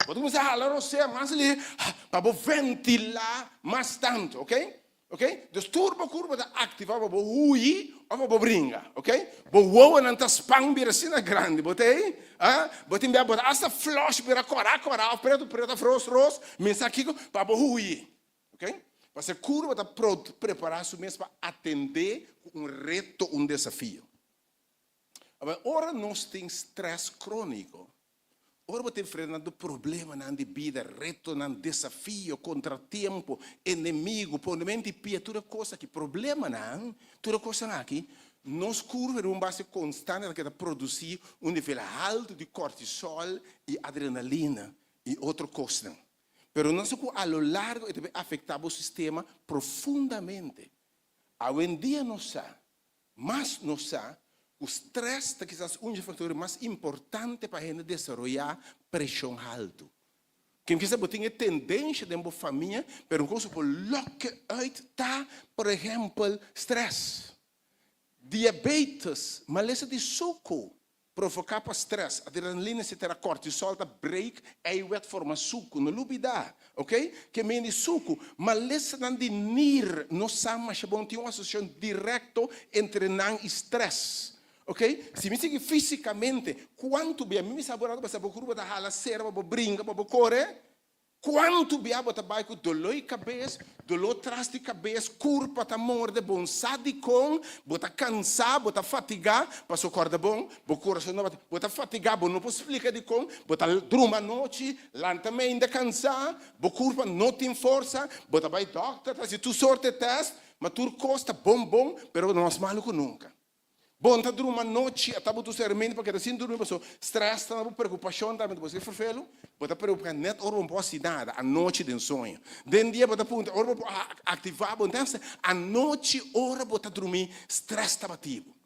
Bo ta kuminsá hala rosea mas lihé pa bo ventilá mas tantu, ok? Ok? Dus tur bo kurpa ta aktivá pa bo hui òf pa bo bringa, ok? Bo wowonan ta span bira asina grandi, bo ta ei? Ah, bo tin bia bo ta asta flòsh bira kòrá kòrá òf pretu pretu òf ros ros, mi sa kiko, pa bo hui, ok? Pasobra e kurpa ta prepará su mes pa atendé ku un reto, un desafio. Awor, ora nos tin strès króniko, Ora bo ta enfrentando problemanan di bida, retonan, desafio, kontratiempo, enemigu, ponementu di pia, tur e kos aki, problemanan, tur e kosnan aki, nos kurpa riba un base konstante ta keda produsí un nivel haltu di kortisòl i adrenalina i otro kosnan. Pero nos sa ku a lo largo e ta bin afektá bo sistema profundamente. Awendia nos sa, mas nos sa, ku strès ta kisas un dje faktor mas importante pa hende desaroyá preshon haltu. Ken kisa bo tin e tendensha den bo famia, pero un kos ku por loke uit ta, por ehèmpel, strès. Diabetes, malesa di suku, provoká pa strès, adrenalina etsetera, kortisol ta break eiwit forma suku, no lubidá, ok? Ke men di suku, malesanan di nir no sa masha bon tin un asosiashon direkto entre nan i strès. Ok, si mi sigui físikamente, kuantu bia mi misa bo rato pasobra bo grupo ta hala sera pa bo brinka, pa bo kore? Kuantu bia bo ta bai ku doló di kabes, doló tras di kabes, kurpa ta morde, bo no sa dikon, bo ta kansá, bo ta fatigá, pasobra kòrda bon, bo kurason no bati, bo ta fatigá, bo no por splika dikon, bo ta druma anochi, lanta meinda kansá, bo kurpa no tin forsa, bo ta bai dòkter, ta hasi tur sorte tèst, ma tur kos ta bon bon, pero bo ta mas malu ku nunka. Bon ta druma nochi a ta bo tu sermenti pa keda sin durmi paso stress ta na bo preocupacion ta bo si ferfelu bo ta preocupa net ora bo no por haci nada anochi den soño den dia bo ta puntra ora bo por activa bo entonces anochi ora bo ta drumi stress ta bati bo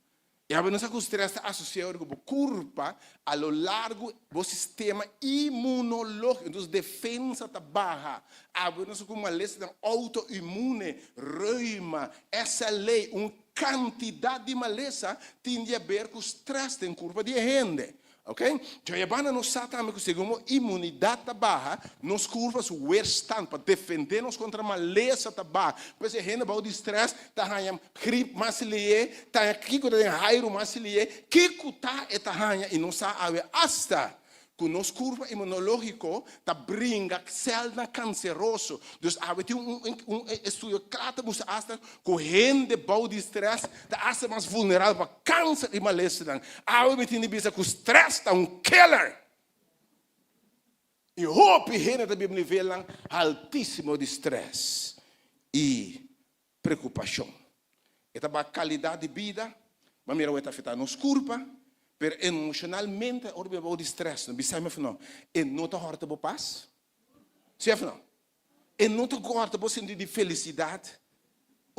y abo no sa cu stress ta asocia ora cu bo curpa a lo largo bo sistema inmunologico entonces defensa ta baha abo no sa cu malesanan autoinmune reuma SLA un Kantidat di malesa tin di haber ku strès den kurpa di e hende. Ok? Djayabanda nos sa tambe ku segun bo imunidat ta baha, nos kurpa su weerstand pa defendé nos kontra malesa ta baha. Pues e hende bou di strès ta haña grip mas lié, ta haña kiko ta den hairu mas lié, kiko ta e ta haña i nos sa awe asta Ku nos kurpa imunológiko ta bringa sèlnan kanseroso. Dus awe tin un un estudio kla ta mustra asta ku hende bou di strès ta asta mas vulnerabel pa kanser i malesanan. Awe mi tin di bisa ku strès ta un killer. I hopi hende ta biba nivelnan haltísimo di strès i preokupashon. E ta baha kalidat di bida, bo mira ku e ta afektá nos kurpa, pero emoshonalmente ora bo bou di strès, no bisa mi òf no, e no ta hòrta bo pas? Si òf no? E no ta hòrta bo sentido di felisidat?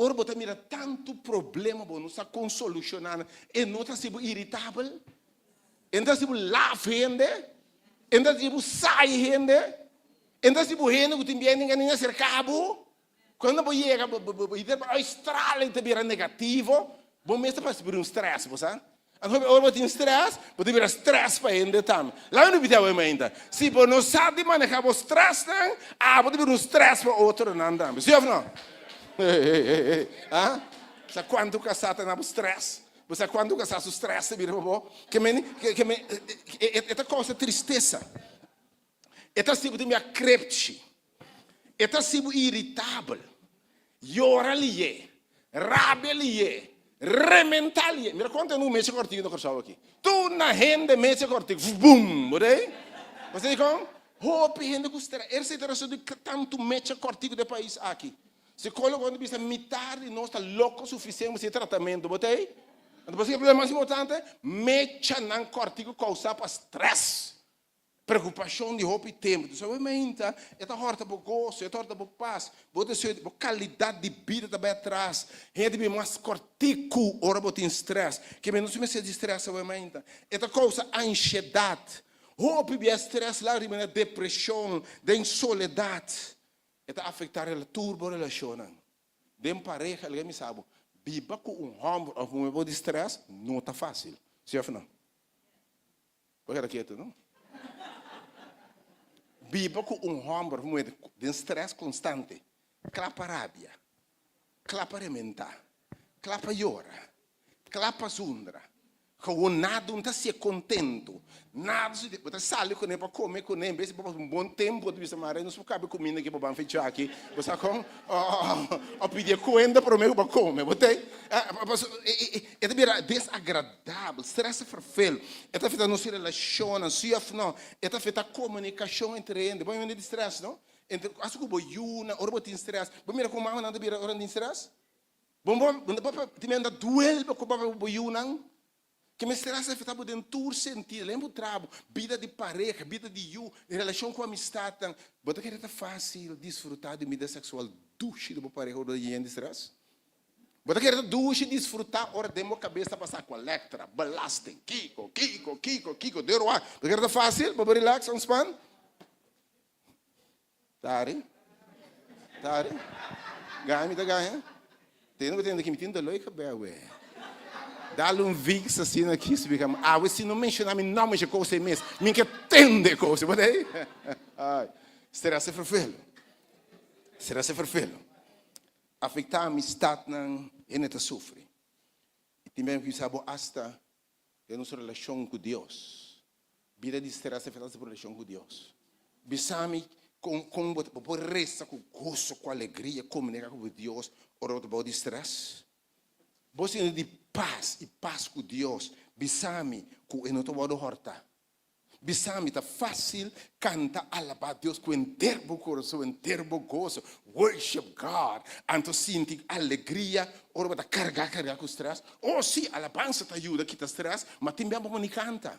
Ora bo ta mira tantu problema bo no sa kon solushoná nan, e no ta hasi bo iritabel? E no ta hasi bo laf hende? E no ta hasi bo sai hende? E no ta hasi bo hende ku tin bien den kaminda serka bo? Cuando bo yega bo bo bo Australia ta bira negativo, bo mes ta pasa por un stress, bo sa? Anto ora bo tin stress, bo ta bira stress pa hende tambe. Laga mi repiti awe mainta, si bo no sa di maneha bo stressnan, abo ta bira un stress pa otronan tambe. Si of no? Ah? Sa cuanto casá ta na bo stress? Bo sa cuanto casá su stress ta bira pa bo? Ke meni, ke me, e ta causa tristesa. E ta hasi bo tin bia krepchi. E ta hasi bo iritabel. Yora liye, rabia liye, rementá liye. Mira konta un mecha kòrtiku na Kòrsou aki. Tur na hende mecha kòrtiku, vbum! Bo ta ei? Bo sa dikon? Hopi hende ku strès. Esei ta rason di tantu mecha kòrtiku den e pais aki. Sikólogonan ta bisa mitar di nos ta loko sufisiente pa sigui tratamentu. Bo ta ei? Anto pasobra e problema mas importante, mechanan kòrtiku kousá pa strès. Preokupashon di hopi tempu. Tu sabe mainta, e ta hòrta bo goso, e ta hòrta bo pas, bo deseo, bo kalidat di bida ta bai atras. Hende ta bira mas kòrtiku ora bo tin strès. Ke men no su mester di strès awe mainta. E ta kousa anshedat. Hopi bia strès laga riba na depreshon, den soledat. E ta afektá tur bo relashonnan. Den pareha, algen mi sa bo, biba ku un hòmber òf muhé bo di strès no ta fásil. Si òf no? Bo keda ketu, no? Biba ku un hòmber òf muhé den strès konstante, kla pa rabia, kla pa rementá, kla pa yora, kla pa zundra, gewoon nada no ta hasié kontentu, nada su bo ta sali kuné pa kome kuné, en bes di bo pasa un bon tempu bo ta bisa mare nos por kabe kuminda aki pa ban fechá aki, bo sa kon? Òf pidi e kuenta promé ku bo kome, bo ta E ta bira desagradabel, stress ta ferfel, e ta afecta nos relacionnan, si of no, e ta afecta comunicacion entre hende. Bo a mira di stress, no? Entre, hasta cu bo yunan, ora bo tin stress, bo mira con mamanan ta bira ora nan tin stress? Bo bo bo tin menda duel bo cu bo yunan? Ke men stress ta afecta bo den tur sentido, len bo trabo, bida di pareha, bida di yu, relacion cu amistadnan. Bo ta kere ta facil disfruta di un bida sexual dushi di bo pareha ora bo ta yen di stress? Bo ta kere ta dushi disfrutá ora den bo kabes ta pasá kolektra, belasting, kiko, kiko, kiko, kiko, deur wak. Bo ta kere ta fásil pa bo relax, ontspan? Ta hari? Ta hari? Gaña mi ta gaña? Tende bo tende ki mi tin doló e kabes awe. Dal un vicks asina aki si bika awe si no menshoná mi nòmber dje kos ei mes mi ke tende e kos ei. Bo ta ei? Ai, strès e ferfelu. Strès e ferfelu. Afektá amistatnan, hende ta sufri. I tin bes mi bisa bo asta den nos relashon ku Dios. Bida di strès ta afektá nos relashon ku Dios. Bisa mi kon kon bo bo por resa ku goso, ku alegria, komuniká ku Dios ora bo ta bou di strès? Bo sinti di pas i pas ku Dios, bisa mi ku e no ta wòrdu hòrtá. Bisa mi ta fácil canta alabá Dios cu henter bo corazon, henter bo goso, worship God, anto sinti alegria ora bo ta carga carga cu stress? Oh sí, alabansa ta yuda kita stress, ma tin bia bo por ni canta.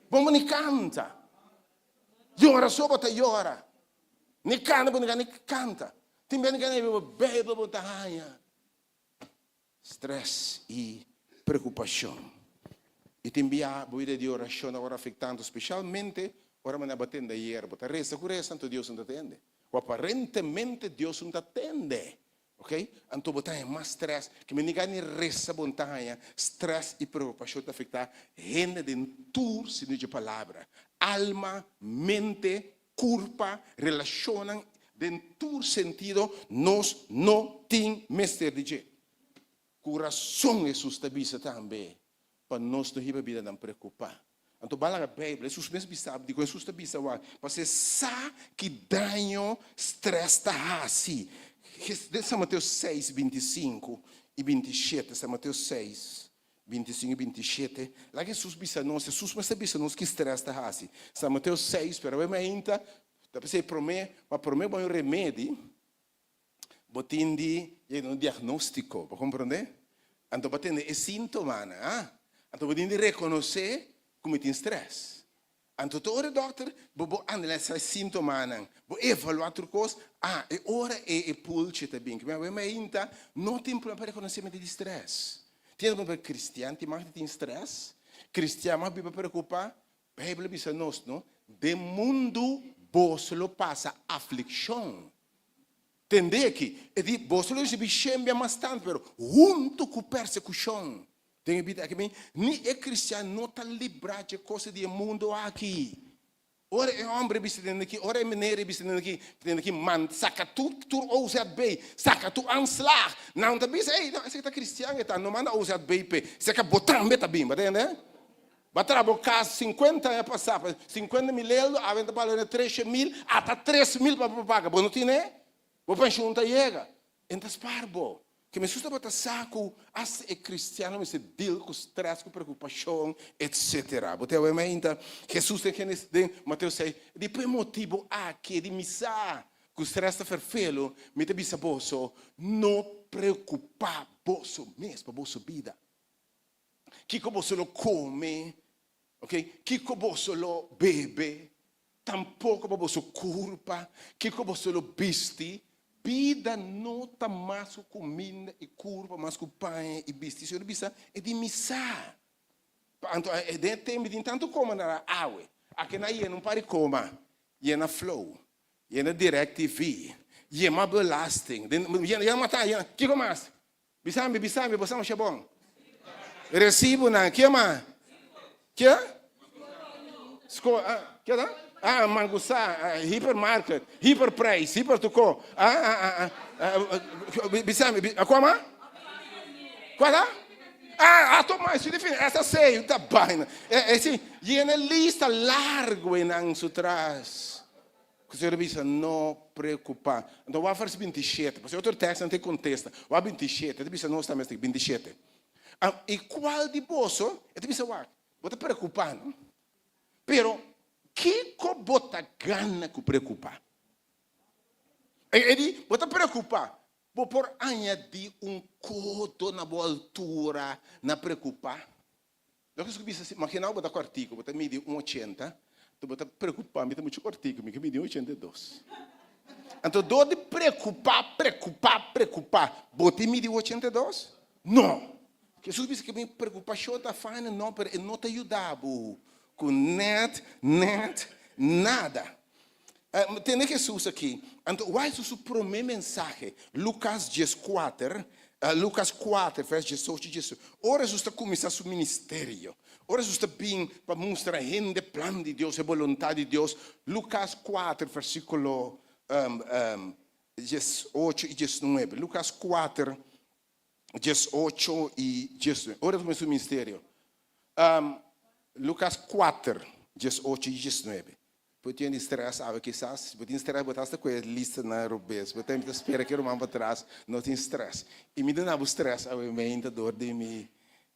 Bo por ni canta. Yora so bo ta yora. Ni canta bo ni canta. Tin bia ni canta bo Bijbel bo ta haña. Stress i preokupashon. I tin bia bo bida di orashon a wòrdu afektando, speshalmente ora bo na batenda ayer. Bo ta resa ku resa, anto Dios no ta tende. O aparentemente Dios no ta tende. Ok? Anto bo ta haña mas stress. Ke mi niga ni resa bo no ta haña. Stress i preokupashon ta afektá hende den tur sentido dje palabra. Alma, mente, kurpa, relashonnan Den tur sentido nos no tin mester di dje. Ku rason Hesus ta bisa tambe pa nos no hiba bidanan preokupá. Anto ban laga Beibel, Hesus mes bisa, dikon Hesus ta bisa wak? Pasobra e sa ki daño strès ta hasi. Den San Mateo seis, 25 i 27, San Mateo seis, 25 i 27, laga Hesus bisa nos, Hesus mes ta bisa nos ki strès ta hasi. San Mateo seis, pero awe mainta Ta p'esei promé, pa promé bo haña un remedi, bo tin di yega na un diagnóstiko, bo komprondé? Anto bo a tende e síntomanan, ah? Anto bo tin di rekonosé ku mi tin strès. Anto tur ora e dòkter, bo bo analisá e síntomanan, bo evaluá tur kos, ah, e ora e e pulchi ta bin. Kimen awe mainta no tin problema pa rekonosé mi tin di strès. Tin algun pa kristian tin mas di tin strès? Kristian mas biba preokupá? Bijbel a bisa nos, no, Den mundu boso lo pasa aflikshon. Tende aki, e di, boso lo risibi shembia mas tantu, pero huntu ku persekushon. Den e bida aki mi, ni e kristian no ta librá dje kosnan di e mundu aki. Ora e hòmber bisa den aki, ora e meneer bisa den aki, den aki, man, saka tur, tur OZB, saka tur aanslag. Nan ta bisa, ey, no, esaki ta kristian e ta, no manda OZB p'e, seka bo tambe ta bin, bo ta tende? Ba traha bo kas sinkuenta aña pasá pa sinkuenta mil euro, awe ta bale na tresha mil, ata tres mil pa bo paga. Bo no tine? Bo penshun ta yega. E ta spar bo. Ke mi sus tabata sa ku asta e kristiannan mester deal ku strès, ku preokupashon, etsetera. Bo ta wak mainta Hesus den Genesis, den Mateo seis, di pa e motibu aki di mi sa ku strès ta ferfelu, mi ta bisa boso, no preokupá boso mes pa boso bida. Kiko boso lo kome, ok, kiko boso lo bebe, tampoko pa boso kurpa, kiko boso lo bisti. Bida no ta mas ku kuminda i kurpa, mas ku paña i bisti. Señor bisa, e di mi sa. Anto den e tempu tin tantu koma na awe, aki nan yena un par di koma, yena Flow, yena DirecTV, yema belasting, yena mata, yena, kiko mas? Bisami, bisami, bo sa masha bon. Resibunan, ke mas? Ke? Sko, ah, ke ta? Ah, mangusa, ah, hipermarket, hiperprijs, hipertuko. Ah, ah, ah, ah, ah, bisami, bi, ah, kua Kua ta? Ah, ah, toma, su defini, esa sei, ta vaina. Eh, eh, si, yena lista largo enan su tras. Ku Señor a bisa, No preokupá. Anto wak vers 27, pasobra otro tekstnan ta e kontesta. Wak 27, e ta bisa nos tambe esaki, 27. I kual di boso, e ta bisa wak, bo ta preokupá, no? Pero kiko bo ta gana ku preokupá? E di, bo ta preokupá, bo por añadí un kodo na bo altura na preokupá? Loke su bisa si, Maginá bo ta kòrtiku, bo ta midi un ochenta, anto bo ta preokupá, mi ta muchu kòrtiku, mi ke midi un ochenta i dos. Anto dor di preokupá, preokupá, preokupá, bo tin midi 82? No! Hesus bisa ku mi preokupashon ta fine, no, pero e no ta yuda bo ku nèt, nèt, nada. Tende Hesus aki. Anto wak Hesus su promé mensahe, Lukas 14, Lukas 4, vers 18 i 19. Ora Hesus ta kuminsá su ministerio, ora Hesus ta bin pa mustra hende plan di Dios, e boluntat di Dios, Lukas 4, versíkulo 18 i 19. Lukas 4, 18 i 19. Ora kuminsá su ministerio. Lukas 4, 18 i 19. Bo tin di stress awe kisas? Bo tin stress bo ta hasta ku e lista na robes. Bo ta spera ku e ruman patras no tin stress. I mi duna bo stress awe meinta dor di mi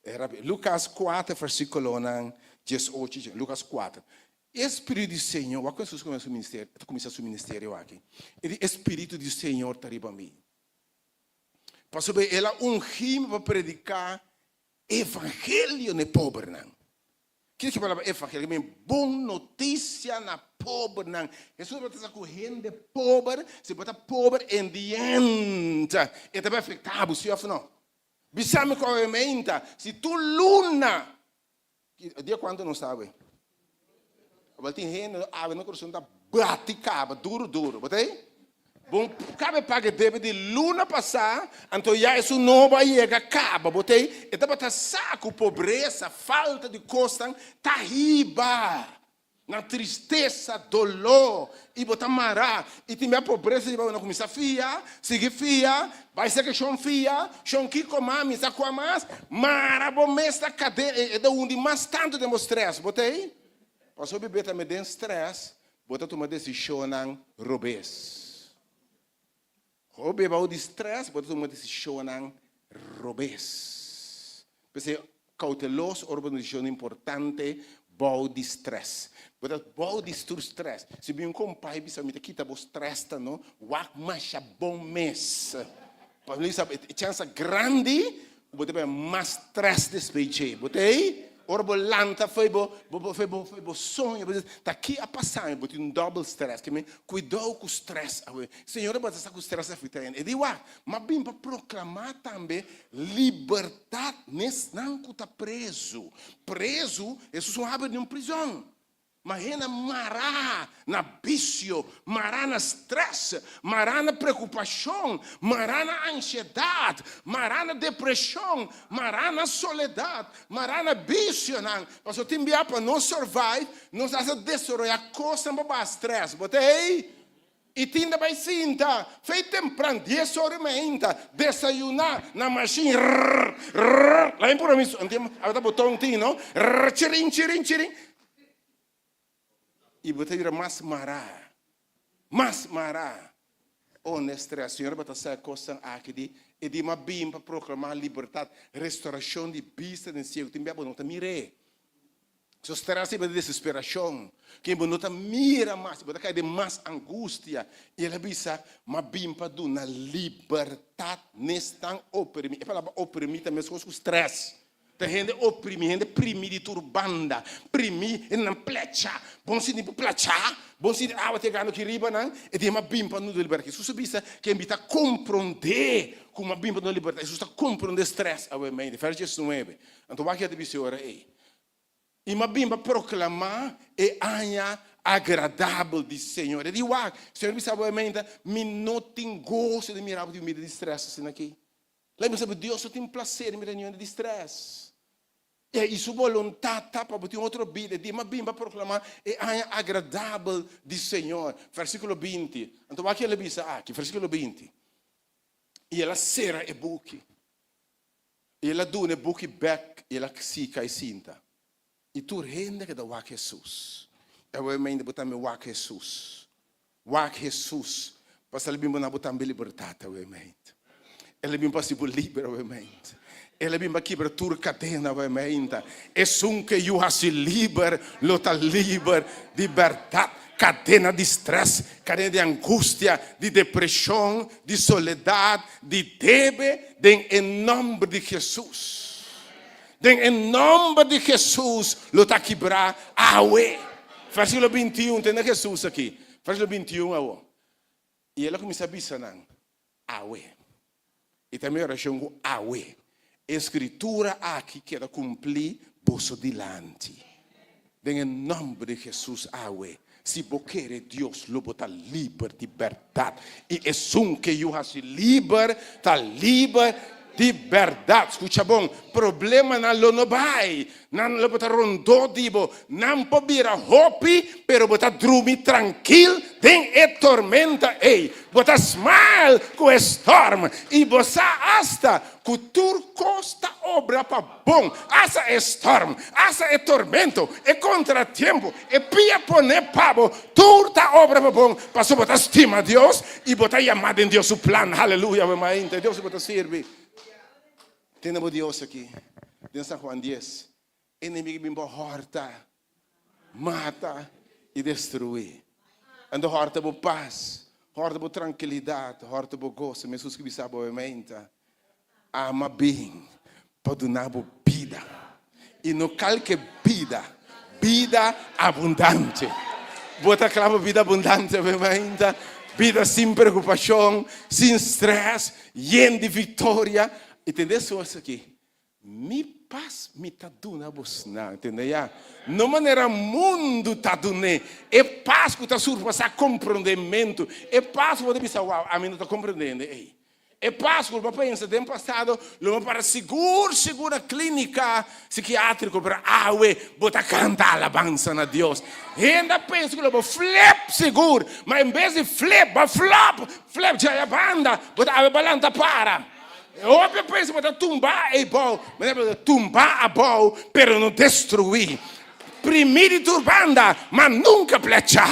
rabi. Lukas 4 versikulonan 18 i Lukas 4. E Spiritu di Señor, wak ku Hesus kuminsá su ministerio, ta kuminsá su ministerio aki. E di, E Spiritu di Señor ta riba mi, pasobra El a ungí mi pa prediká evangelio na e pobernan. Kiko ki palabra evangelio? Ki men bon notisia na pobernan. Hesus tabata sa ku hende pober, si bo ta pober in the end, e ta bai afektá bo, si òf no? Bisa mi ku awe meinta, si tur luna, dia kuantu nos ta awe? Awel tin hende awe nan kurason ta bati kaba duru duru, bo ta ei? Bon kabe paga e debe di luna pasá, anto ya esun nobo a yega kaba. Bo tei, e tabata sa ku pobresa, falta di kosnan ta hiba na tristesa, doló, i bo ta mará. I tin bia pobresa riba bo na kuminsá fia, sigui fia, bai seka shon fia, shon kiko mas, mi sa kua mas, mara bo mes na kadena, e ta hundi mas tantu den bo strès. Bo tei? Pasobra bibé tambe den strès, Bo ta tuma desishonnan robes. Hopi bou di strès bo ta tuma desishonnan robes. P'esei koutelos ora bo tuma desishon importante bou di strès. Bo ta bou di tur strès. Si bin un kompai bisa mi ta kita bo strès ta no, wak masha bon mes. Pasobra mi sa e chansa grandi ku bo ta bira mas strès despues dje. Bo ta ei? Ora bo lanta fo'i bo fo'i bo fo'i bo soño, bo di, ta ki a pasa mi? Bo tin un dòbel strès. Ke men, kuidou ku strès awe. Señor a bata sa ku strès a afektá hende. E di, Wak, m'a bin pa proklamá tambe libertat n'esnan ku ta prezu. Prezu, Hesus no habri niun prizòn. Ma hende mará na bisio, mará na strès, mará na preokupashon, mará na ansiedat, mará na depreshon, mará na soledat, mará na bisionan. Pasobra tin bia pa nos survive, nos a hasta desaroyá kosnan pa baha strès. Bo ta ei? I tin ta bai sinta fei tempran, dies ora i meinta, desayuná na mashin, rrr, rrr, lain pura mi a ta boton tin, no? Rrr, chirin, chirin, chirin. I bo ta bira mas mará, mas mará. Oh, Nestra, Señor bo ta sa e kosnan aki di e di m'a bin pa proklamá libertat, restorashon di bista den siegu. Tin bia bo no ta mir'é. So stress riba di desesperacion, ken bo no ta mira mas, bo ta cay den mas angustia. Y el a bisa, M'a bin pa duna libertad n'esnan oprimi. E palabra oprimi ta mescos cu stress. Ta hende oprimi, hende primi di tur banda, primi, hendenan plecha. Bon sinti bo plecha, bon sinti awa ta yegando aki riba nan. E di, M'a bin pa duna libertad. Jesus a bisa, Ken bi ta comprende cu m'a bin pa duna libertad? Jesus ta comprende stress awe mente. Vers 19. Anto wak ya ta bisa e ora ey. I m'a bin pa proklamá e aña agradabel di Señor. E di, Wak, Señor bisa bo meinta, mi no tin goso di mira bo tin bida di strès asina aki. Laga mi sabi, Dios no tin plaser di mira niun hende di strès. I su boluntat ta pa bo tin otro bida. E di, M'a bin pa proklamá e aña agradabel di Señor. Versíkulo 20. Anto wak el a bisa aki, versíkulo 20. I el a sera e buki. I el a duna e buki bek i el a sika e sinta. I tur hende keda wak Hesus. I awe mende bo tambe wak Hesus. Wak Hesus pasobra el a bin bo na bo tambe libertat awe mende. El a bin pa hasi bo liber awe mende. El a bin pa kibra tur kadena awe mende. Esun ke yu hasi liber lo ta liber di bèrdat. Kadena di strès, kadena di angustia, di depreshon, di soledat, di debe, den e nòmber di Hesus. Den e nòmber di Hesus lo ta kibrá awe. Versíkulo 21, tende Hesus aki. Versíkulo 21 awor. I el a kuminsá bisa nan, Awe. I ta mi orashon ku awe e skritura aki keda kumplí boso dilanti. Den e nòmber di Hesus awe, si bo kere Dios lo bo ta liber di bèrdat. I esun ke yu hasi liber ta liber di bèrdat. Skucha bon, problemanan lo no bai, nan lo bo ta rondó di bo, nan por bira hopi, pero bo ta drumi trankil den e tormenta ei. Bo ta smile ku e storm i bo sa asta ku tur kos ta obra pa bon, asta e storm, asta e tormento, e kontratiempo, e pia pone pa bo, tur ta obra pa bon, pasobra bo ta stima Dios i bo ta yamá den Dios su plan. Haleluya, bo mainta, Dios bo ta sirbi. Tene bo Dios aki den San Juan dies. Enemigo bin pa hòrta, mata i destruí. Anto hòrta bo pas, hòrta bo trankilidat, hòrta bo goso. Hesus ki bisa bo e meinta, Ama bin pa duna bo bida, i no kalke bida, bida abundante. Bo ta kla pa bida abundante awe mainta? Bida sin preokupashon, sin strès, yen di viktoria. I tende esun aki, Mi pas mi ta duna bosnan, tende ya? No manera mundu ta dun'é. E pas ku ta surpasá komprondementu. E pas ku bo ta bisa, Wow, ami no ta komprendé hende ei. E pas ku bo a pensa den pasado lo bo para sigur sigur na klínika sikiátriko, pero awe bo ta kanta alabansa na Dios. Hende a pensa ku lo bo flip sigur, ma en bes di flip, bo a flop, flip djaya banda, bo ta awe balanta para. E hopi a pensa bo ta tumba eibou, ma bo ta tumba abou, pero no destruí. Primí di tur banda, ma nunka plechá.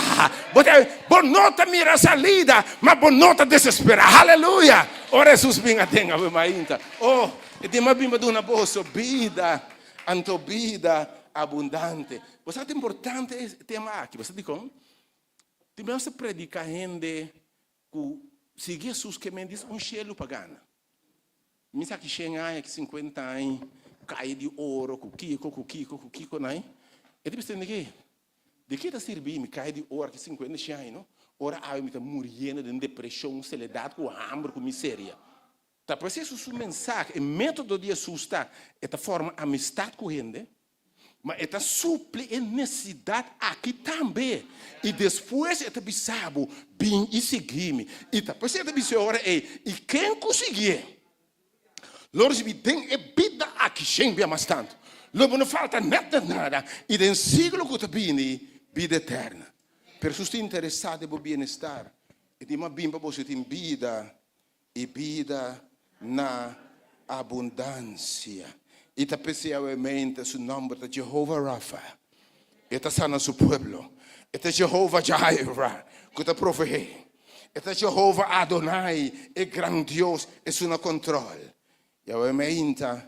Bo ta, bo no ta mira salida, ma bo no ta desesperá. Haleluya! Ora Hesus bin aden awe mainta, oh, e di, Mi a bin pa duna boso bida, anto bida abundante. Bo sa ta importante e tema aki. Bo sa dikon? Tin bes ta prediká hende Ku sigui Hesus ke men dis un shelu pa gana. Mi sa ki shen aña, ki sinkuenta aña, kaya di oro, ku kiko, ku kiko, ku kiko nai. E ta bisa tende ke, di ke ta sirbi mi kaya di oro ki sinkuenta shen aña no? Ora awe mi ta muriendo den depreshon, seledat, ku hamber, ku miseria. Ta p'esei Hesus su mensahe, e método di Hesus ta, e ta forma amistat ku hende, ma e ta supli e nesesidat aki tambe. I despues e ta bisa bo, Bin i sigui mi. I ta p'esei e ta bisa e ora ei, I ken ku siguié lo risibí den e bida aki shen bia mas tantu, lo bo no falta nèt nèt nada, i den siglo ku ta bini, bida eterna. Pero Hesus ta interesá den bo bienestar. E di, M'a bin pa boso tin bida i bida na abundansia. I ta p'esei awe mente su nòmber ta Jehova Rafa, e ta sana su pueblo. E ta Jehova Jireh, ku ta proveé. E ta Jehova Adonai, e gran Dios, esun na kontròl. I awe meinta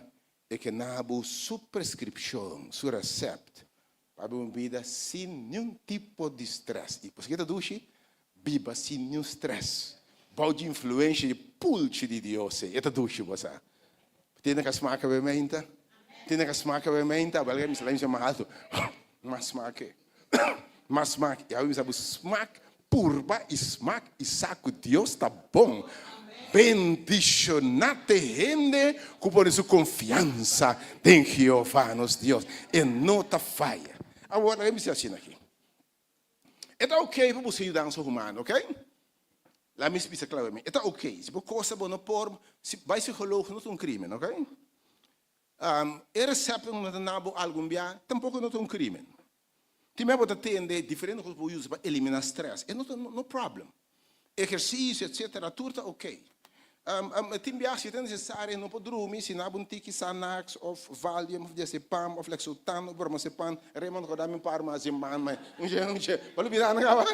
e ke na bo su preskripshon, su resèpt, pa biba un bida sin niun tipo di strès. I pasobra ke ta dushi? Biba sin niun strès, bou di influensha di pulchi di Dios ei. E ta dushi, bo sa. Tene ka smaka be meinta? Tene ka smaka be meinta? Abel mi sa mas alto. Mas smake. Mas smak. I awe mi sa bo smak, purba i smak i sa ku Dios ta bon. Bendishoná te hende ku pone su konfiansa den Jehová nos Dios. E no ta faya. Awor, laga mi bisa asina aki. E ta ok pa buska yudansa humano, ok? Laga mi bisa kla mi. E ta ok. Si bo kosa bo no por, si bai psikoloog no ta un krimen, ok? E resèptnan ku nan ta na bo algun bia tampoko no ta un krimen. Tin bia bo ta tende diferente kos bo usa pa eliminá strès. E no ta no problem. Ehersisio etsetera tur ta ok. Tin bia si ta nesesario no por drumi si na bo un tiki Xanax of Valium of Diazepam of Lexotan of Bromazepam. Raymond ko dami un par mas di man mai un dje un dje bo lubida nan kaba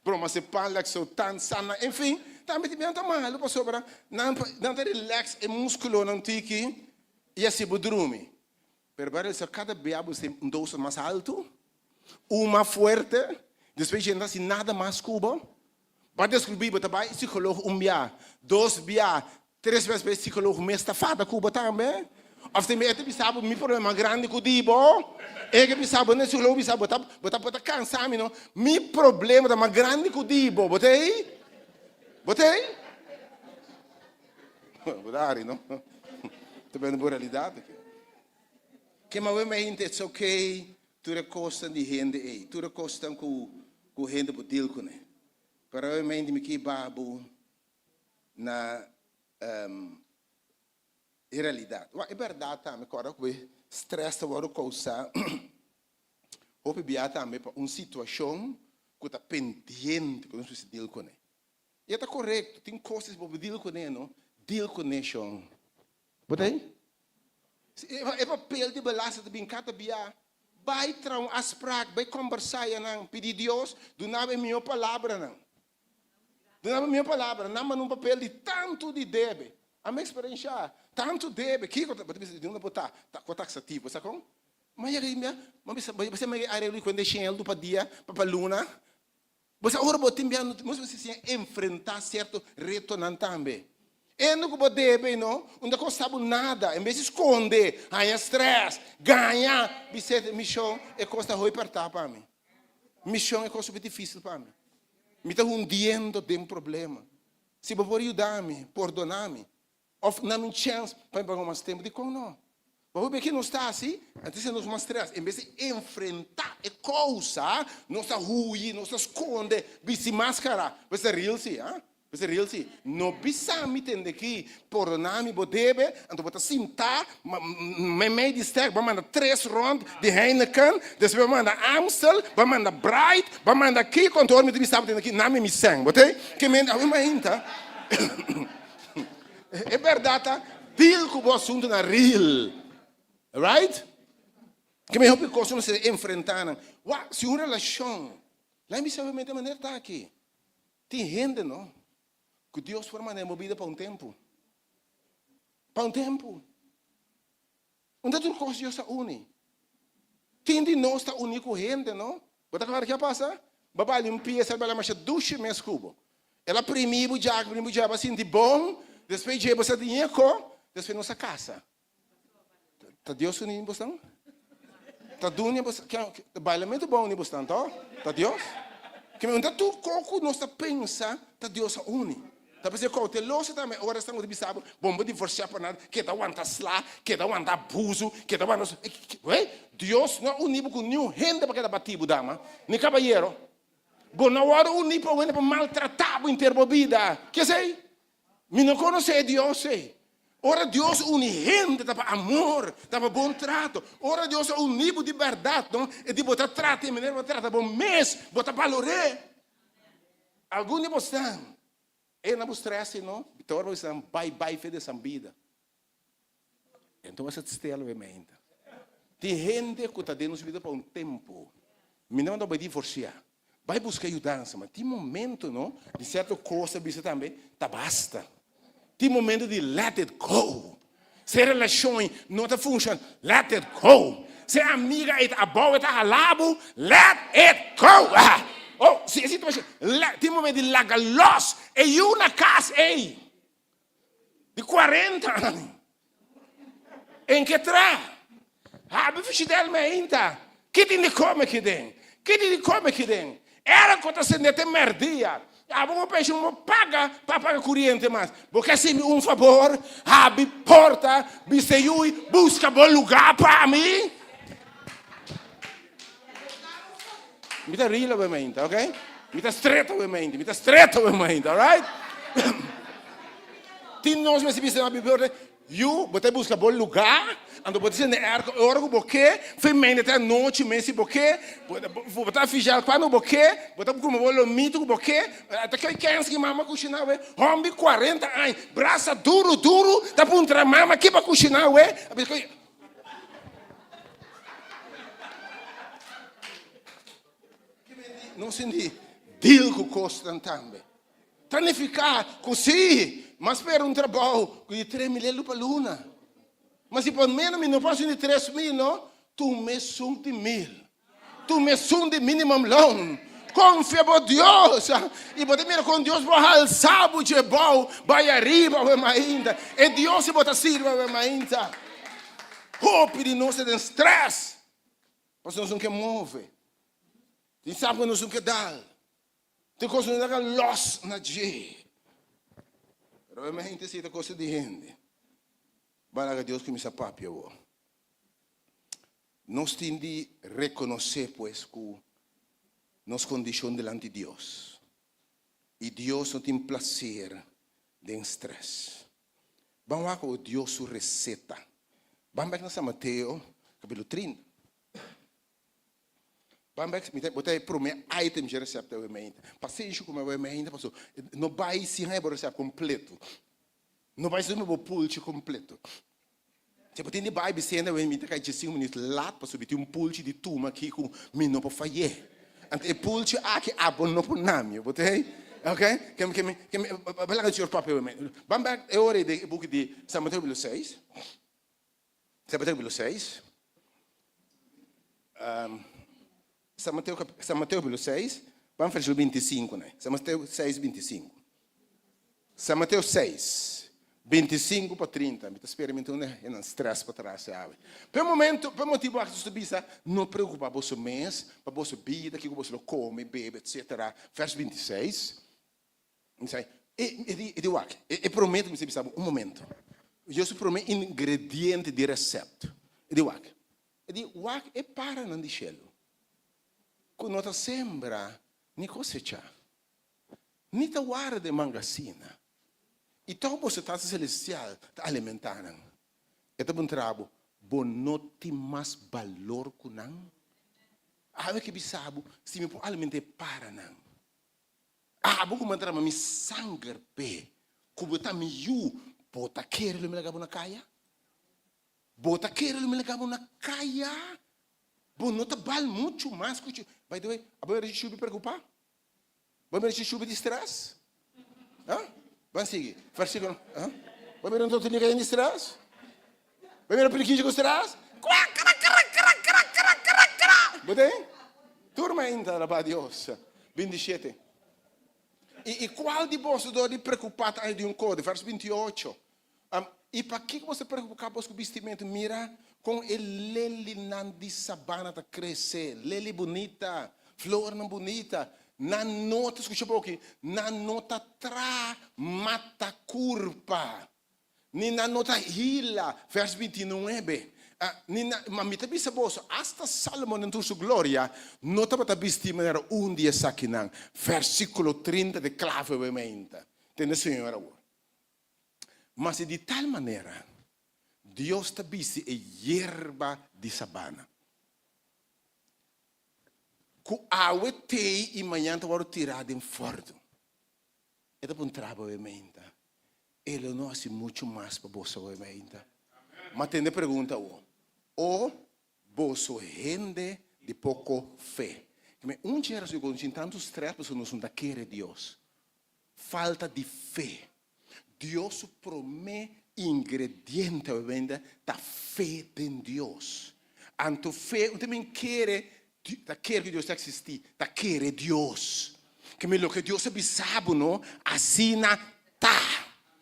Bromazepam, Lexotan, Xanax enfin tambe tin bia no ta malu pasobra nan nan ta relax e muskulonan un tiki i asi bo drumi. Pero bo a realisa kada bia bo tin un dosis mas altu, un mas fuerte, despues dje no ta hasi nada mas ku bo. Bo a deskribí bo ta bai psikoloog un bia, dos bia, tres bia despues psikoloog mes ta fada ku bo tambe. Òf tin bia e ta bisa bo mi problema mas grandi ku di bo. E ke bisa bo, psikoloog bisa bo ta bo ta bo ta kansa mi no, mi problema ta mas grandi ku di bo, bo ta ei? Bo ta ei? Bo ta hari no? Ta bende bo realidat aki. Ke ma we mente it's okay tur e kosnan di hende ei, tur e kosnan ku ku hende por deal kuné. Pero awe mente mi ke babu na e realidat. Wak e bèrdat tambe kòrda ku e strès ta wòrdu kousá hopi bia tambe pa un situashon ku ta pendiente ku nos mester deal kuné. I e ta korekto, tin kos ku bo por deal kuné no, deal kuné shon. Bo ta ei? Si e papel di belasting ta bin kada bia, bai traha un afsprak, bai kombersá yanan, pidi Dios duna bo e mihó palabranan. Duna bo e mihó palabra, nan manda un papel di tantu di debe. Ami eksperenshá, tantu debe, kiko ta, bo ta bisa di unda bo ta, ta ku taksativo, bo sa kon? Ma yega i mira, bo bisa, bo bisa mi areglo di kuenta e shen eldu pa dia, pa luna. Bo sa ora bo tin bia no mester siña enfrentá sierto retonan tambe. Endo ku bo debe no un ta kosta bo nada. En bes di skonde, haña strès, gaña, bis'é mishon e kos ta hopi pèrtá pa mi. Mishon e kos hopi difísil pa mi. Mi ta hundiendo den problema. Si bo por yuda mi, pordoná mi. Of na mi chèns pa mi paga mas tempu. Dikon no? Pa hopi ke nos ta hasi, antes ta nos mas strès. En bes di enfrentá e kousa, nos ta huyi, nos ta skonde, bisti máskara. Bo ta real si, ha? Bo ta real si. No bisa mi tende ki, pordoná mi bo debe, anto bo ta sintá meimei di stèk, bo a manda tres rònt di Heineken, despues bo a manda Amstel, bo a manda Bright, bo a manda kiko, anto ora mi ta bisa bo tende ki, na mi mi sèn. Bo ta ke mente awe mainta. E berdad ta deal cu bo asuntonan real. Right? Ke mi hopi cos nos ta enfrenta nan. Wak, si un relacion, laat mi bisa bo mente manera ta aki. Tin hende no, cu Dios por manda den bo bida pa un tempo. Pa un tempo. Unda tur kos Dios ta uni? Tin di nos ta uni ku hende, no? Bo ta kòrda ke a pasa? Bo a bali un piesa, el bala masha dushi mes ku bo. El a primi bo djak, primi bo djak, bo a sinti bon, despues dje bo sa di ñeko, despues nos a kasa. Ta Dios uni bosnan? Ta duña bos, ta bailamentu bon uni bosnan, to? Ta Dios? Ke men, unda tur kos ku nos ta pensa ta Dios a uni? Ta p'esei kouteloso tambe ora esnan ku ta bisa bo, bon bo divorsiá pa nada, keda wanta sla, keda wanta abusu, keda wanta Wey, Dios no a uní bo ku niun hende pa keda batí bo, dama, ni kabayero. Bo no a wòrdu uní pa un hende pa maltratá bo henter bo bida. Ke esei? Mi no konosé e Dios ei. Ora Dios uni hende ta pa amor, ta pa bon trato. Ora Dios a uní bo di bèrdat, no, e di bo ta trata e manera bo ta trata bo mes, bo ta balor'é. Algun di bosnan e na bo stress no, ta ora bo bisa nan bai bai fe de san bida. Enton bo sa stel we meinta. Tin hende ku ta den nos bida pa un tempu. Mi no manda bai divorsia. Bai buska yudansa, ma tin momento no di sierto kos ta bisa tambe ta basta. Tin momento di let it go. Si e relashon no ta funsha, let it go. Si e amiga ei ta abou e ta hala bo, let it go. Oh, si e situashon, tin momento di laga los e yu na kas ei di kuarenta aña. En ke tra? Habi fishidel mi ainda. Ki tin di kome ki den? Ki tin di kome ki den? Era ku ta sende te mèrdia. Abo bo pensa bo paga pa paga kuriente mas. Bo ke hasi mi un fabor? Habi porta, bisa yui, buska bo lugá pa mi. Mi ta real awe mainta, ok? Mi ta straight awe mainta, mi ta straight awe mainta, alright? Tin nos mester bisa na Biblia, Yu, bo ta buska bo lugá, anto bo ta sende airco e ora ku bo ke, fin media te anochi mes si bo ke, bo ta afishá kuando bo ke, bo ta kuma bo lomito ku bo ke, ta kei kens ki mama kushiná awe, hòmber di kuarenta aña, brasa duru duru, ta puntra mama ki bo kushiná awe, a bisa ku. Nos tin di deal ku kosnan tambe. Ta nifiká ku sí, mi a spera un trabou ku di tres mil elu pa luna. Ma si por ménos mi no por hasi di tres mil no, tuma esun di mil. Tuma esun di minimum loan. Konfia bo Dios i bo ta mira kon Dios por halsa bo dje bou bai ariba awe mainta. E Dios ku bo ta sirbi awe mainta. Hopi di nos ta den stress pasobra nos no ke move. Tin sa ku nos no ke dal. Tin kos nos laga lòs na dje. Pero e hende si ta cosa di hende. Ban laga Dios kuminsá papia awor. Nos tin di rekonosé pues ku nos kondishon dilanti Dios. I Dios no tin plaser den strès. Ban wak awor Dios su reseta. Ban bèk na San Mateo kapítulo 30. Ban bèk, mi ta bo ta e promé item dje resèpt awe mainta. Pasenshi ku mi awe mainta paso no bai sin haña bo resèpt kompleto. No bai sin bo pulchi kompleto. Si bo tin di bai bisende awe mi ta kai dje sinku minüt lat pasobra mi tin un pulchi di tuma aki ku mi no por fay'é. Anto e pulchi aki abo no por na mi, bo ta hei? Ok? Ke mi, ke mi, ke mi, bai laga señor papia awe mainta. Ban bèk e ora ei den e buki di San Mateo kapítulo seis. San Mateo kapítulo seis. San Mateo, San Mateo kapítulo seis, ban versíkulo 25 nai. San Mateo 6, 25. San Mateo 6, 25 pa 30. Mi ta spera mi tin un stress pa tras awe. P'e momento, p'e motibu aki Jesus ta bisa, no preocupa boso mes pa boso bida, kiko boso lo come, bebe, etcetera. Vers 26. Mi sa, e, e di, e di wak, e, e promé mi bisa bo un momento. Dios su promé ingrediente di recept. E di wak. E di wak e paranan di shelu, ku no ta sembra ni kosechá, ni ta warda den mangasina, i tòg boso Tata Selestial ta alimentá nan. E ta puntra bo, Bo no tin mas balor ku nan? Awe ke bisa bo, si mi por alimentá e paranan, abo ku mi a drama mi sanger p'e, ku bo ta mi yu, bo ta kere lo mi laga bo na kaya? Bo ta kere lo mi laga bo na kaya? Bo no ta bal muchu mas ku chu. By the way, abo merece shubi preocupa? Bo merece shubi di stress? Ha? Ban sigui. Versiculo, ha? Bo mira un tortolica yen di stress? Bo mira prikichi ku stress? Kra kra kra kra kra kra kra kra. Bo ten? Tur mainta alabá Dios. 27. I, i kual di boso dor di preocupa ta añadi un kodo? Vers 28. I pakiko boso ta preokupa bos ku bistimentu? Mira kon e lelinan di sabana ta krese, leli bunita, flornan bunita. Nan no ta, skucha bo aki, nan no ta traha mata kurpa, ni nan no ta hila, vers 29. Ni nan, ma mi ta bisa boso, asta Salomon den tur su gloria no tabata bisti manera un di esakinan. Versikulo 30 ta e klave obviamente. Tende Señor awor. Ma si di tal manera Dios ta bisti e yerba di sabana, ku awe t'ei i mañan ta wòrdu tirá den fòrnu, e ta puntra bo awe-meinta, E lo no hasi muchu mas pa boso awe-meinta? Ma tende e pregunta awor, O boso hende di poko fe. Un dje rason ku nos tin tantu strès pasobra nos no ta kere Dios. Falta di fe. Dios su promé ingrediente obviamente ta fe den Dios. Anto fe un ta bin kere, ta kere ku Dios ta eksistí, ta kere Dios. Ke mi loke Dios a bisa bo no, asina ta.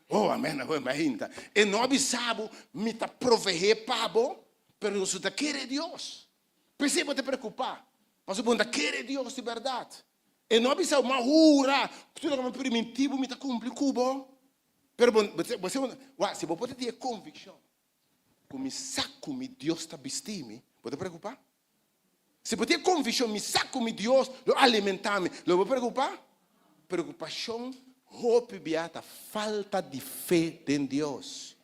Oh amen, awe mainta. E no a bisa bo mi ta proveé pa bo, pero nos no ta kere Dios. P'esei bo ta preokupá, pasobra bo no ta kere Dios di bèrdat. E no a bisa bo, Ma hura ku tur loke mi a primintí bo, mi ta kumpli ku bo. Pero bo, bo, wak, si bo por ta tin e konvikshon ku mi sa ku mi Dios ta bisti mi, bo ta preokupá? Si bo tin e konvikshon, mi sa ku mi Dios lo alimentá mi, lo bo preokupá? Preokupashon hopi bia ta falta di fe den Dios.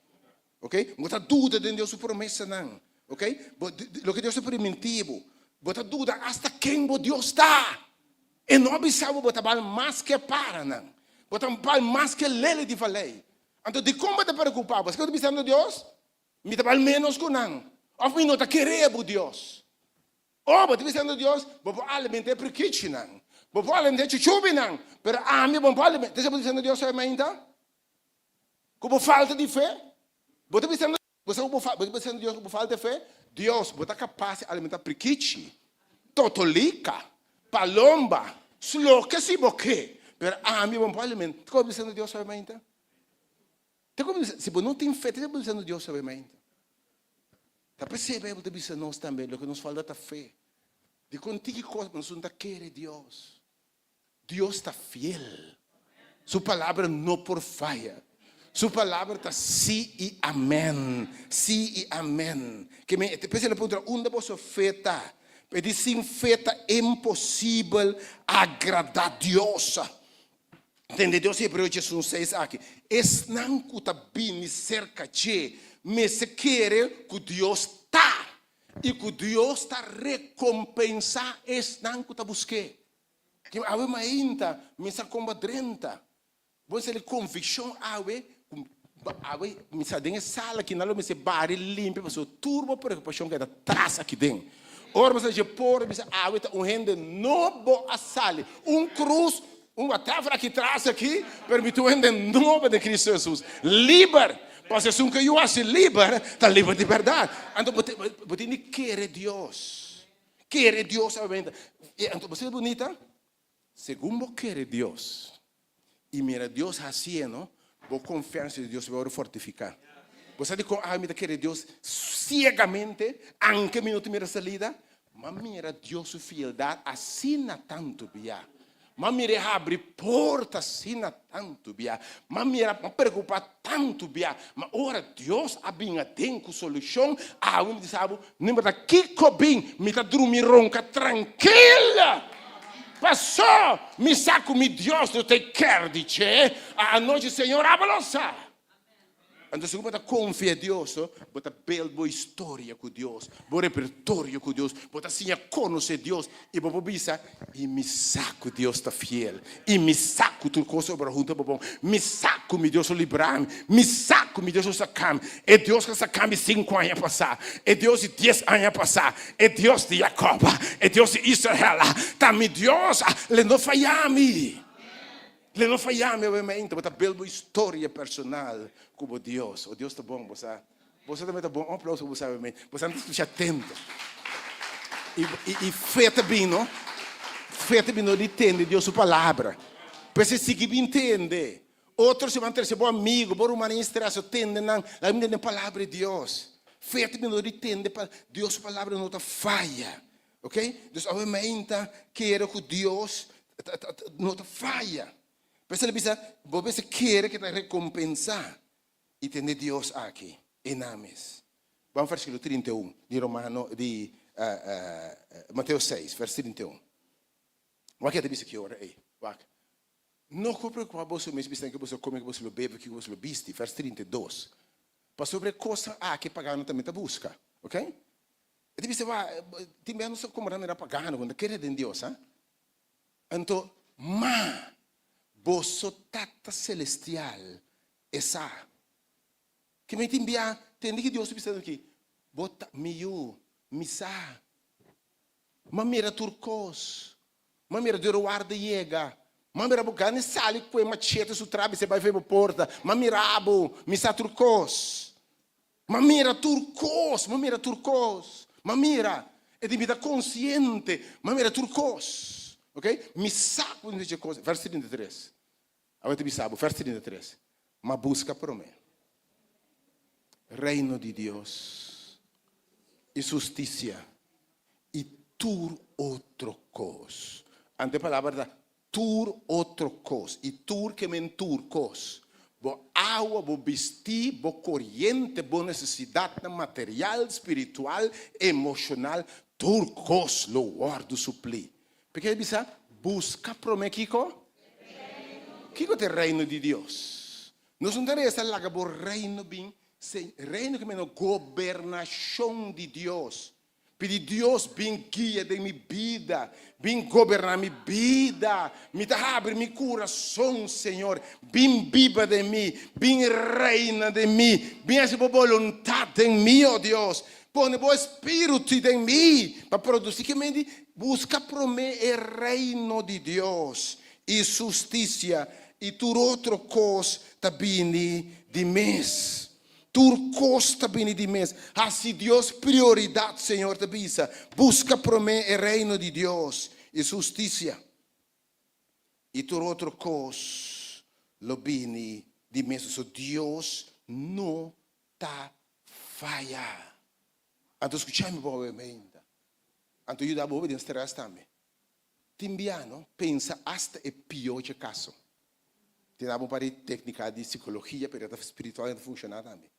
Ok? Bo ta duda den Dios su promesanan. Ok? Bo, loke Dios a primintí bo. Bo ta duda asta ken bo Dios ta. E no a bisa bo bo ta bal mas ke paranan. Bo ta bal mas ke leli di valei. Anto dikon bo ta preokupá bo? Esaki bo ta bisando Dios? Mi ta bal ménos ku nan. Òf mi no ta kere bo Dios. Oh, bo ta bisando Dios, bo por alimentá e prikichinan, bo por alimentá e chuchubinan, pero ami bo no por alimentá. Esei bo ta bisando Dios hoy mainta? Ku bo falta di fe? Bo ta bisando, bo sa ku bo bo ta bisando Dios ku bo falta di fe? Dios, bo ta kapas di alimentá prikichi, totolika, palomba, loke si bo ke, pero ami bo no por alimentá. Kiko bo ta bisando Dios awe mainta? Si bo no tin fe, kiko bo ta bisando Dios awe mainta? Ta p'esei Beibel ta bisa nos tambe, loke nos falta ta fe. Dikon tiki kos nos no ta kere Dios? Dios ta fiel. Su palabra no por faya. Su palabra ta sí i amèn, sí i amèn. Ke men, p'esei el a puntra, Unda boso fe ta? E di, Sin fe ta imposibel agradá Dios. Tende Dios Hebreo 11:6 aki, Esnan ku ta bini serka dje mester kere ku Dios ta i ku Dios ta rekompensá esnan ku ta busk'é. Ke awe mainta mi sa kon bo a drenta. Bo mester di konvikshon awe ku awe mi sa den e sala aki nan lo mester bari limpia pasobra tur bo preokupashon keda tras aki den. Ora bo sa dje por bisa awe ta un hende nobo a sali un krus un whatever aki tras aki pero mi ta un hende nobo den Cristo Jesus liber pasobra esun ku yu hasi liber ta liber di bèrdat. Anto bo tin di kere Dios kere Dios awe anto bo sa bunita Segun bo kere Dios i mira Dios hasiendo, bo konfiansa di Dios lo wòrdu fortifiká. Bo sa dikon awe mi ta kere Dios siegamente, anke mi no ta mira salida? M'a mira Dios su fieldat asina tantu bia. M'a mira e habri porta asina tantu bia. M'a mira, m'a preokupá tantu bia. Ma ora Dios a bin aden ku solushon, awe mi ta bisa bo, No importa kiko bin, mi ta drumi ronka trankil. Pasó mi sa ku mi Dios no ta care di dje. Anochi Señor abo lo sa. Anto segun bo ta konfia Dios, bo ta build bo historia ku Dios, bo repertorio ku Dios, bo ta siña konosé Dios i bo por bisa, I mi sa ku Dios ta fiel, i mi sa ku tur kos obra huntu pa bon, mi sa ku mi Dios lo libra mi, mi sa ku mi Dios lo saka mi, e Dios ku a saka mi sinku aña pasá, e Dios di dies aña pasá, e Dios di Jakòb, e Dios di Israel, ta mi Dios, lo no faya mi. Lo no faya mi. Obviamente, bo ta build bo historia personal ku bo Dios. O Dios ta bon, bo sa. Boso tambe ta bon, un aplauso pa bo sabi mi. Boso ta skucha atento. I, i, i fe ta bin, no? Fe ta bin no di tende Dios su palabra. P'esei sigui bin tende. Otro siman trese bo amigo, bo ruman en stress, tende nan, laga mi tende palabra di Dios. Fe ta bin no di tende pa Dios su palabra no ta faya. Ok? Dus awe mainta kere ku Dios no ta faya. P'esei el a bisa, bo mester kere ke ta rekompensá. I tende Dios aki, e nan mes. Ban versíkulo 31 di Romano, di Mateo 6, vers 31. Wak e ta bisa ki ora ei. Wak. No ku preokupá boso mes bisnan ke boso kome, ke boso lo bebe, kiko boso lo bisti. Vers 32. Pasobra e kosnan aki pagano tambe ta buska. Ok? E ta bisa, wak, tin bes nos ta komportá manera pagano, ku no ta kere den Dios, ha? Anto, ma boso Tata Celestial e sa. Ki mi tin bia tende ki Dios ta bisa aki, Bo ta mi yu, mi sa. M'a mira tur kos. M'a mira dor warda yega. M'a mira bo gana sali ku e machete su trabi se bai fe bo porta. M'a mira bo, mi sa tur kos. M'a mira tur kos, m'a mira tur kos. M'a mira. E di mi ta konsiente. M'a mira tur kos. Ok? Mi sa ku mi ta kos. Vers 33. Awe ta bisa bo, vers 33. Ma buska promé Reino di Dios i su hustisia, i tur otro kos. Anto e palabra ta Tur otro kos, i tur ke men tur kos, bo awa, bo bistí, bo koriente, bo nesesidatnan material, spiritual, emoshonal, tur kos lo wòrdu suplí. P'e e bisa, Buska promé kiko? Kiko ta e Reino di Dios? Nos no ta resa laga bo Reino bin, Reino ke men gobernashon di Dios. Pidi Dios bin guia den mi bida, bin goberná mi bida. Mi ta habri mi kurason, Señor, bin biba den mi, bin reina den mi, bin hasi bo boluntat den mi, o Dios. Pone bo Espíritu den mi pa produsí. Ke men di buska promé e reino di Dios i su hustisia, i tur otro kos ta bini di mes. Tur kos ta bini di mes. Hasi Dios prioridat, Señor ta bisa. Buska promé e Reino di Dios i su hustisia, i tur otro kos lo bini di mes. So Dios no ta faya. Anto skucha mi bo awe-meinta. Anto yuda bo hopi den strès tambe. Tin biaha no pensa asta e pió dje kaso. Tin abo un par di téknika di sikologia, pero e ta spiritual e ta funshoná tambe.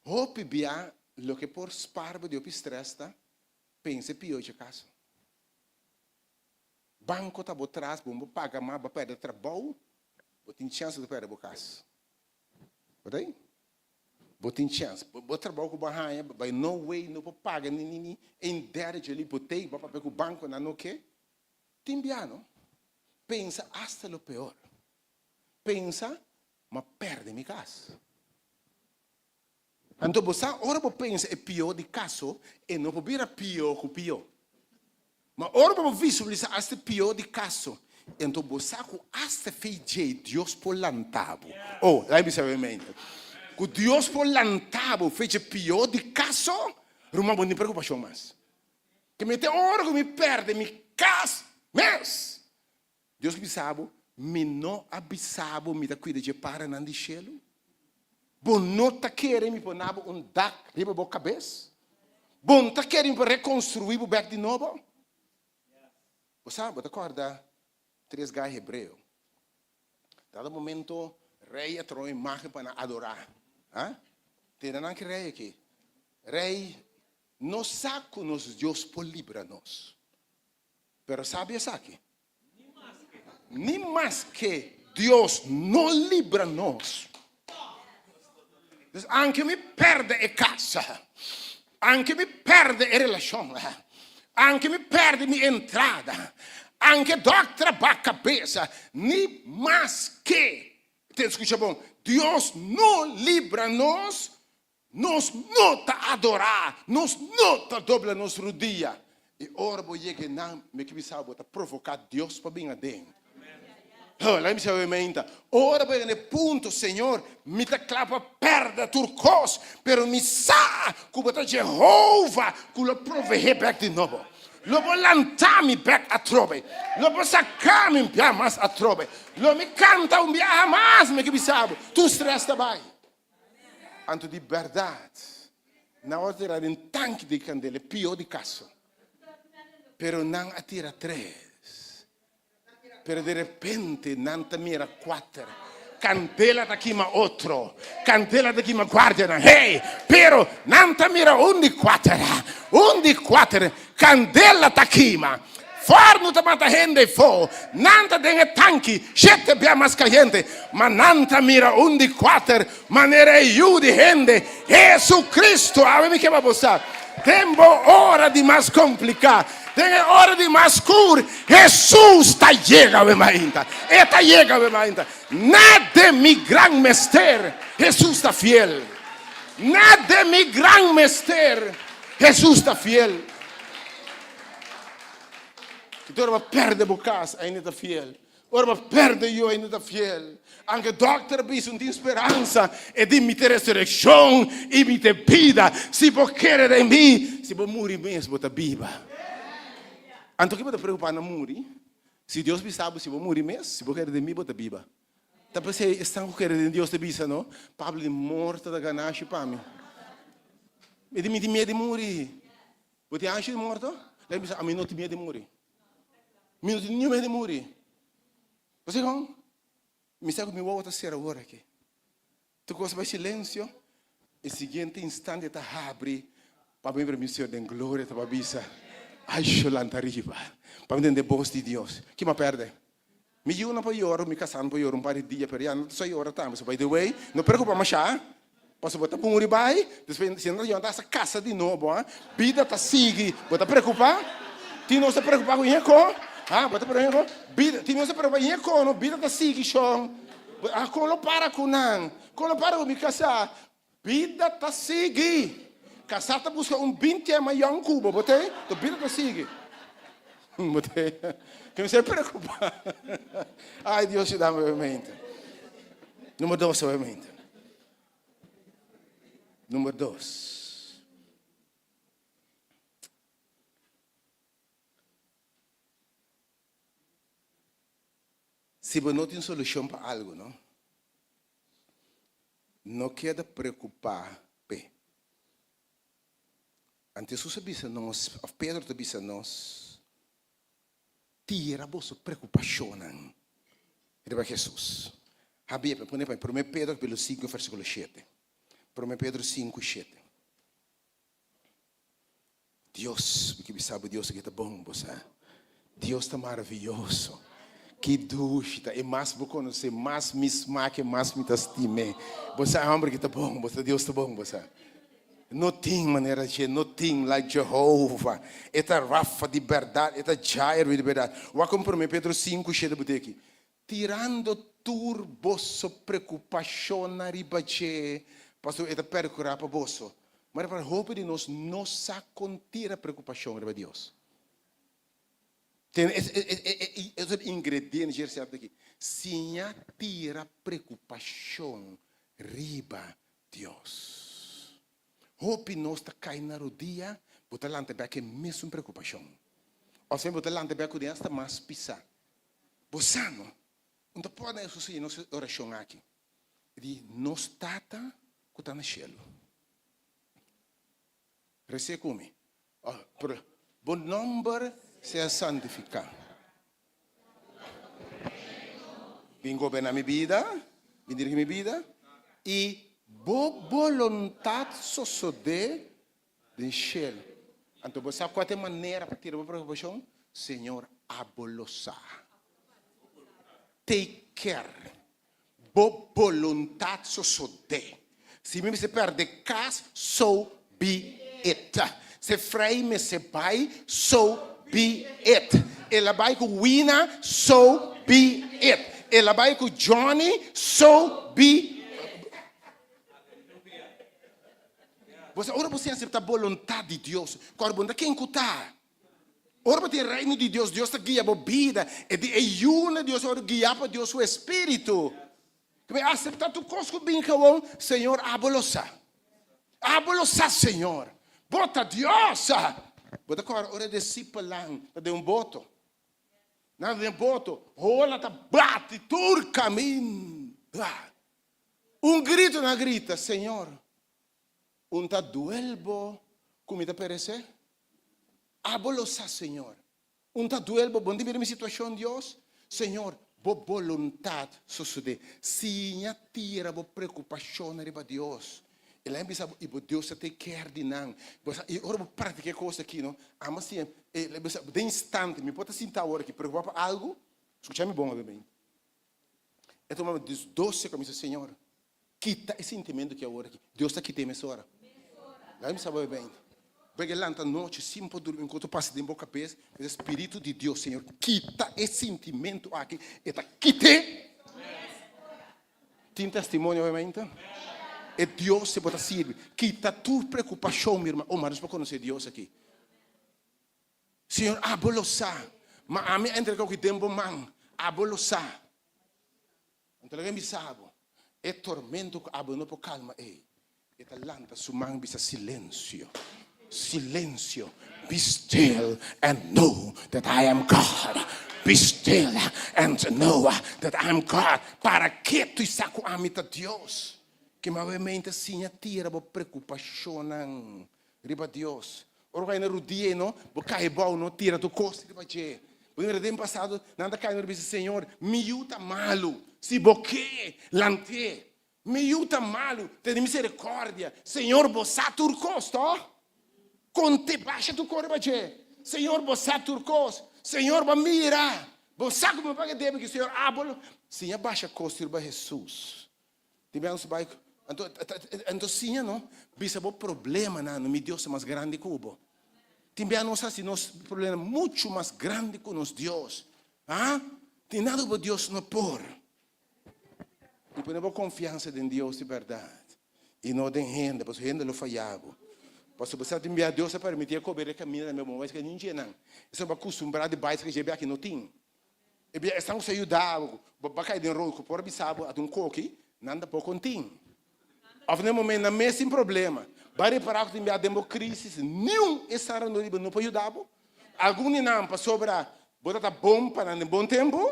Hopi bia loke por spar bo di hopi strès ta pensa e pió dje kaso. Banko ta bo tras, bo no por paga mas, bo a pèrdè trabou, bo tin chèns di pèrdè bo kas. Bo ta ei? Bo tin chèns. Bo trabou ku bo a haña, by no way no por paga ni ni ni ein derde dje hipotek, bo a papia ku bankonan no ke. Tin bia no. Pensa asta lo peor. Pensa, m'a pèrdè mi kas. Anto bo sa ora bo pensa e pió di kaso, e no por bira pió ku pió. Ma ora bo visualisá asta e pió di kaso, anto bo sa ku asta fe dje Dios por lanta bo. Oh, laga mi bisa bo mente. Ku Dios por lanta bo fe dje pió di kaso, ruman bo no tin preokupashon mas. Ke mi te ora ku mi pèrdè mi kas mes. Dios bisa bo, Mi no a bisa bo mi ta kuida dje paranan di shelu? Bo no ta kere mi por na bo un dak riba bo kabes? Bo no ta kere mi por rekonstruí bo bèk di nobo? Bo sa, bo ta kòrda tres gai hebreo. Dado momento rei a traha un imágen pa nan adorá. Ha? Tende nan ki rei aki. Rei no sa ku nos Dios por libra nos. Pero sabi esaki, Ni maske Dios no libra nos, dus anke mi perde e kas, anke mi perde e relashon, anke mi perde mi entrada, anke dòkter a bak kabesa, ni maske, te skucha bon, Dios no libra nos, Nos no ta adorá, nos no ta dobla nos rudia. I ora bo yega einan, mi ke bisa bo ta provoká Dios pa bin aden. Huh, laga mi bisa bo meinta. Ora bo yega na e punto, Señor, mi ta kla pa pèrdè tur kos, pero mi sa ku bo ta Jehova ku lo proveé bèk di nobo. Lo bo lanta mi bèk atrobe. Lo bo saka mi un biaha mas atrobe. Lo mi kanta un biaha mas, mi ke bisa bo, tur strès ta bai. Anto di bèrdat, nan a tira den tanki di kandela, e pió di kaso. Pero nan a tira tres. Pero di repente nan ta mira kuater. Kandela ta kima otro. Kandela ta kima guardianan. Hey! Pero nan ta mira un di kuater. Un di kuater. Kandela ta kima. Fòrnu ta mata hende fo. Nan ta den e tanki shete bia mas kayente, ma nan ta mira un di kuater manera e Yu di hende, Jesucristo. Awe mi ke pa bo sa, den bo ora di mas kompliká, den e ora di mas skur, Jesus ta yega awe mainta. E ta yega awe mainta. Na den mi gran mester, Jesus ta fiel. Na den mi gran mester, Jesus ta fiel. Ki ora bo perde bo kas, ainda ta fiel. Ora bo perde yu, ainda ta fiel. Anke dòkter a bisa un tin speransa, e di mi ta resurekshon i mi ta bida. Si bo kere den mi, si bo muri mes, bo ta biba. Anto ki bo ta preokupá na muri? Si Dios bisa bo si bo muri mes, si bo kere den mi, bo ta biba. Ta p'esei esnan ku kere den Dios ta bisa, no, Pablo di morto ta ganashi pa mi. Mi di mi tin miedu di muri. Bo tin ansha di morto? Lei bisa, Ami no tin miedu di muri. Mi no tin niun miedu di muri. Bo sa kon? Mi sa ku mi wowo ta sera awor aki. Tur kos bai silensio. E siguiente instante ta habri pa mi mira mi Señor den gloria ta bisa, Ai, sho lanta riba pa mi tende bos di Dios. Ki mi a perde? Mi yiunan por yora, mi kasá por yora un par di dia, pero ya no ta so yora tambe. So by the way, no preocupa masha, pasobra bo ta muri bai, despues si nan ta yora nan ta hasta kasa di nobo, ha. Bida ta sigui, bo ta preocupa? Tin nos ta preocupa ku yeko? Ha, bo ta preocupa ku yeko? Bida, tin nos ta preocupa yeko no, bida ta sigui shon. Ah, kon lo para ku nan? Kon lo para ku mi kasá? Bida ta sigui. Kasá ta buska un binti a mayon ku bo, bo te? To bida ta sigui. Bo te? Ke mester preocupa. Ay, Dios yuda mi obviamente. Numero dos, obviamente. Numero dos. Si bo no tin solushon pa algu, no? No keda preokupá p'e. Anto Hesus a bisa nos, òf Pedro ta bisa nos, Tira boso preokupashonnan. Riba Hesus. Habia, pone pa mi, Promé Pedro capítulo 5 versículo 7. Promé Pedro 5, 7. Dios, mi ke bisa bo Dios aki ta bon, bo sa. Dios ta maraviyoso. Ki dushi ta. E mas bo konosé, mas mi smak e mas mi ta stim'é. Bo sa homber ki ta bon, bo sa Dios ta bon, bo sa. No tin manera dje, no tin like Jehovah. E ta Rafa di bèrdat, e ta Jireh di bèrdat. Wak un Promé Pedro 5, 7 bo tin aki. Tirando tur boso preokupashonnan riba dje, pasobra e ta perkurá pa boso. Ma repara, hopi di nos no sa kon tira preokupashon riba Dios. Tene e e e ingrediente dje resèpta aki, siña tira preokupashon riba Dios. Hopi nos ta kai na rodia, bo ta lanta bek e mesun preokupashon. Òf bo ta lanta bek ku den asta mas pisá. Bo sa no? Un ta por na Hesus nos orashon aki di nos Tata ku ta na shelu. Res'é ku mi. Bo nòmber sea santifiká. Bin goberná mi bida, bin dirigí mi bida, i bo boluntat sosodé Den shelu. Anto bo sa kua ta e manera pa tira bo preokupashon? Señor abo lo sa. Take care. Bo boluntat sosodé. Si mi mester pèrdè kas, so be it. Si Frei mester bai, so be it. El a bai ku Wina, so be it. El a bai ku Johnny, so be. Bo sa ora bo sin asepta boluntat di Dios, kor bo no ta ken ku ta. Ora bo tin e reino di Dios, Dios ta guia bo bida. E di e yunan di Dios a wòrdu guiá pa Dios su espíritu. Ku bo aseptá tur kos ku bin gewon, Señor, abo lo sa. Abo lo sa, Señor. Bo ta Dios. Bo ta kòrda ora e disipelnan ta den un boto. Nan ta den boto, hola ta bati tur kaminda. Un gritu nan a grita, Señor, un ta duel bo ku mi ta peresé? Abo lo sa, Señor. Un ta duel bo, bo no ta mira mi situashon, Dios? Señor, bo boluntat sosodé. Siña tira bo preokupashonnan riba Dios. El a bisa bo, i bo Dios ta take care di nan. Bo sa, i ora bo praktika e kos aki, no, amo siña, el a bisa, den instante, mi por ta sinta awor aki preokupá pa algu, skucha mi bon awe mi. E tuma mi dus doce ku a mi Señor, kita e sintimentu ki awor aki. Dios ta kit'é mesora. Laga mi sa bo bebé ainda. Bo ke lanta nochi sin por durmi, un kos ta pasa den bo kabes, e Spiritu di Dios, Señor, kita e sintimentu aki, e ta kit'é. Tin testimonio awe mainta? E Dios ku bo ta sirbi, kita tur preokupashon, mi ruman. Oh, mas nos por konosé Dios aki. Señor, abo lo sa, ma ami a entrega oki den bo man, abo lo sa. Anto laga mi bisa bo, e tormento ku abo no por kalma ei, e ta lanta su man bisa, Silencio, silencio, be still and know that I am God, be still and know that I am God. Para ketu i sa ku ami ta Dios. Kema bo e mente siña tira bo preokupashonnan riba Dios. Ora bo kai na rudia ei no, bo kai bou no, tira tur kos riba dje. Bo mira den pasado nan ta kai no bisa, Señor, mi yu ta malu, si bo ke, lant'é. Mi yu ta malu, tene misericordia. Señor, bo sa tur kos, to? Kont'é, basha tur kos riba dje. Señor, bo sa tur kos. Señor, bo a mira. Bo sa ku mi paga debe ki Señor, abo lo. Siña basha kos riba Hesus. Tin bia nos bai anto anto siña no bisa bo problemanan no mi Dios ta mas grandi ku bo. Tin bia nos hasi nos problema muchu mas grandi ku nos Dios. Ha? Tin nada ku bo Dios no por. I pone bo konfiansa den Dios di bèrdat i no den hende pasobra hende lo faya bo. Pasobra bo sa tin bia Dios a permití e kober e kaminda nan bo bai esaki ninchi nan. Esei bo a kustumbrá di bai esaki dje bia aki no tin. E bia esnan ku sa yuda bo, bo ba kai den roi ku por bisa bo ata un koki, nan ta poko tin. Of na e momento nan mes tin problema. Ba repara ku tin bia den bo krisis, niun esnan rondó di bo no por yuda bo. Algun di nan pasobra bo ta ta bon pa nan den bon tempu,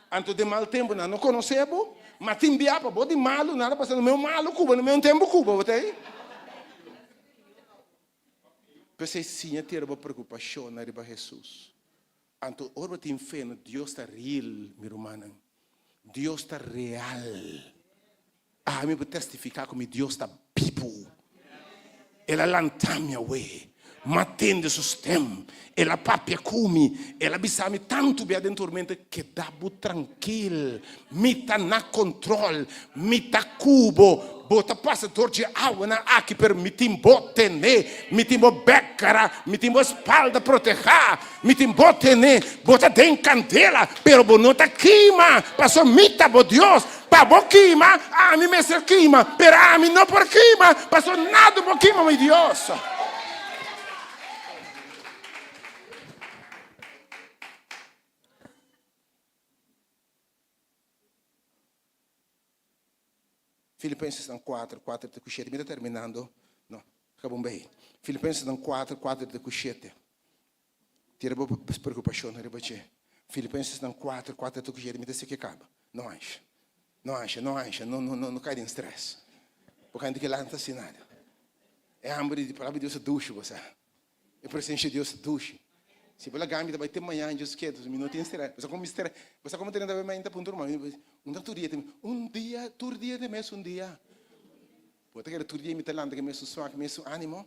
anto den mal tempu nan no konosé bo. Ma tin bia pa bo di malu, nan ta pasa na meun malu ku bo, na meun tempu ku bo, bo ta ei. P'esei siña tira bo preokupashonnan riba Hesus. Anto ora bo tin fe na Dios ta real, mi rumannan. Dios ta real. Ami por testifiká ku mi Dios ta bibu. El a lanta mi awe. M'a tende su stem. El a papia ku mi. El a bisa mi tantu bia den tormenta, Keda bo trankil. Mi ta na kontrol. Mi ta ku bo. Bo ta pasa dor dje awanan aki, pero mi tin bo tene. Mi tin bo bèkara. Mi tin bo espalda protehá. Mi tin bo tene. Bo ta den kandela, pero bo no ta kima, pasobra mi ta bo Dios. Pa bo kima, ami mester kima, pero ami no por kima, pasobra nada por kima mi Dios. Filipensesnan 4, 4 te ku 7. Mi ta terminando. No, kaba un bei. Filipensesnan 4, 4 te ku 7. Tira bo preokupashonnan riba dje. Filipensesnan 4, 4 te ku 7. Mi ta seki kaba. No ansha. No ansha, no ansha. No, no, no, no kai den stress. Bo kanta kila no ta hasi nada. E hamber di palabra di Dios ta dushi bo sa. E presencia di Dios ta dushi. Si bo laga mi ta bai te mañan Dios kier, mi no tin stress. Bo sa kon mi stress? Bo sa kon mi ta renta bai mainta puntra ruman? Un ta tur dia te un dia, tur dia te mesun dia. Bo ta kere tur dia mi ta lanta ku e mesun smak, mesun animo?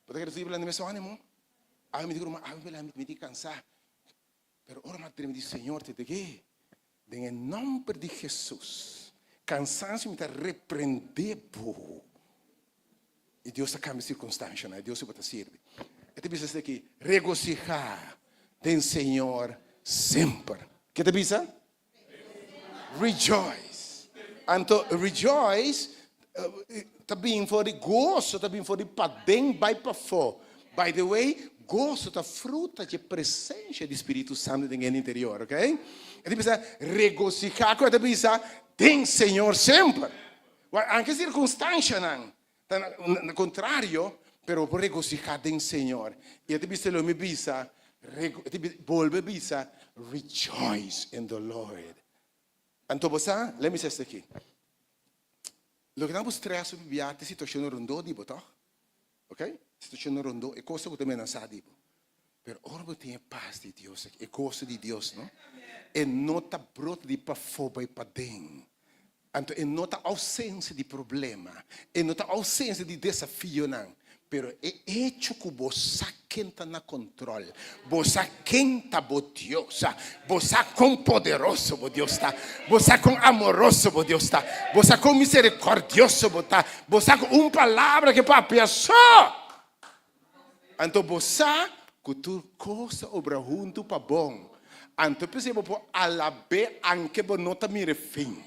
Bo ta kere tur dia mi lanta mesun animo? Awe mi di ku ruman, awe mi lanta mi tin kansa. Pero ora mi a dremi di Señor te deg'é, den e nomber di Jesus, kansansio mi ta reprendé bo. I Dios ta kambia sirkunstanshanan, e Dios ku bo ta sirbi. E ta bisa esaki, Regosihá den Señor semper. Ke ta bisa? Rejoice. Anto rejoice ta bin for di goso, ta bin for di paden bai pafó. By the way, goso ta fruta dje presencia di Spiritu Santu den hende interior, ok? E ta bisa regosihá ku e ta bisa den Señor semper. Wak, anke sirkunstanshanan ta na kontrario, pero bo por regosihá den Señor. I e ta bisa lo mi bisa, e ta bolbe bisa, rejoice in the Lord. Anto bo sa, lei mi sa esaki, loke nan bo stress bo bia ta e situashonnan rondó di bo, tòg? Ok? Situashonnan rondó, e kosnan ku ta menasá di bo. Pero ora bo tin e pas di Dios aki, e goso di Dios, no? E no ta brota di pafó bai paden. Anto e no ta ousensia di problema, e no ta ousensia di desafionan, pero e echo ku bo sa ken ta na kontròl, bo sa ken ta bo Dios, bo sa kon poderoso bo Dios ta, bo sa kon amoroso bo Dios ta, bo sa kon miserikòrdioso bo ta, bo sa ku un palabra ke papia so, anto bo sa ku tur kos ta obra huntu pa bon. Anto p'esei bo por alab'é anke bo no ta mira e fin.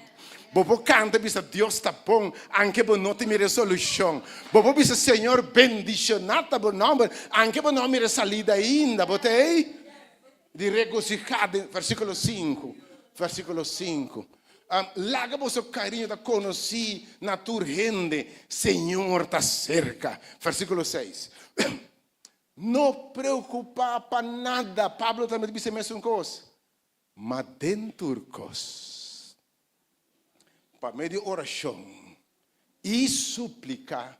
Bo por kanta bisa Dios ta bon anke bo no ta mira e solushon. Bo por bisa Señor bendishoná ta bo nòmber anke bo no a mira e salida ainda. Bo ta ei? Di regosihá den versíkulo sinku, versíkulo sinku. Laga boso kariño ta konosí na tur hende, Señor ta serka. Versíkulo seis. No preokupá pa nada. Pablo tambe ta bisa e mesun kos. Ma den tur kos, pa medio di orashon i suplika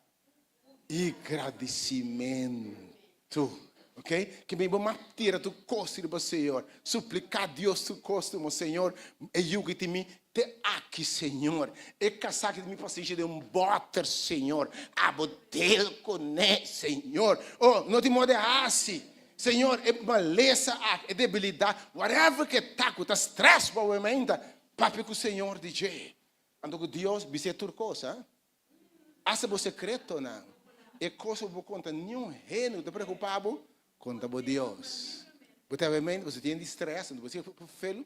i gradisimentu. Ok? Ke mi bo mak tira tur kos riba Señor. Supliká Dios tur kos tumo, Señor, e yu ki tin mi te aki, Señor. E kasá ki tin mi pasenshi den un bòter, Señor. Abo del kuné, Señor. Oh, no tin moda hasi. Señor, e malesa aki, e debilidat, whatever ke ta ku ta stress bo awe mainta, papia ku Señor di dje. Anto ku Dios bis'é tur kos, ha? Hasta bo sekretonan, e kos ku bo konta niun hende ku ta preokupá bo, konta bo Dios. Bo ta awe mainta, bo ta tin di stress, anto bo sigue felu,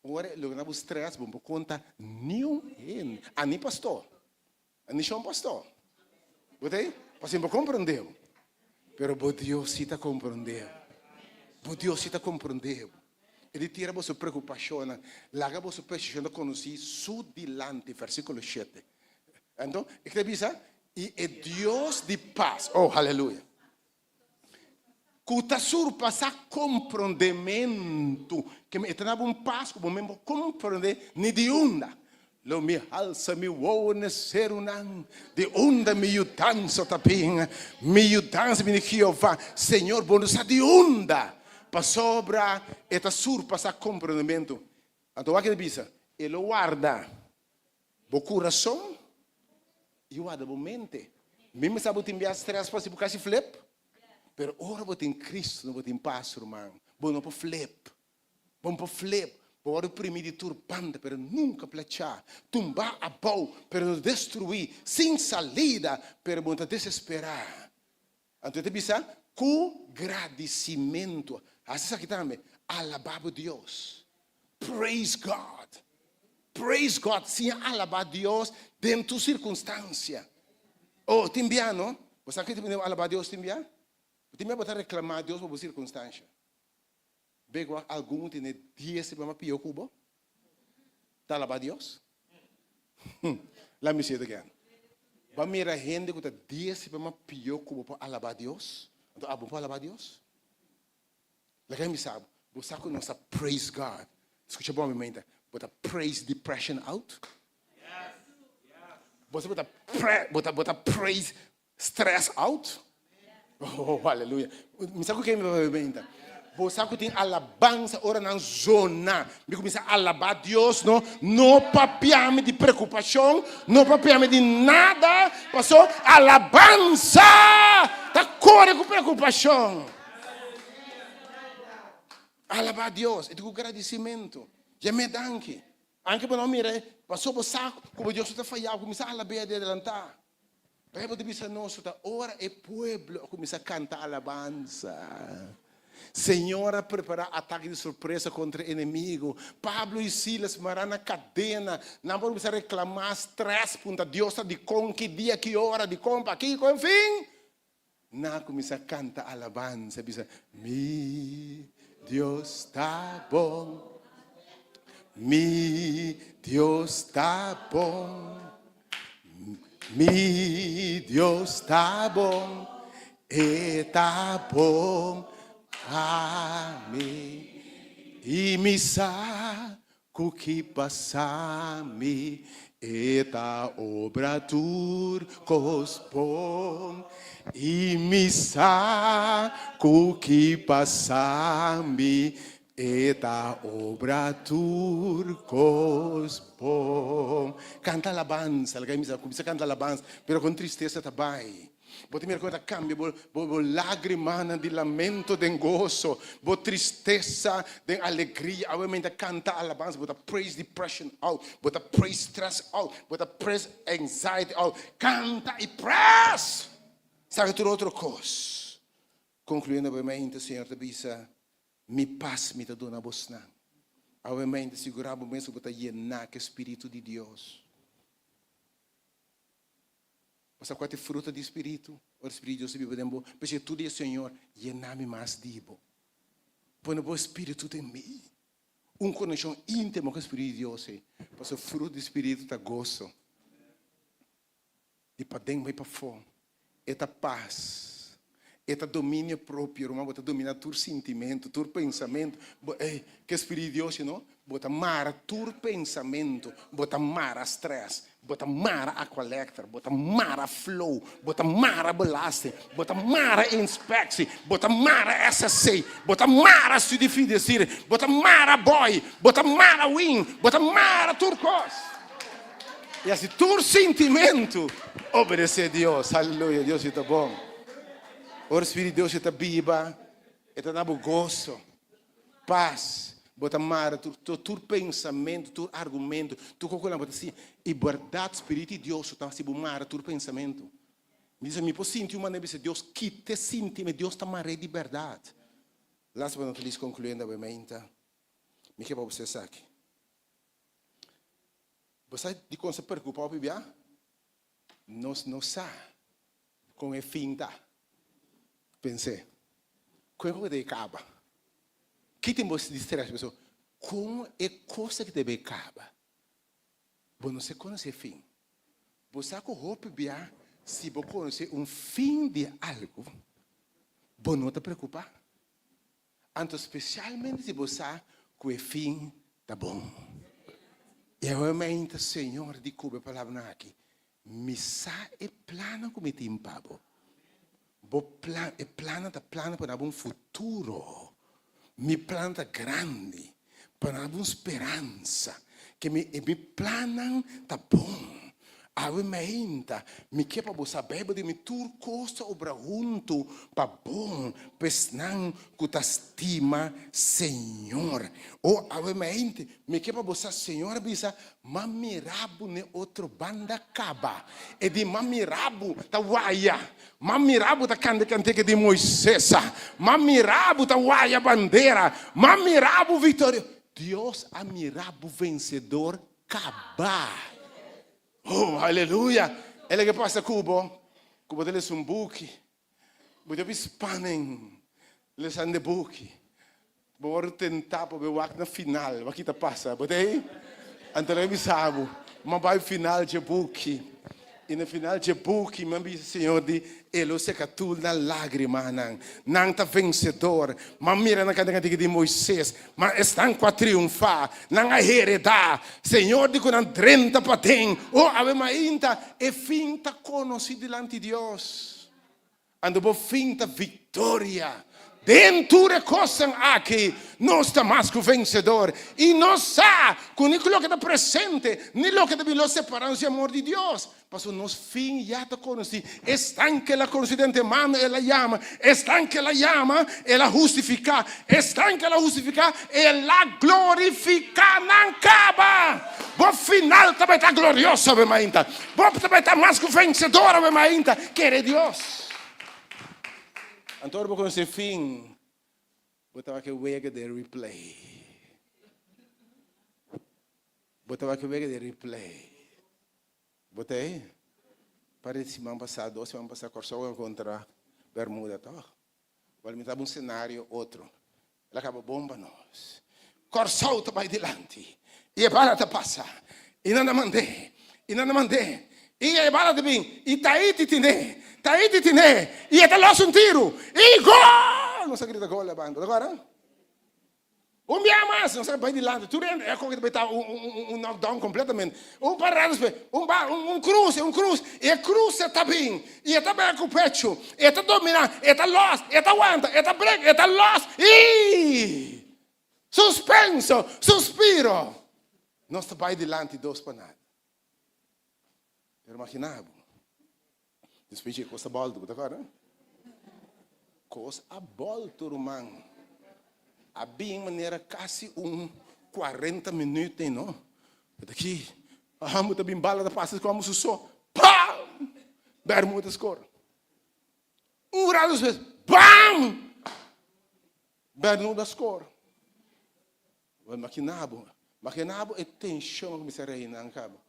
ora e loke ta bo stress, bo no por konta niun hende, ani pastor. Ni shon pastor. Bo ta ei? Pasobra bo komprondé bo. Pero bo Dios si ta komprondé bo. Bo Dios si ta komprondé bo. E di tira boso preokupashonnan. Laga boso petishon ta konosí su dilanti. Versíkulo shete. Anto, e ta bisa, I e Dios di pas. Oh, haleluya. Ku ta surpasá komprondementu. Ke mi e ta na bo un pas ku bo men por komprondé ni di unda. Lo mi halsa mi wowo n'e serunan, di unda mi yudansa ta bin. Mi yudansa bini di Jehová. Señor, bo no sa di unda, pasobra e ta surpasá komprondementu. Anto wak e ta bisa, E lo warda bo kurason i warda bo mente. Mi mester bo tin bia stress pa si bo kasi flip, pero ora bo tin Cristo no bo tin pas ruman. Bo no por flip. Bo no por flip. Bo wòrdu primí di tur banda pero nunka plachá, tumbá abou pero no destruí, sin salida pero bo no ta desesperá. Anto e ta bisa, Ku gradisimentu. Hasi esaki tambe, Alabá bo Dios. Praise God. Praise God. Siña alabá Dios den tur sirkunstansia. Oh, tin bia no? Bo sa ke ta bini alabá Dios tin bia? Tin bia bo ta reklamá Dios pa bo sirkunstansha. Bek wak algun tene dies problema pió ku bo. Ta alabá Dios? Let me say it again. Bo a mira hende ku ta dies problema pió ku bo por alabá Dios? Anto abo por alabá Dios? Laga mi sa bo, bo sa ku nos ta praise God. Skucha bon mi mente. Bo ta praise depression out? Bo sa bo ta bo ta bo ta praise Stress out? Oh, aleluya. Mi sa ku ken mi papia beinta. Bo sa ku tin alabansa ora nan zona. Mi kuminsa alabá Dios, no, no papia mi di preokupashon, no papia mi di nada, paso alabansa ta kore ku preokupashon. Alabá Dios, i tin ku gradisimentu. Yam'é danki. Anke bo no mira, paso bo sa ku bo Dios no ta fayá, bo kuminsa alab'é di adelantá. Bijbel ta bisa nos ku ta ora e pueblo a kuminsá kanta alabansa, Señor a prepará atake di sorpresa kontra e enemigu. Pablo i Silas mará na kadena, nan por kuminsá reklamá, strès, puntra Dios ta dikon, ki dia, ki ora, dikon, pakiko, enfin, nan a kuminsá kanta alabansa, bisa, Mi Dios ta bon, mi Dios ta bon. Mi Dios ta bon, e ta bon pa mi. I mi sa ku ki pasa mi, e ta obra tur kos bon. I mi sa ku ki pasa mi, E ta obra tur kos bon. Kanta alabansa, laga mi sa kuminsa kanta alabansa, pero kon tristesa ta bai. Bo ta mira kon e ta kambia bo bo lagrimanan di lamento den goso, bo tristesa den alegria. Awe mi ta kanta alabansa, bo ta praise depression out, bo ta praise stress out, bo ta praise anxiety out. Kanta i praise! Saka tur otro kos. Konkluyendo awe mainta, Señor ta bisa, Mi pas mi ta duna bosnan. Awe mainta sigurá bo mes ku bo ta yená ku e spiritu di Dios. Bo sa kua ta e fruta di spiritu? Ora e spiritu di Dios ta biba den bo, p'esei tur dia, Señor, yená mi mas di bo. Pone bo spiritu den mi. Un konekshon íntimo ku e spiritu di Dios ei. Pasobra fruta di spiritu ta goso. Di paden bai pafó. E ta pas. E ta dominio propio, ruman. Bo ta dominá tur sintimentu, tur pensamentu. Bo, ey, ke Spiritu di Dios, no? Bo ta mara tur pensamentu. Bo ta mara stress. Bo ta mara Aqualectra. Bo ta mara Flow. Bo ta mara belasting. Bo ta mara inspectie. Bo ta mara SSC. Bo ta mara Studiefinansiering. Bo ta mara Boy. Bo ta mara Win. Bo ta mara tur kos. I hasi tur sintimentu obedesé Dios. Aleluya, Dios ta bon. Ora Spiritu di Dios ta biba, e ta na bo goso, pas. Bo ta mara tur, tur, tur pensamentu, tur argumentu, tur kos ku bo ta siña. I bèrdat Spiritu di Dios ta hasi bo mara tur pensamentu. Mi bisa, mi por sinti un manera bisa Dios kita e sintimentu, Dios ta mar'é di bèrdat. Last but not least, konkluyendo awe mainta, mi ke pa bo sa esaki. Bo sa dikon sa preokupa hopi bia? Nos no sa kon e fin ta. Pens'é, kon e kos ta kaba? Ki tin bo di strès pasobra kon e kos aki ta bai kaba? Bo no sa konosé e fin. Bo sa ku hopi bia si bo konosé un fin di algu, bo no ta preokupá. Anto spesialmente si bo sa ku e fin ta bon. I awe mainta Señor di ku bo e palabranan aki, Mi sa e plannan ku mi tin pa bo. Bo plan, e plannan ta plannan pa dabo un futuro. Mi plan ta grandi. Pa nan un speransa ke mi e mi plannan ta bon. Awe mainta mi ke pa bo sa Bijbel di mi tur kos ta obra huntu pa bon pa esnan ku ta stima Señor. O awe mainta mi ke pa bo sa Señor a bisa m'a mira bo n'e otro banda kaba. E di m'a mira bo ta waya, m'a mira bo ta kanta e kanteka di Moises, m'a mira bo ta waya bandera, m'a mira bo viktorio. Dios a mira bo vensedor Kaba! Oh, aleluya! E loke pasa ku bo, ku bo ta lesa un buki, bo ta hopi spanning lesando e buki. Bo wòrdu tentá pa bo wak na final, wak ki ta pasa. Bo ta ei? Anto lo bisa bo, mi a bai final dje buki, i na final dje buki mi a bisa Señor di, E lo seka tur nan lágrimanan. Nan ta vensedor. Mi a mira nan kanta kantika di Moises. Ma esnan ku a triunfá, nan a heredá. Señor di ku nan drenta paden. O awe mainta, e fin ta konosí dilanti Dios. Anto bo fin ta viktoria. Den tur e kosnan aki nos ta mas ku vensedor, i nos sa ku ni ku loke ta presente ni loke ta bin lo separá nos di amor di Dios. Pasobra nos fin ya ta konosí. Esnan ku el a konosí di antemano, el a yama. Esnan ku el a yama, el a hustifiká. Esnan ku el a hustifiká, el a glorifiká nan kaba. Bo final ta bai ta glorioso awe mainta. Bo ta bai ta mas ku vensedor awe mainta. Kere Dios. Anto ora bo konosé fin, bo ta wak e wega den replay. Bo ta wak e wega den replay. Bo ta ei? Pare di siman pasá, dos siman pasá, Kòrsou a kontra Bermuda, tòg? Wèl, mi ta un senario otro. El a kaba bon pa nos. Kòrsou ta bai dilanti i e bala ta pasa i nan ta mand'é, i nan ta mand'é i e bala ta bin i Tahiti tin'é, Tahiti tin'é i e ta lòs un tiru i gol! Nos a grita gol e banda, ta kòrda? Un bia mas, nos a bai dilanti, tur hende e koke ta bai ta un knock down completamente. Un parada despues, un ba, un cruce, un cruce, i e cruce ta bin, i e ta bai ku pechu, e ta domina, e ta los, e ta wanta, e ta break, e ta los, i suspenso, suspiro. Nos ta bai dilanti dos pa nada. Pero imagina bo, despues dje kos a bòltu, bo ta kòrda? Kos a bòltu, ruman. A bin manera kasi un kuarenta minüt ei, no? Bo ta ki, amo ta bin bala ta pasa komo su so, pam! Bermuda skor. Un rato despues, bam! Bermuda skor. Bo imagina bo, imagina bo e tenshon a kuminsá reina nan kaba.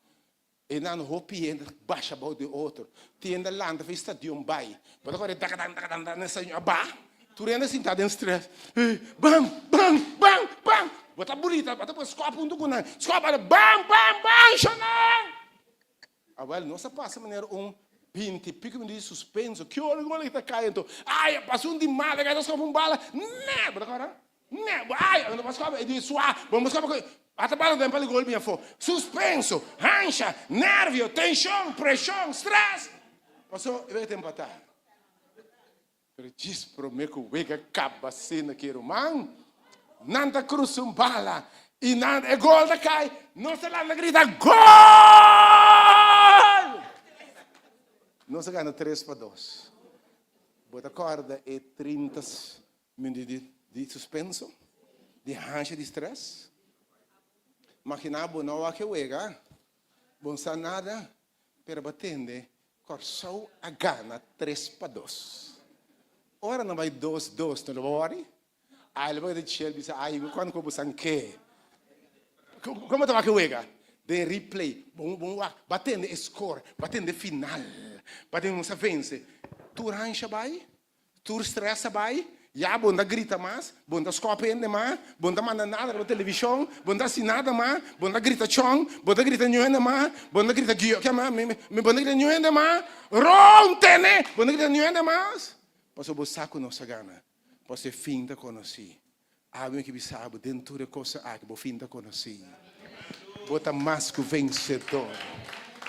E nan hopi hende basha bou di otro. Tin hende a lanta for e stadion bai. Bo ta kore dakadan dakadan dakadan na stadion a baha. Tur hende a sinta den stress. Ey, bam, bam, bam, bam. Bo ta burita, bo ta pone skòp huntu ku nan. Skòp a bam, bam, bam, shonnan! Awel, nos a pasa manera un binti piko minuto di suspenso. Ki ora gol aki ta kai anto? Ay, a pasa un di mala, a skòp un bala. Nè! Bo ta kòrda? Nè, bo ay, no pas kòp, e di sua, bo no pas kòp, ata bala den pali gol bin afó. Suspenso, hansha, nervio, tenshon, preshon, stress. Paso e wega ta empatá. Pero djis promé ku wega kaba asina ki ruman, nan ta krusa un bala i nan e gol ta kai, nos ta lanta grita gol! Nos a gana 3-2. Bo ta kòrda e 30 Minuut di di suspenso, di hansha di stress. Magina bo no wak e wega, bo no sa nada, pero bo a tende Kòrsou a gana 3-2. Ora nan bai dos dos, no lo bo wòri? Ai lo bo keda chill bisa ai kuantu ku bo san ke. Komo ta wak e wega? Den replay, bo bo wak, bo a tende e score, bo a tende final, bo a tende nos a vense. Tur hansha bai, Tur stress a bai, ya bo no ta grita mas, bo no ta skòp hende mas, bo no ta manda nada riba televishon, bo no ta hasi nada mas, bo no ta grita chòn, bo no ta grita niun hende mas, bo no ta grita guio, ke mas, mi mi bo no ta grita niun hende mas, Ron tene! Bo no ta grita niun hende mas, pasobra bo sa ku nos a gana, pasobra e fin ta konosí. Awe mi ke bisa bo, den tur e kosnan aki bo fin ta konosí. Bo ta mas ku vensedor.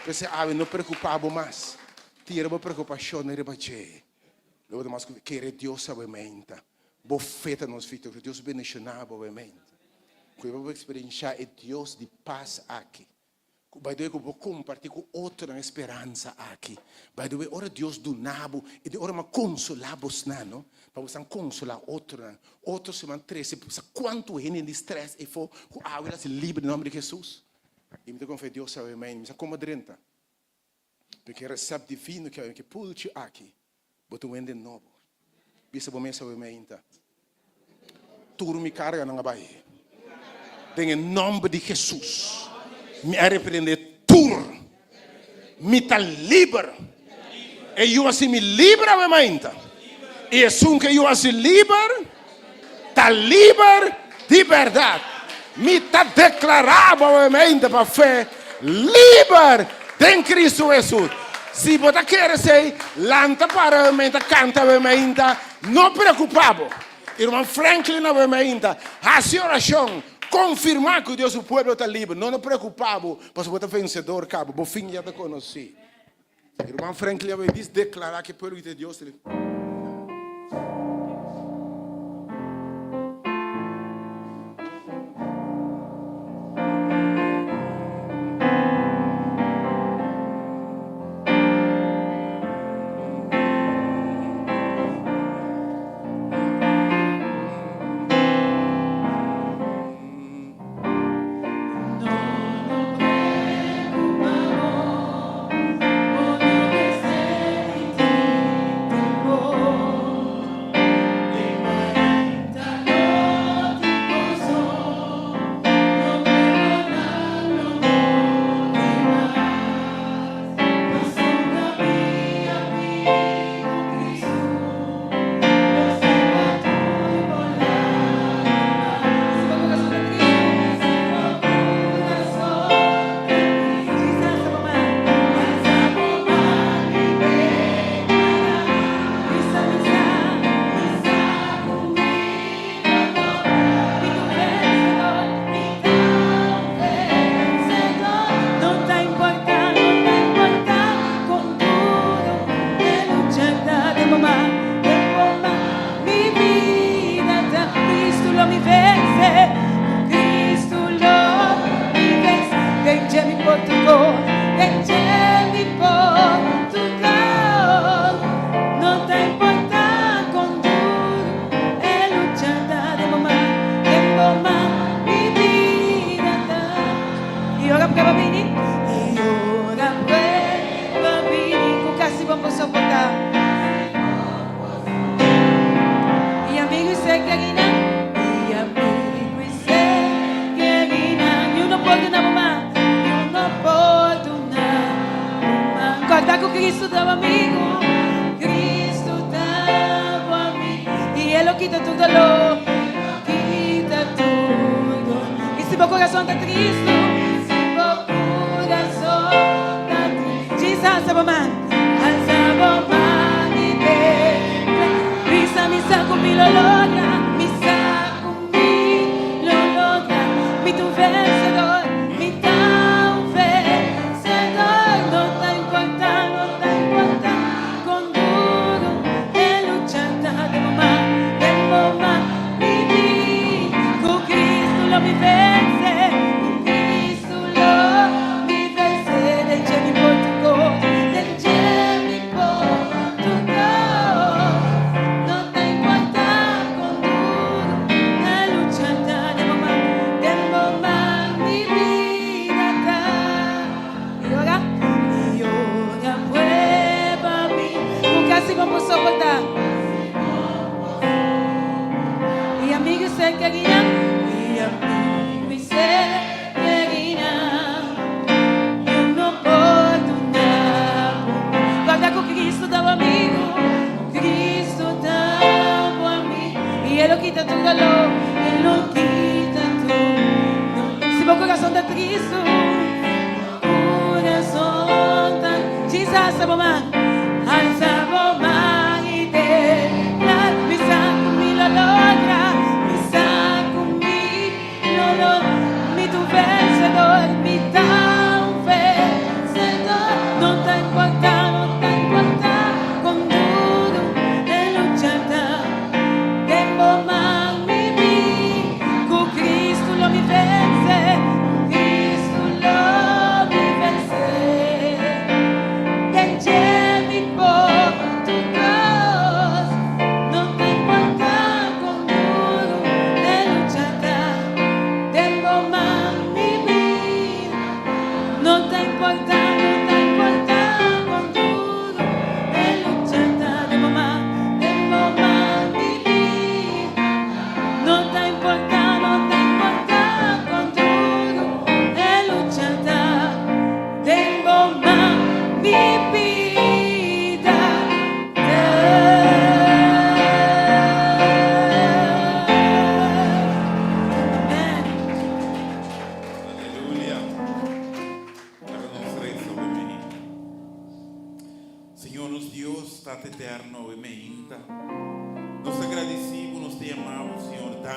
P'esei awe no preokupá bo mas. Tira bo preokupashonnan riba dje. Lo bo ta mas ku kere Dios awe meinta. Bo fe ta nos viktoria. Dios bendishoná bo awe meinta. Ku bo por eksperenshá e Dios di pas aki. Ku by the way ku bo kompartí ku otronan e speransa aki. By the way ora Dios duna bo e di ora ma konsolá bosnan no. Pa bosnan konsolá otronan. Otro siman trese sa kuantu hende di strès efo ku awe ta hasi liber den nòmber di Hesus. I mi ta konfia Dios awe mei. Mi sa komo drenta. Pero ke resèpt divino ki awe ke pulchi aki bo ta un hende nobo. Bisa bo mes awe meinta. Tur mi karganan a bai. Den e nòmber di Hesus mi a reprende tur. Mi ta liber. E yu hasi mi liber awe mainta. I esun ku e yu hasi liber ta liber di bèrdat. Mi ta deklará bo awe mainta pa fe liber den Kristu Hesus. Si bo ta kere esei, lanta para awe mainta, kanta awe mainta, no preokupá bo. I ruman Franklin awe mainta, hasi orashon, konfirmá ku Dios su pueblo ta liber. No no preokupá bo, pasobra bo ta vensedor kaba, bo fin ya ta konosí. I ruman Franklin awe dis deklará ku e pueblo di Dios ta liber.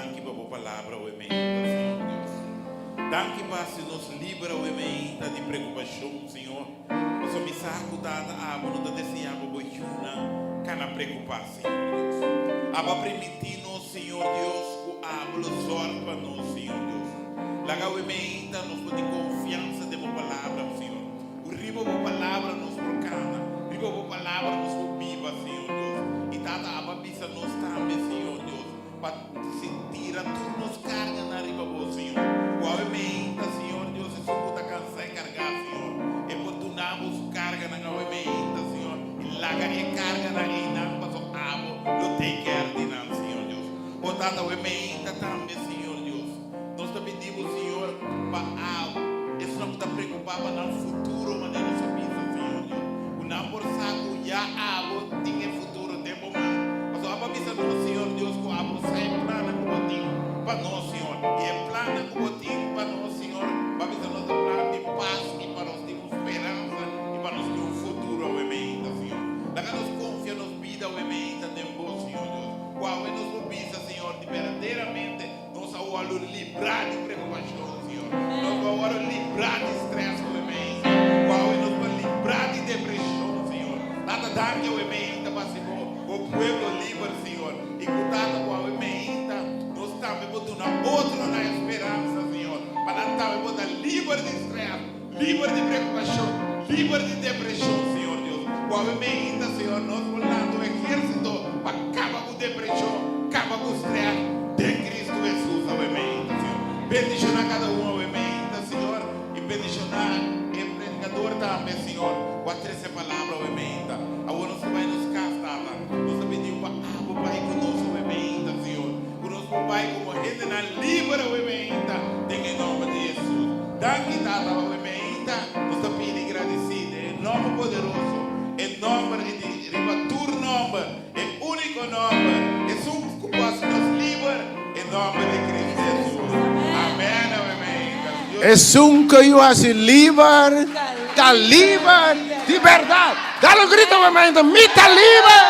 Danki pa bo palabra awe meinta, Señor Dios. Danki pa hasi nos liber awe meinta di preokupashon, Señor. Pasobra mi sa ku Tata abo no ta deseá pa bo yunan kana preokupá, Señor Dios. Abo a primintí nos, Señor Dios, ku abo lo sòrg pa nos, Señor Dios. Laga awe meinta nos por tin konfiansa den bo palabra, Señor. Ku riba bo palabra nos por kana, riba bo palabra nos por biba, Señor Dios. I Tata abo a bisa nos tambe, Señor Dios, pa si tira tur nos karganan riba bo, Señor. Ku awe meinta, Señor Dios, esun ku ta kansá i kargá, Señor, e por duna bo su karganan awe meinta, Señor, i laga e karganan einan paso abo lo take care di nan, Señor Dios. O Tata, awe meinta tambe, Señor Dios, nos ta pidi bo, Señor, pa abo, esunnan ku ta preokupá pa nan futuro, manera nos a bisa, Señor Dios, ku nan por sa ku ya abo tin e futuro den bo man. Pasobra abo a bisa nos, Señor Dios, ku abo sa e plannan ku bo tin pa nos, Señor. I e plannan ku bo tin pa nos, Señor, bo a bisa nos ta plan di pas i pa nos tin un speransa i pa nos tin un futuro awe meinta, Señor. Laga nos konfia nos bida awe meinta den bo, Señor Dios. Ku awe nos por bisa, Señor, di berdaderamente nos a wòrdu librá di preokupashon, Señor. Nos a wòrdu librá di strès awe meinta. Ku awe nos por librá di depreshon, Señor. Tata, danki awe meinta pa hasi bo bo pueblo liber, Señor. I ku Tata ku awe meinta nos tambe por duna otronan e speransa, Señor, pa nan tambe por ta liber di strès, liber di preokupashon, liber di depreshon, Señor Dios. Ku awe meinta, Señor, nos por lanta un ehérsito pa kaba ku depreshon, kaba ku strès den Kristu Hesus awe meinta, Señor. Bendishoná kada un awe meinta, Señor, i bendishoná e predikador tambe, Señor, ku a trese palabra awe meinta. Awor nos ta bai nos kas, Tata. Nos ta pidi pa abo bai ku nos awe meinta, Señor. Ku nos por bai komo hendenan liber awe meinta, den e nòmber di Hesus. Danki, Tata, awe meinta nos ta pidi gradisí den e nòmber poderoso, e nòmber di riba tur nòmber, e úniko nòmber, esun ku por hasi nos liber, e nòmber di Cristo Hesus. Amèn, awe meinta. Dios. Esun ku yu hasi liber, ta liber di bèrdat. Dal un grito awe meinta, Mi ta liber!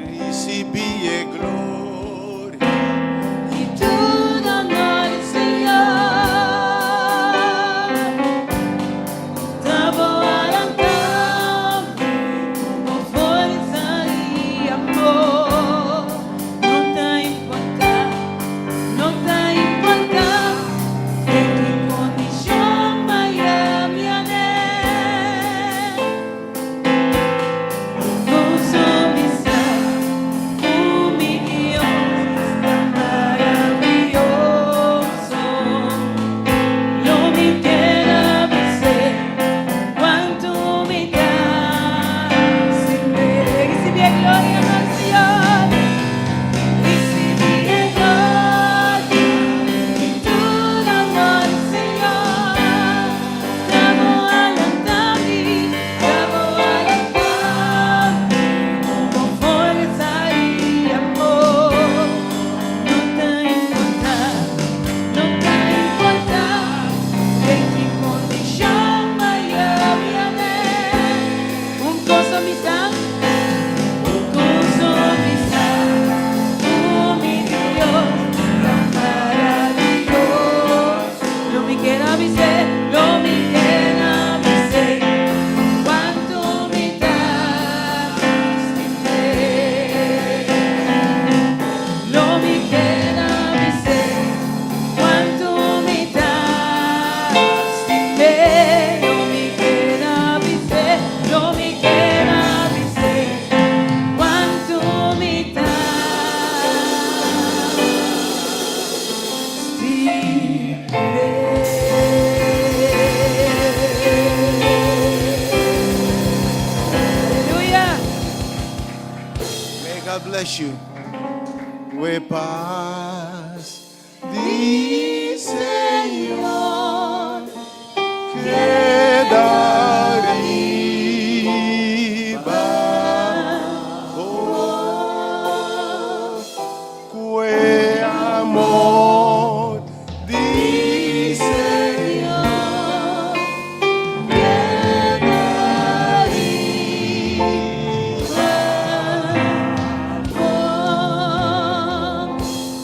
Ricibí e gloria. Y tur honor, Señor. Ta bo a lanta. God bless you. We paz di Señor keda riba bo. Ku e amor di Señor keda riba bo.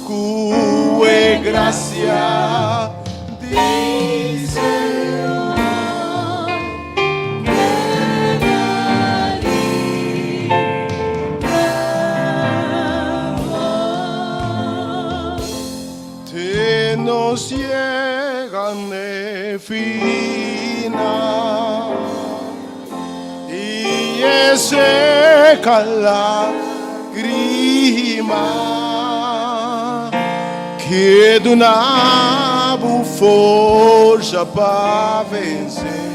Ku e grasia di Señor keda riba bo. Te nos yega n'e final i e seka lágrima ke duna bo forsa pa vense.